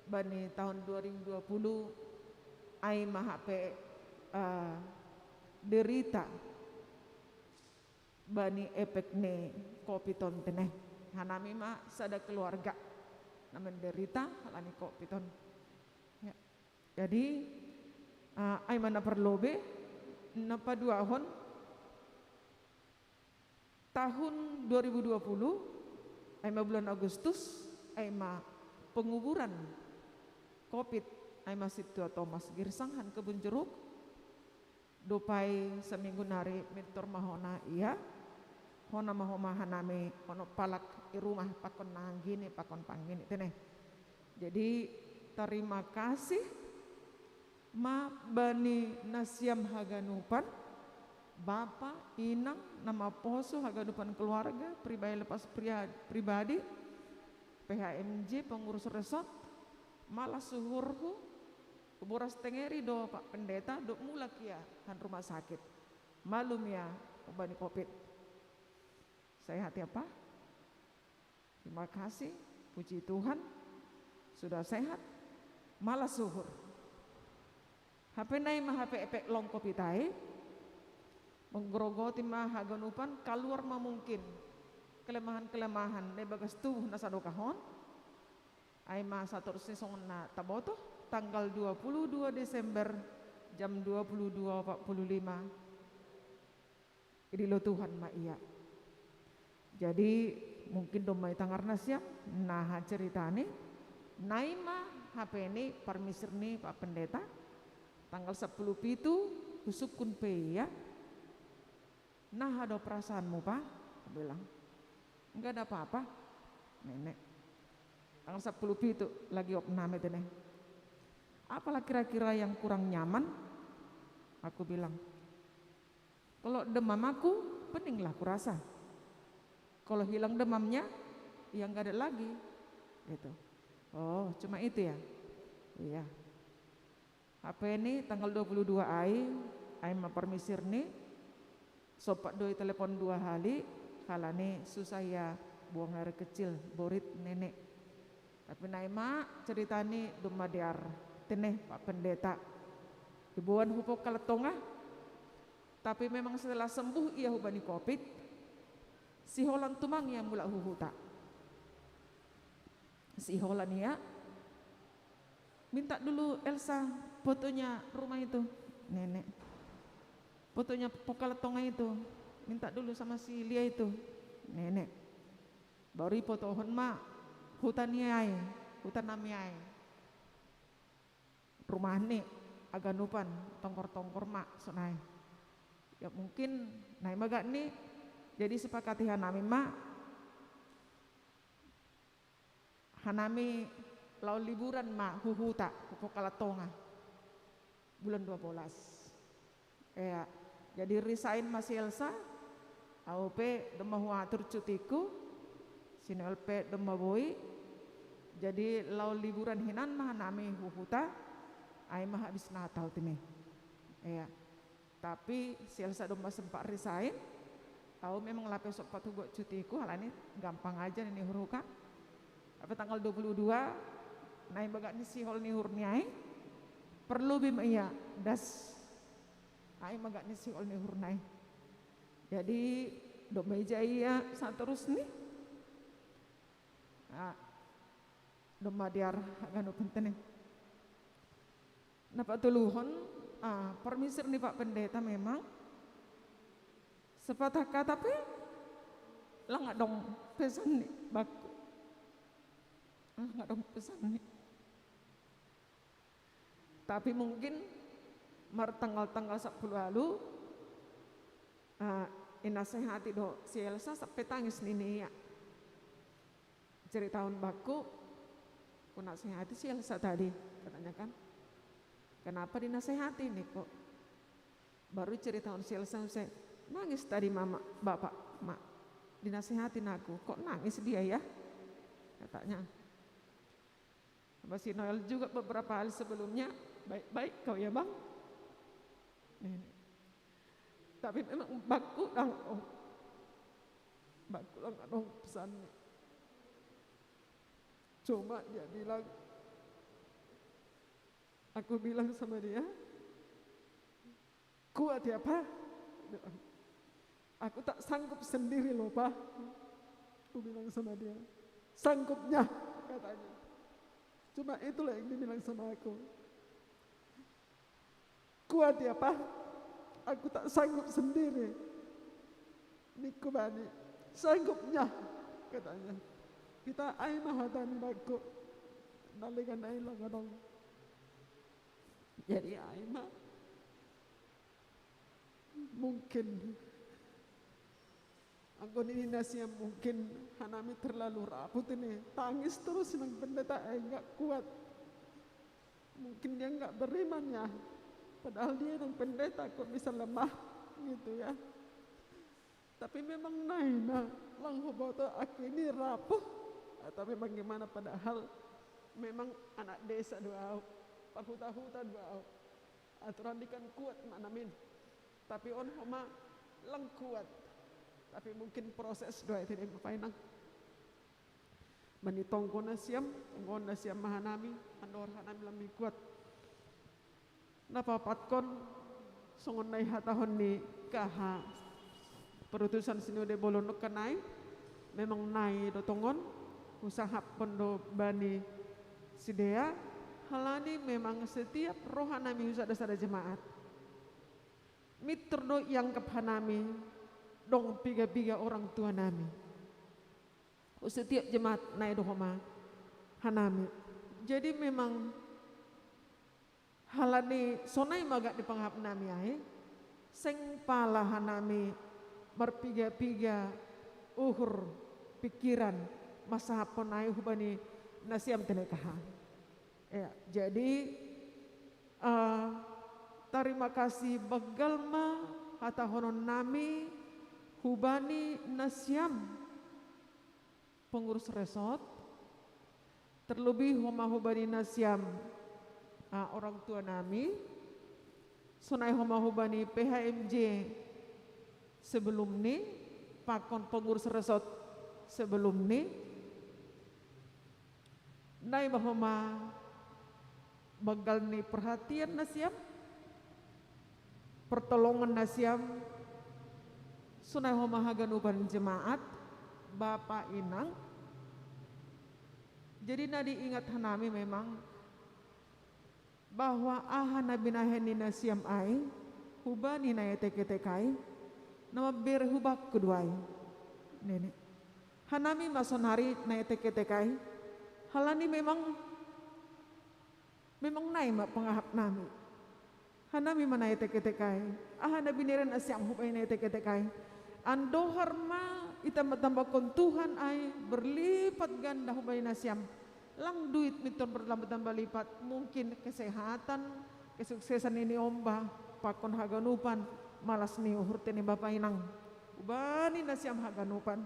bani tahun dua ribu dua puluh ai ma hape uh, derita bani epek ni covid on tene. Hanami ma sada keluarga na menderita halani covid on. Ya. Jadi uh, ai ma na parlobe na paduahon tahun dua ribu dua puluh, ai ma bulan Agustus, ai ma penguburan covid Ai masip tua Thomas Girsang han Kebun Jeruk, dopai seminggu nari mitor mahona ia, hona mahoma hanami hono palak i rumah pakon nanggini, pakon panggini tene. Jadi terima kasih ma bani nasiam haganupan, bapa, inang, nama poso haganupan keluarga, pribadi lepas pria-, pribadi, P H M J, pengurus resort, malah suhurhu, boras tengeri do Pak Pendeta, do mulak ia han rumah sakit. Malum ia, ubani covid. Sehat ya Pak? Terima kasih, puji Tuhan, sudah sehat, malah suhur. Hape nai ma hape epek long covid ai, menggerogoti ma haganupan, kaluar ma mungkin kelemahan-kelemahan nai bagas tubuh na sadokahon. Ai ma satorusni songon na taboto, tanggal dua puluh dua Desember jam dua puluh dua empat puluh lima, idilo Tuhan ma ia. Jadi mungkin domma i tangar nasiam, naha ceritani, nai ma hape ni parmisir ni Pak Pendeta, tanggal sepuluh pitu, husungkun pe ia, naha do perasaanmu Pak? Bilang, enggak ada apa-apa, Nenek. Tanggal sepuluh pitu, lagi opname tene. Apalah kira-kira yang kurang nyaman? Aku bilang, kalau demam aku, peninglah kurasa. Kalau hilang demamnya, ya nggak ada lagi. Gitu. Oh, cuma itu ya? Iya. Hape ni tanggal dua puluh dua ai, ai ma parmisir ni, sompat do i telepon dua hali, halani susah ia buang air kecil, borit Nenek. Tapi nai ma ceritani domma dear, tene Pak Pendeta. Iboan hu Pongkalan Tonga, tapi memang setelah sembuh ia hubani covid, siholan tumang ia mulak hu huta. Siholan ia, minta dulu Elsa fotonya rumah itu, Nenek. Fotonya Pongkalan Tonga itu, minta dulu sama si Lia itu, Nenek. Baru ipotohon ma huta ni ai, huta nami ai. Rumah ni haganupan, tongkor-tongkor ma sonai. Ya mungkin nai ma gak ni, jadi sepakati hanami ma, hanami laho liburan ma hu huta, hu Pongkalan Tonga. Bulan dua belas. Iya, jadi resign ma si Elsa, au pe domma huatur cutiku, si Noel pe domma boi. Jadi laho liburan hinan ma hanami hu huta, ai ma habis Natal tene. Iya. Tapi si Elsa domma sempat resign, au memang lape sompat hubuat cutiku, halani gampang aja ni nihurhu kan. Tapi tanggal dua puluh dua, nai ma gak ni sihol nihur ni ai, perlu be ma ia das. Ai ma gak ni sihol nihur nai. Jadi domma ija ia saterusni. Ah, domma dear haganupan tene. Na patoluhon, ah, parmisir ni Pak Pendeta memang sepatah kata pe lang adong pesan ni bakku. Lang adong pesan ni. Tapi mungkin mar tanggal-tanggal sepuluh alu, ah, inasehati do si Elsa sampai tangis nini ia. Ceritahon bakku, kunasehati si Elsa tadi, katanya kan. Kenapa dinasehati ini kok? Baru ceritahon si Elsa, saya nangis tadi mama, bapak, mak. Dinasehati aku, kok nangis dia ya? Katanya. Sama si Noel juga beberapa hari sebelumnya, baik-baik kau ya bang. Ini. Tapi memang bakku lang, oh, bakku lang adong pesannya. Cuma dia bilang, aku bilang sama dia, kuat ya Pak? Aku tak sanggup sendiri loh Pak. Aku bilang sama dia, sanggupnya katanya. Cuma itulah yang dibilang sama aku. Kuat ya Pak, aku tak sanggup sendiri. Niku bani, sanggupnya katanya. Kita ai mahatani bakku. Nalikan ai lang adong. Jadi ai ma, mungkin anggo nini na siam, mungkin hanami terlalu rapuh ini, tangis terus nang pendeta, eh, nggak kuat. Mungkin dia nggak beriman ya, padahal dia nang pendeta kok bisa lemah gitu ya. Tapi memang nai ma, lang huboto aku ini rapuh. Ah, tapi bagaimana, padahal memang anak desa do au, parhuta-huta do au. Aturan di kan kuat ma namin. Tapi on homa lang kuat. Tapi mungkin proses do ai tene, Bapak Inang. Mani tonggo na siam, tonggo na siam ma hanami, andor hanami lam ni kuat. Na paopatkon, songon na i hatahon ni K H perutusan sinode bolon nangkin nai, memang nai do tongon, husahaphon do bani sidea, halani memang setiap ro hanami hu sada-sada jemaat, mintor do ianggap hanami dong piga-piga orang tua nami. Setiap jemaat nai do homa hanami. Jadi memang halani sonai ma gak di pangahap nami ai, seng pala hanami marpiga-piga uhur pikiran masahaphon ai hubani na siam tene K H. Ya, jadi, eh, tarima kasih banggal ma hatahonon nami hubani na siam pengurus resort, terlebih homa hubani na siam, ah, orang tua nami, sonai homa hubani P H M J sebelum ni, pakon pengurus resort sebelum ni, nai ma homa banggal ni perhatian na siam, pertolongan na siam, sonai homa haganupan jemaat, bapa inang. Jadi na diingat hanami memang bahwa aha na binahen ni na siam ai hubani na etek-etek ai, na mambere hubakku do ai. Nene. Hanami ma sonari na etek-etek ai, halani memang, memang nai ma pangahap nami. Hanami ma na etek-etek ai. Aha na binere na siam hubani na etek-etek ai, andohar ma itamba-tambahkon Tuhan ai berlipat ganda hubani na siam. Lang duit mintor bertambah-tambah lipat, mungkin kesehatan, kesuksesan nini omba, pakon haganupan, malas ni uhur tene bapa inang. Hubani na siam haganupan.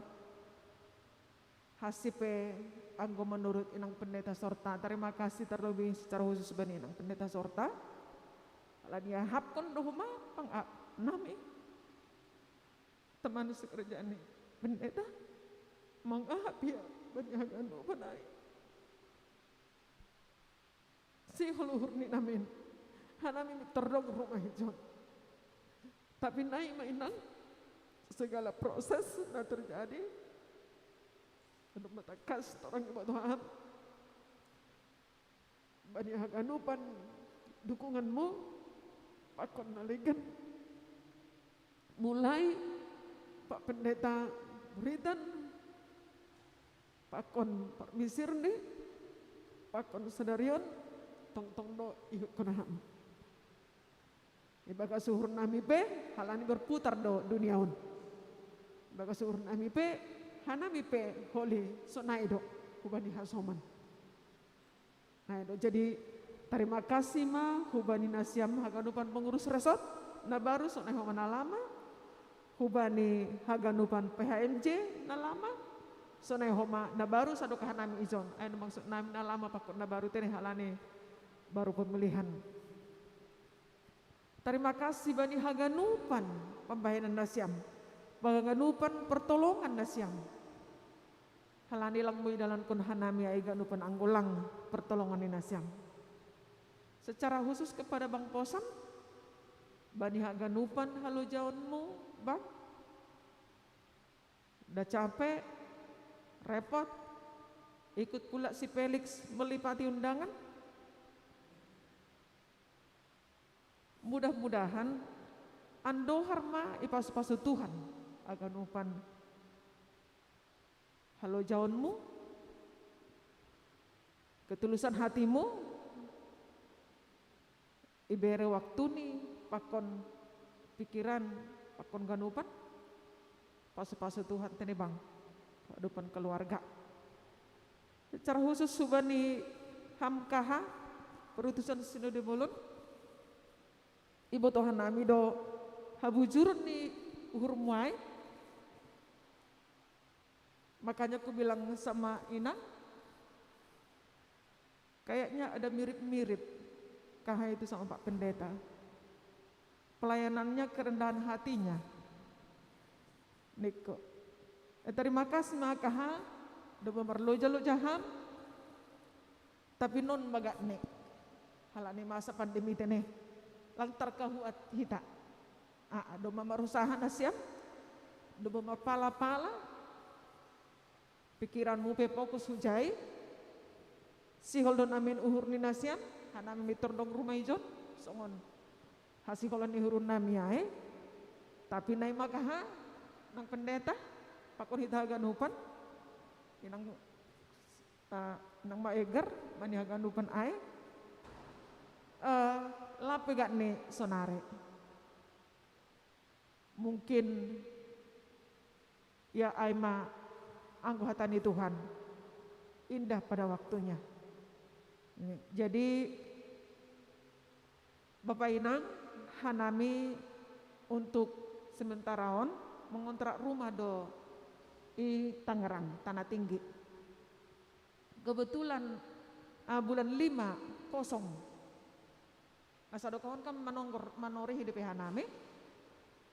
Hansi pe anggo menurut inang pendeta Sorta, terima kasih terlebih secara khusus bani inang pendeta Sorta. Ala diahapkon do homa pangahap nami. Teman sekerja ni pendeta mangahap ia bani haganupan ai. Sihol uhur ni namin, hanami terdong rumah ijon. Tapi nai ma inang, segala proses na terjadi, anu matakas torang iba Tuhan, bani haganupan dukunganmu, pakon na legan. Mulai Pak Pendeta Buritan, pakon Pak Misir ni, pakon sadarion, tongtong do ihutkon ham. Ibagas uhur nami pe, halani berputar do dunia on. Ibagas uhur nami pe, hanami pe holi sonai do hubani hasoman. Nah, do, jadi terima kasih ma hubani na siam haganupan pengurus resort na baru, sonai homa na lama, hubani haganupan P H M J na lama, sonai homa na baru sadokah nami ijon. Ai maksud nami na lama pakon na baru tene halani baru pemilihan. Terima kasih bani haganupan pambahenan na siam, haganupan pertolongan na siam. Halani lang mui dalankon hanami ai ganupan anggo lang pertolongan ni na siam. Secara khusus kepada Bang Posan, bani haganupan halojaonmu, Bang. Nda capek, repot, ikut pula si Felix melipati undangan. Mudah-mudahan andohar ma ipasu-pasu Tuhan haganupan halojaonmu, ketulusan hatimu, Ibere waktuni, pakon pikiran, pakon ganupan, pasu-pasu Tuhan tene bang, kehidupan keluarga. Secara khusus hubani ham kaha, perutusan Sinode Bolon, ibotohan nami do habujurun ni uhurmu ai. Makanya ku bilang sama Inang, kayaknya ada mirip-mirip kaha itu sama Pak Pendeta. Pelayanannya, kerendahan hatinya. Niko. Eh, terima kasih ma kaha, do mamarloja-loja ham. Tapi non ma gak ne, halani masa pandemi tene, lang tarkahuat hita. Aa, do mamarusaha nasiam, do mamarpala-pala, pikiranmu pe fokus hujai, sihol do namin uhur ni nasiam, hanami mitordong rumah ijon, songon hasiholan ni uhur nami ai. Tapi nai ma kaha, nang pendeta, pakon hita haganupan, inang, ah, nang maeger, mani haganupan ai, eh, lape gak ne sonare. Mungkin ya ai ma anggo hata ni Tuhan, indah pada waktunya. Jadi, Bapak Inang, hanami untuk sementara on mengontrak rumah do i Tangerang, Tanah Tinggi. Kebetulan, ah, bulan lima kosong. Nah, sadokahon kan manonggor, manorihi dope hanami.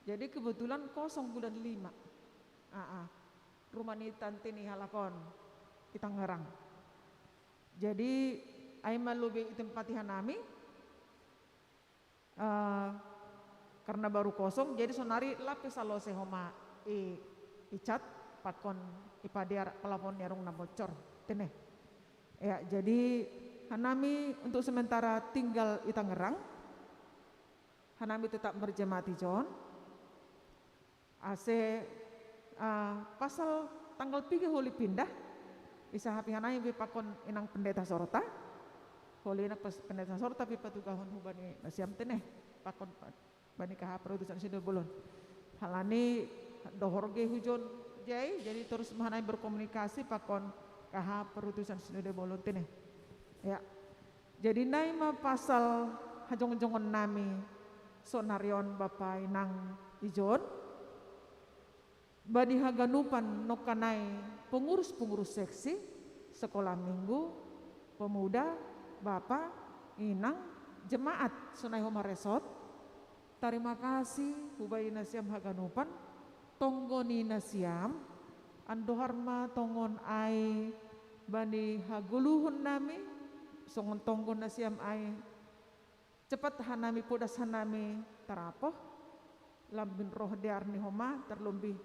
Jadi kebetulan kosong bulan lima. Aa, rumah ni tante ni halak on i Tangerang. Jadi ai ma lobi itempati hanami, eh, karena baru kosong, jadi sonari lape salose homa i, icat, pakon ipadear pelafon ni arung na bocor tene. Ya, jadi hanami untuk sementara tinggal i Tangerang. Hanami tetap berjemaat ijon. Ase, ah, pasal tanggal piga holi pindah, isahapi hanami be pakon inang pendeta Sorta. Holi inang pes-, pendeta Sorta pe patugahon hubani nasiam tene, pakon pa-, bani kaha perutusan Sinode Bolon. Halani dohor ge hujon jai, jadi terus ma hanami berkomunikasi pakon kaha perutusan Sinode Bolon tene. Ya. Jadi nai ma pasal hajongjongon nami sonari on, Bapa Inang ijon, bani haganupan nongkanai pengurus-pengurus seksi, sekolah minggu, pemuda, bapa, inang, jemaat sonai homa resort. Tarima kasih hubani nasiam haganupan, tonggo ni nasiam, andohar ma tongon ai bani hagoluhon nami, songon tonggo nasiam ai, cepat hanami, podas hanami tarapoh, lambin roh dear ni homa, tarlombi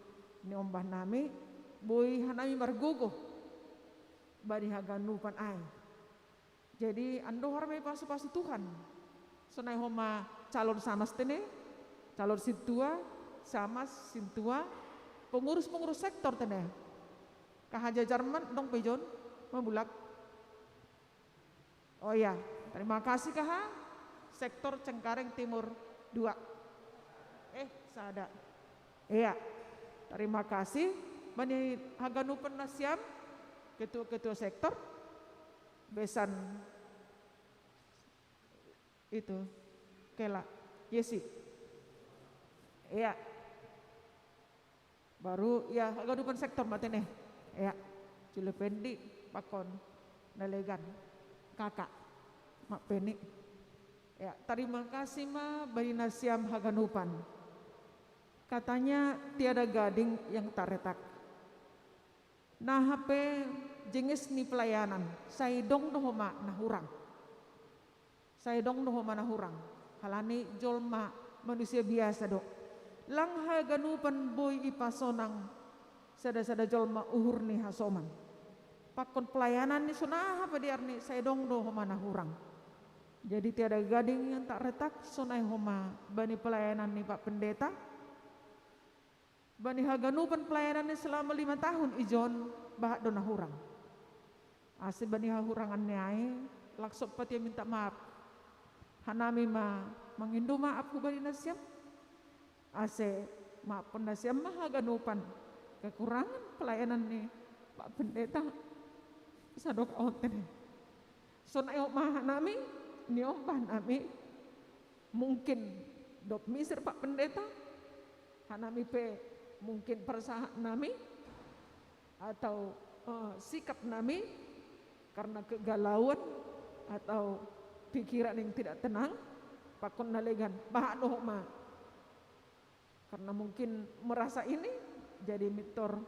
niombah nami, boi hanami margogoh bani haganupan ai. Jadi andohar ma i pasu-pasu Tuhan. Sonai homa calon samas tene, calon sintua, samas, sintua, pengurus-pengurus sektor tene. Kaha jajar man dong pe ijon, mambulak. Oh ya, terima kasih kaha, sektor Cengkareng Timur dua. Eh, sada. Iya, terima kasih. Bani haganupan nasiam, ketua-ketua sektor, besan itu, Kela, Yesi. Iya. Baru ya, haganupan sektor ma tene. Ya, Jule Pendi, pakon na legan, kakak, Mak Peni. Ya, tarima kasih ma bani nasiam haganupan. Katanya tiada gading yang tak retak. Naha pe jenis ni pelayanan, sai dong do homa na hurang. Sai dong do homa na hurang, halani jolma manusia biasa do. Lang haganupan boi ipasonang sada-sada jolma uhur ni hasoman. Pakon pelayanan ni sonaha pe dear ni, sai dong do homa na hurang. Jadi tiada gading yang tak retak, sonai homa bani pelayanan ni Pak Pendeta. Bani haganupan pelayanan ni selama lima tahun ijon, bahat do na hurang. Ase bani hahurangan ni ai, langsung patia minta maaf. Hanami ma mangindo maap hubani nasiam, ase maapon nasiam ma haganupan kekurangan pelayanan ni Pak Pendeta sadok aontene. Sonai homa hanami, niombah nami, mungkin dob misir Pak Pendeta, hanami pe mungkin persahat nami, atau eh, sikap nami karena kegalauan atau pikiran yang tidak tenang, pakon nalegan, bahat do homa. Karena mungkin merasa ini jadi mitor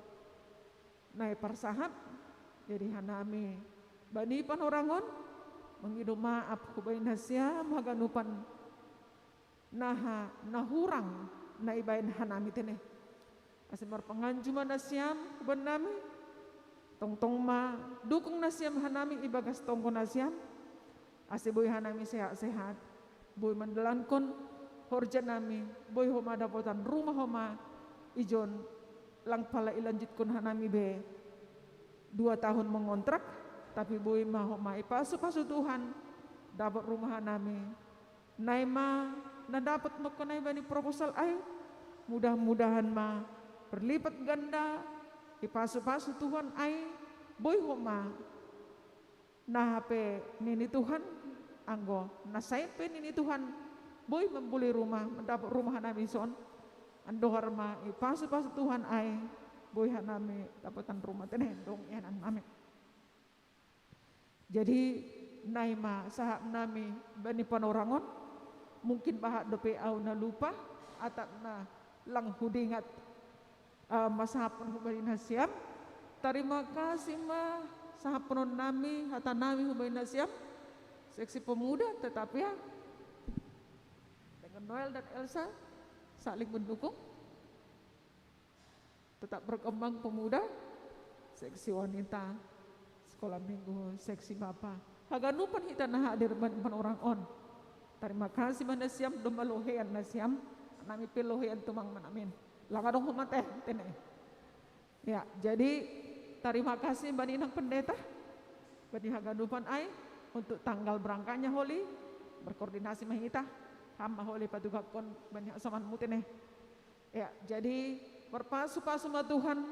nai parsahap, jadi hanami bani panorangon mangido maap hubani nasiam haganupan naha na hurang na ibaen hanami tene. Ase marpanganju ma nasiam hubani nami, tongtong ma dukung nasiam hanami ibagas tonggo nasiam, ase boi hanami sehat-sehat, boi mandalankon horja nami, boi homa dapotan rumah homa ijon, lang pala ilanjutkon hanami be dua tahun mengontrak, tapi boi ma homa ipasu-pasu Tuhan dapot rumah hanami. Nai ma na dapot nongko nai bani proposal ai, mudah-mudahan ma berlipat ganda ipasu-pasu Tuhan ai, boi homa. Naha pe nini Tuhan, anggo na sai pe nini Tuhan, boi mamboli rumah, mandapot rumah hanami son. Andohar ma ipasu-pasu Tuhan ai, boi hanami dapotan rumah tene dong ianan nami. Jadi nai ma sahap nami bani panorangon, mungkin bahat dope au na lupa, atap na lang hudingat uh, masahaphon hubani nasiam. Tarima kasih ma sahaphonon nami, hata nami hubani nasiam. Seksi pemuda tetap ya dengan Noel dan Elsa saling mendukung. Tetap berkembang pemuda, seksi wanita, sekolah minggu, seksi bapa. Haganupan hita na hadir bani panorangon. Tarima kasih ma nasiam, domma lohean nasiam, nami pe lohean tumang ma namin. Lang adong homa teh tene. Ya, jadi tarima kasih bani inang pendeta, bani haganupan ai, untuk tanggal berangkatnya holi, berkoordinasi ma hita, ham ma holi patugakkon bani hasomanmu tene. Ya, jadi marpasu-pasu ma Tuhan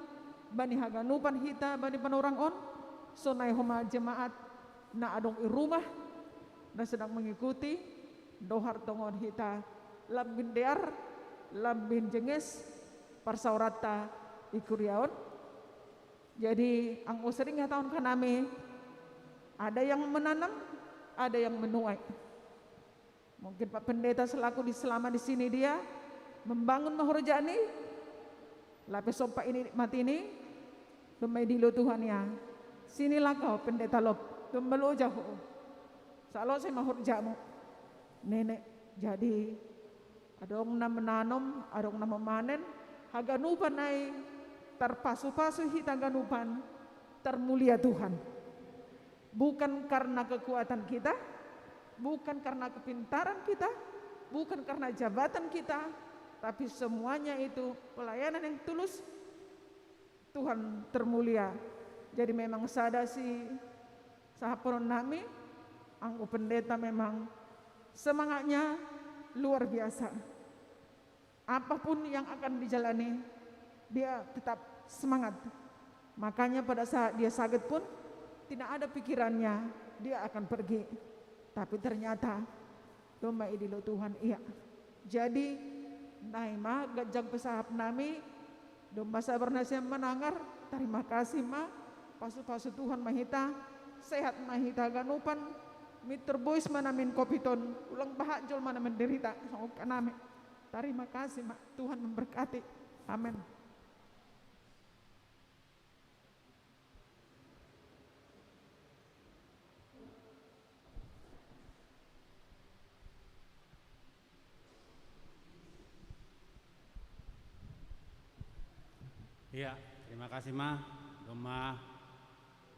bani haganupan hita bani panorangon, sonai homa jemaat na adong i rumah, na sedang mengikuti, dohar tongon hita lambin dear, lambin jenges, parsaoranta i kuria on. Jadi anggo sering hatahon hanami, ada yang menanam, ada yang menuai. Mungkin Pak Pendeta selaku di selama di sini dia membangun ma horjani, lape sompa ini matini, domma idilo Tuhan ia. Sini lakau Pendeta Lop, domma loja ho. Salose ma horjamu. Nenek, jadi adong na menanom, adong na memanen, haganupan ai tarpasu-pasu hita haganupan, termulia Tuhan. Bukan karena kekuatan kita, bukan karena kepintaran kita, bukan karena jabatan kita, tapi semuanya itu pelayanan yang tulus, Tuhan termulia. Jadi memang sada si sahaphonon nami, anggo pendeta memang semangatnya luar biasa. Apapun yang akan dijalani, dia tetap semangat. Makanya pada saat dia sakit pun, tidak ada pikirannya dia akan pergi. Tapi ternyata domma idilo Tuhan ia. Jadi nai ma ganjang pe sahap nami, domma sabar nasiam manangar, tarima kasih ma, pasu-pasu Tuhan ma hita, sehat ma hita haganupan, mintor bois ma namin covid on, ulang bahat jolma na menderita, songon nami. Tarima kasih ma, Tuhan memberkati. Amin. Iya, terima kasih ma, domma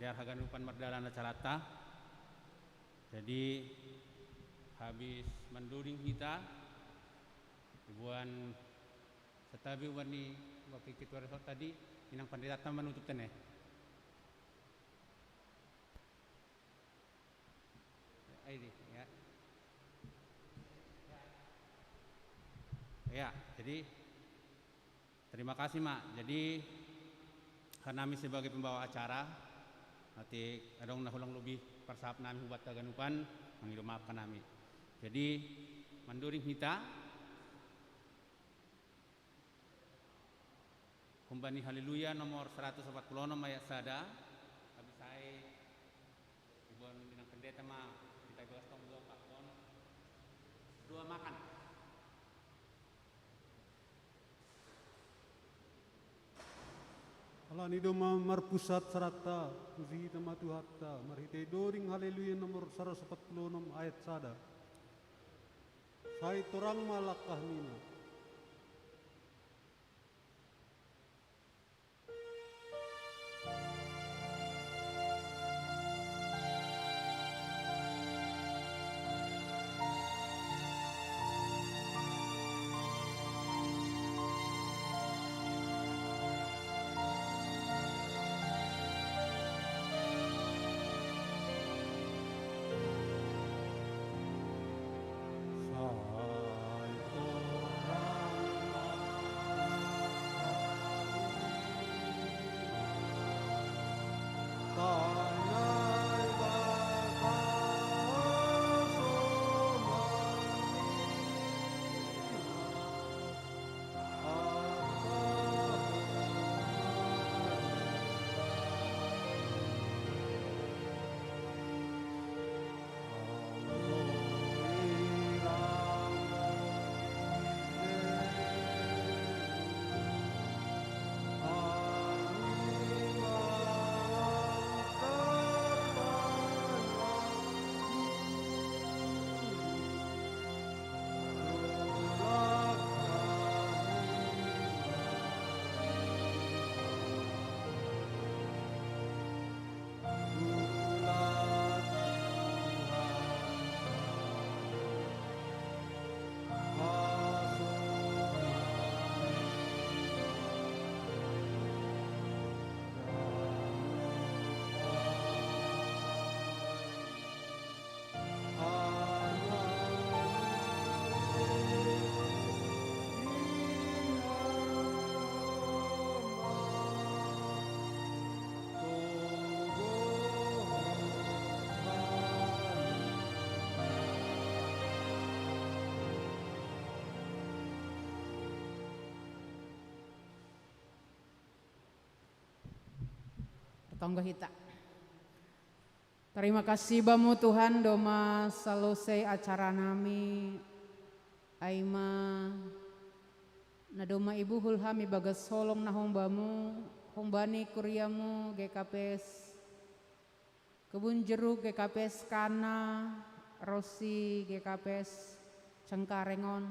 dear haganupan mardalan acaranta. Jadi habis mandoding hita, ibuan Santabi uban ni wakil ketua resort tadi, inang pandita ta manutup tene. Ai di, ya. Ya, jadi terima kasih, Mak. Jadi, hanami sebagai pembawa acara, nanti adong na hulang lubi parsahap nami hubat haganupan, mangido maaf hanami. Jadi, manduring hita, humbani Haleluya nomor seratus empat puluh enam ayat sada, habis saya Ibon dengan pendeta ma, kita ibagas tong doa pakon doa makan. Alani do ma marpusat sarata, puji hita ma Tuhanta, marhitei doring Haleluya nomor seratus empat puluh enam ayat sada. Sai torang ma langkah nina. Tonggo hita. Tarima kasih bamu Tuhan, doma salosei acara nami, ai ma na doma ibuhul hami bagas holong na hong bamu, hong bani kuriamu G K P S Kebun Jeruk, G K P S Kana, ro si G K P S Cengkareng on.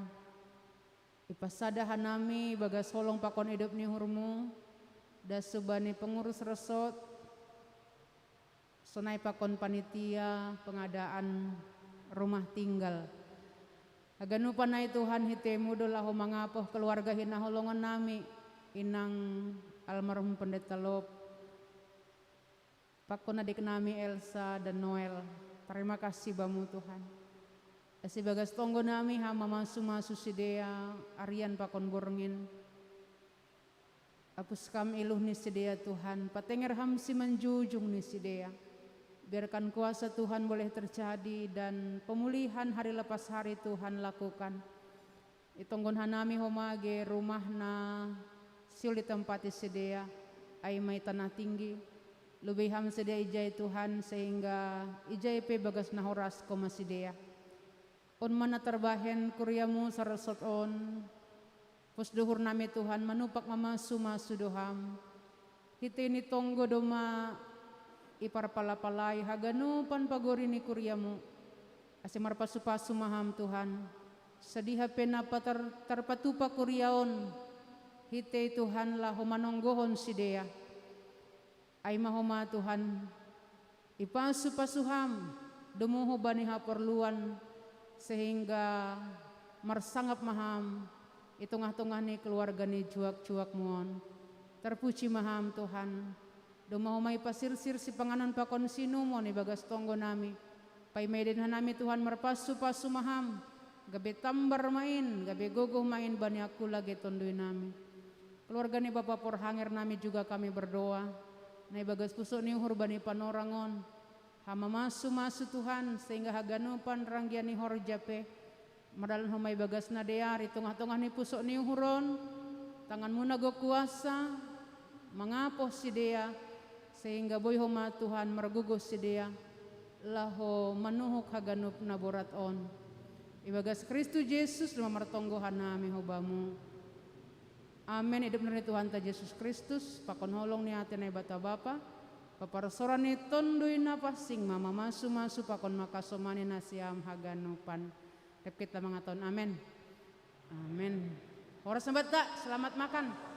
Ipasada hanami bagas holong pakon idop ni uhurmu, das subani pengurus resort, sonai pakon panitia pengadaan rumah tinggal. Haganupan nai Tuhan hitemu do laho mangapoh keluarga hinaholongan nami, inang almarhum Pendeta Lop, pakon adik nami Elsa dan Noel. Tarima kasih bamu Tuhan. Asi bagas tonggo nami ham mamasu-masu sidea, arian pakon borngin. Apus kam iluh ni sidea Tuhan, patenger ham simanjujung ni sidea. Biarkan kuasa Tuhan boleh terjadi dan pemulihan hari lepas hari Tuhan lakukan. Itonggon hanami homa ge rumah na siul ditempahi sidea, ai ma i tanah tinggi. Lobei ham sidea ijai Tuhan, sehingga ijai pe bagas na horas ko ma sidea. On ma na tarbahen kuriamu saresort on, pos do uhur nami Tuhan manupak mamasu-masu do ham. Hitei ni tonggo do ma iparpalapalai haganupan pagori ni kuriamu. Asi marpasu-pasu ma ham Tuhan. Sadiha pe na patar-, tarpatupa kuria on. Hitei Tuhan laho manonggohon sidea. Ai ma homa Tuhan, ipasu-pasu ham, domu hubani haporluan, sehingga marsangap ma ham, i tongah-tongah ni keluarga ni juak-juakmu on. Tarpuji ma ham Tuhan, doma homa ipasirsir sipanganon pakon siinumon i bagas tonggo nami. Paima i dain hanami Tuhan marpasu-pasu ma ham, gabe tambar main, gabe gogoh main bani aku lage tondui nami. Keluarga ni Bapa Porhanger nami juga kami berdoa, na ibagas puso ni uhur bani panorangon, ha mamasu-masu Tuhan, sehingga haganupan ranggian ni horja pe, mardalan homa ibagas na dear, i tongah-tongah ni puso ni uhuron, tangan muna go kuasa, mangapoh sidea, sehingga boi homa Tuhan margogoh sidea, laho manuhuk haganup na borat on. Ibagas Kristus Jesus na martonggohan nami ho Bamu. Amen. Idop ni Tuhanta Jesus Kristus, pakon holong ni ate Naibata Bapa, paparsoran ni Tondui Napansing ma mamasu-masu pakon makasomani nasiam haganupan. Dap kita mangaton amen. Amen. Horas na banta, selamat makan.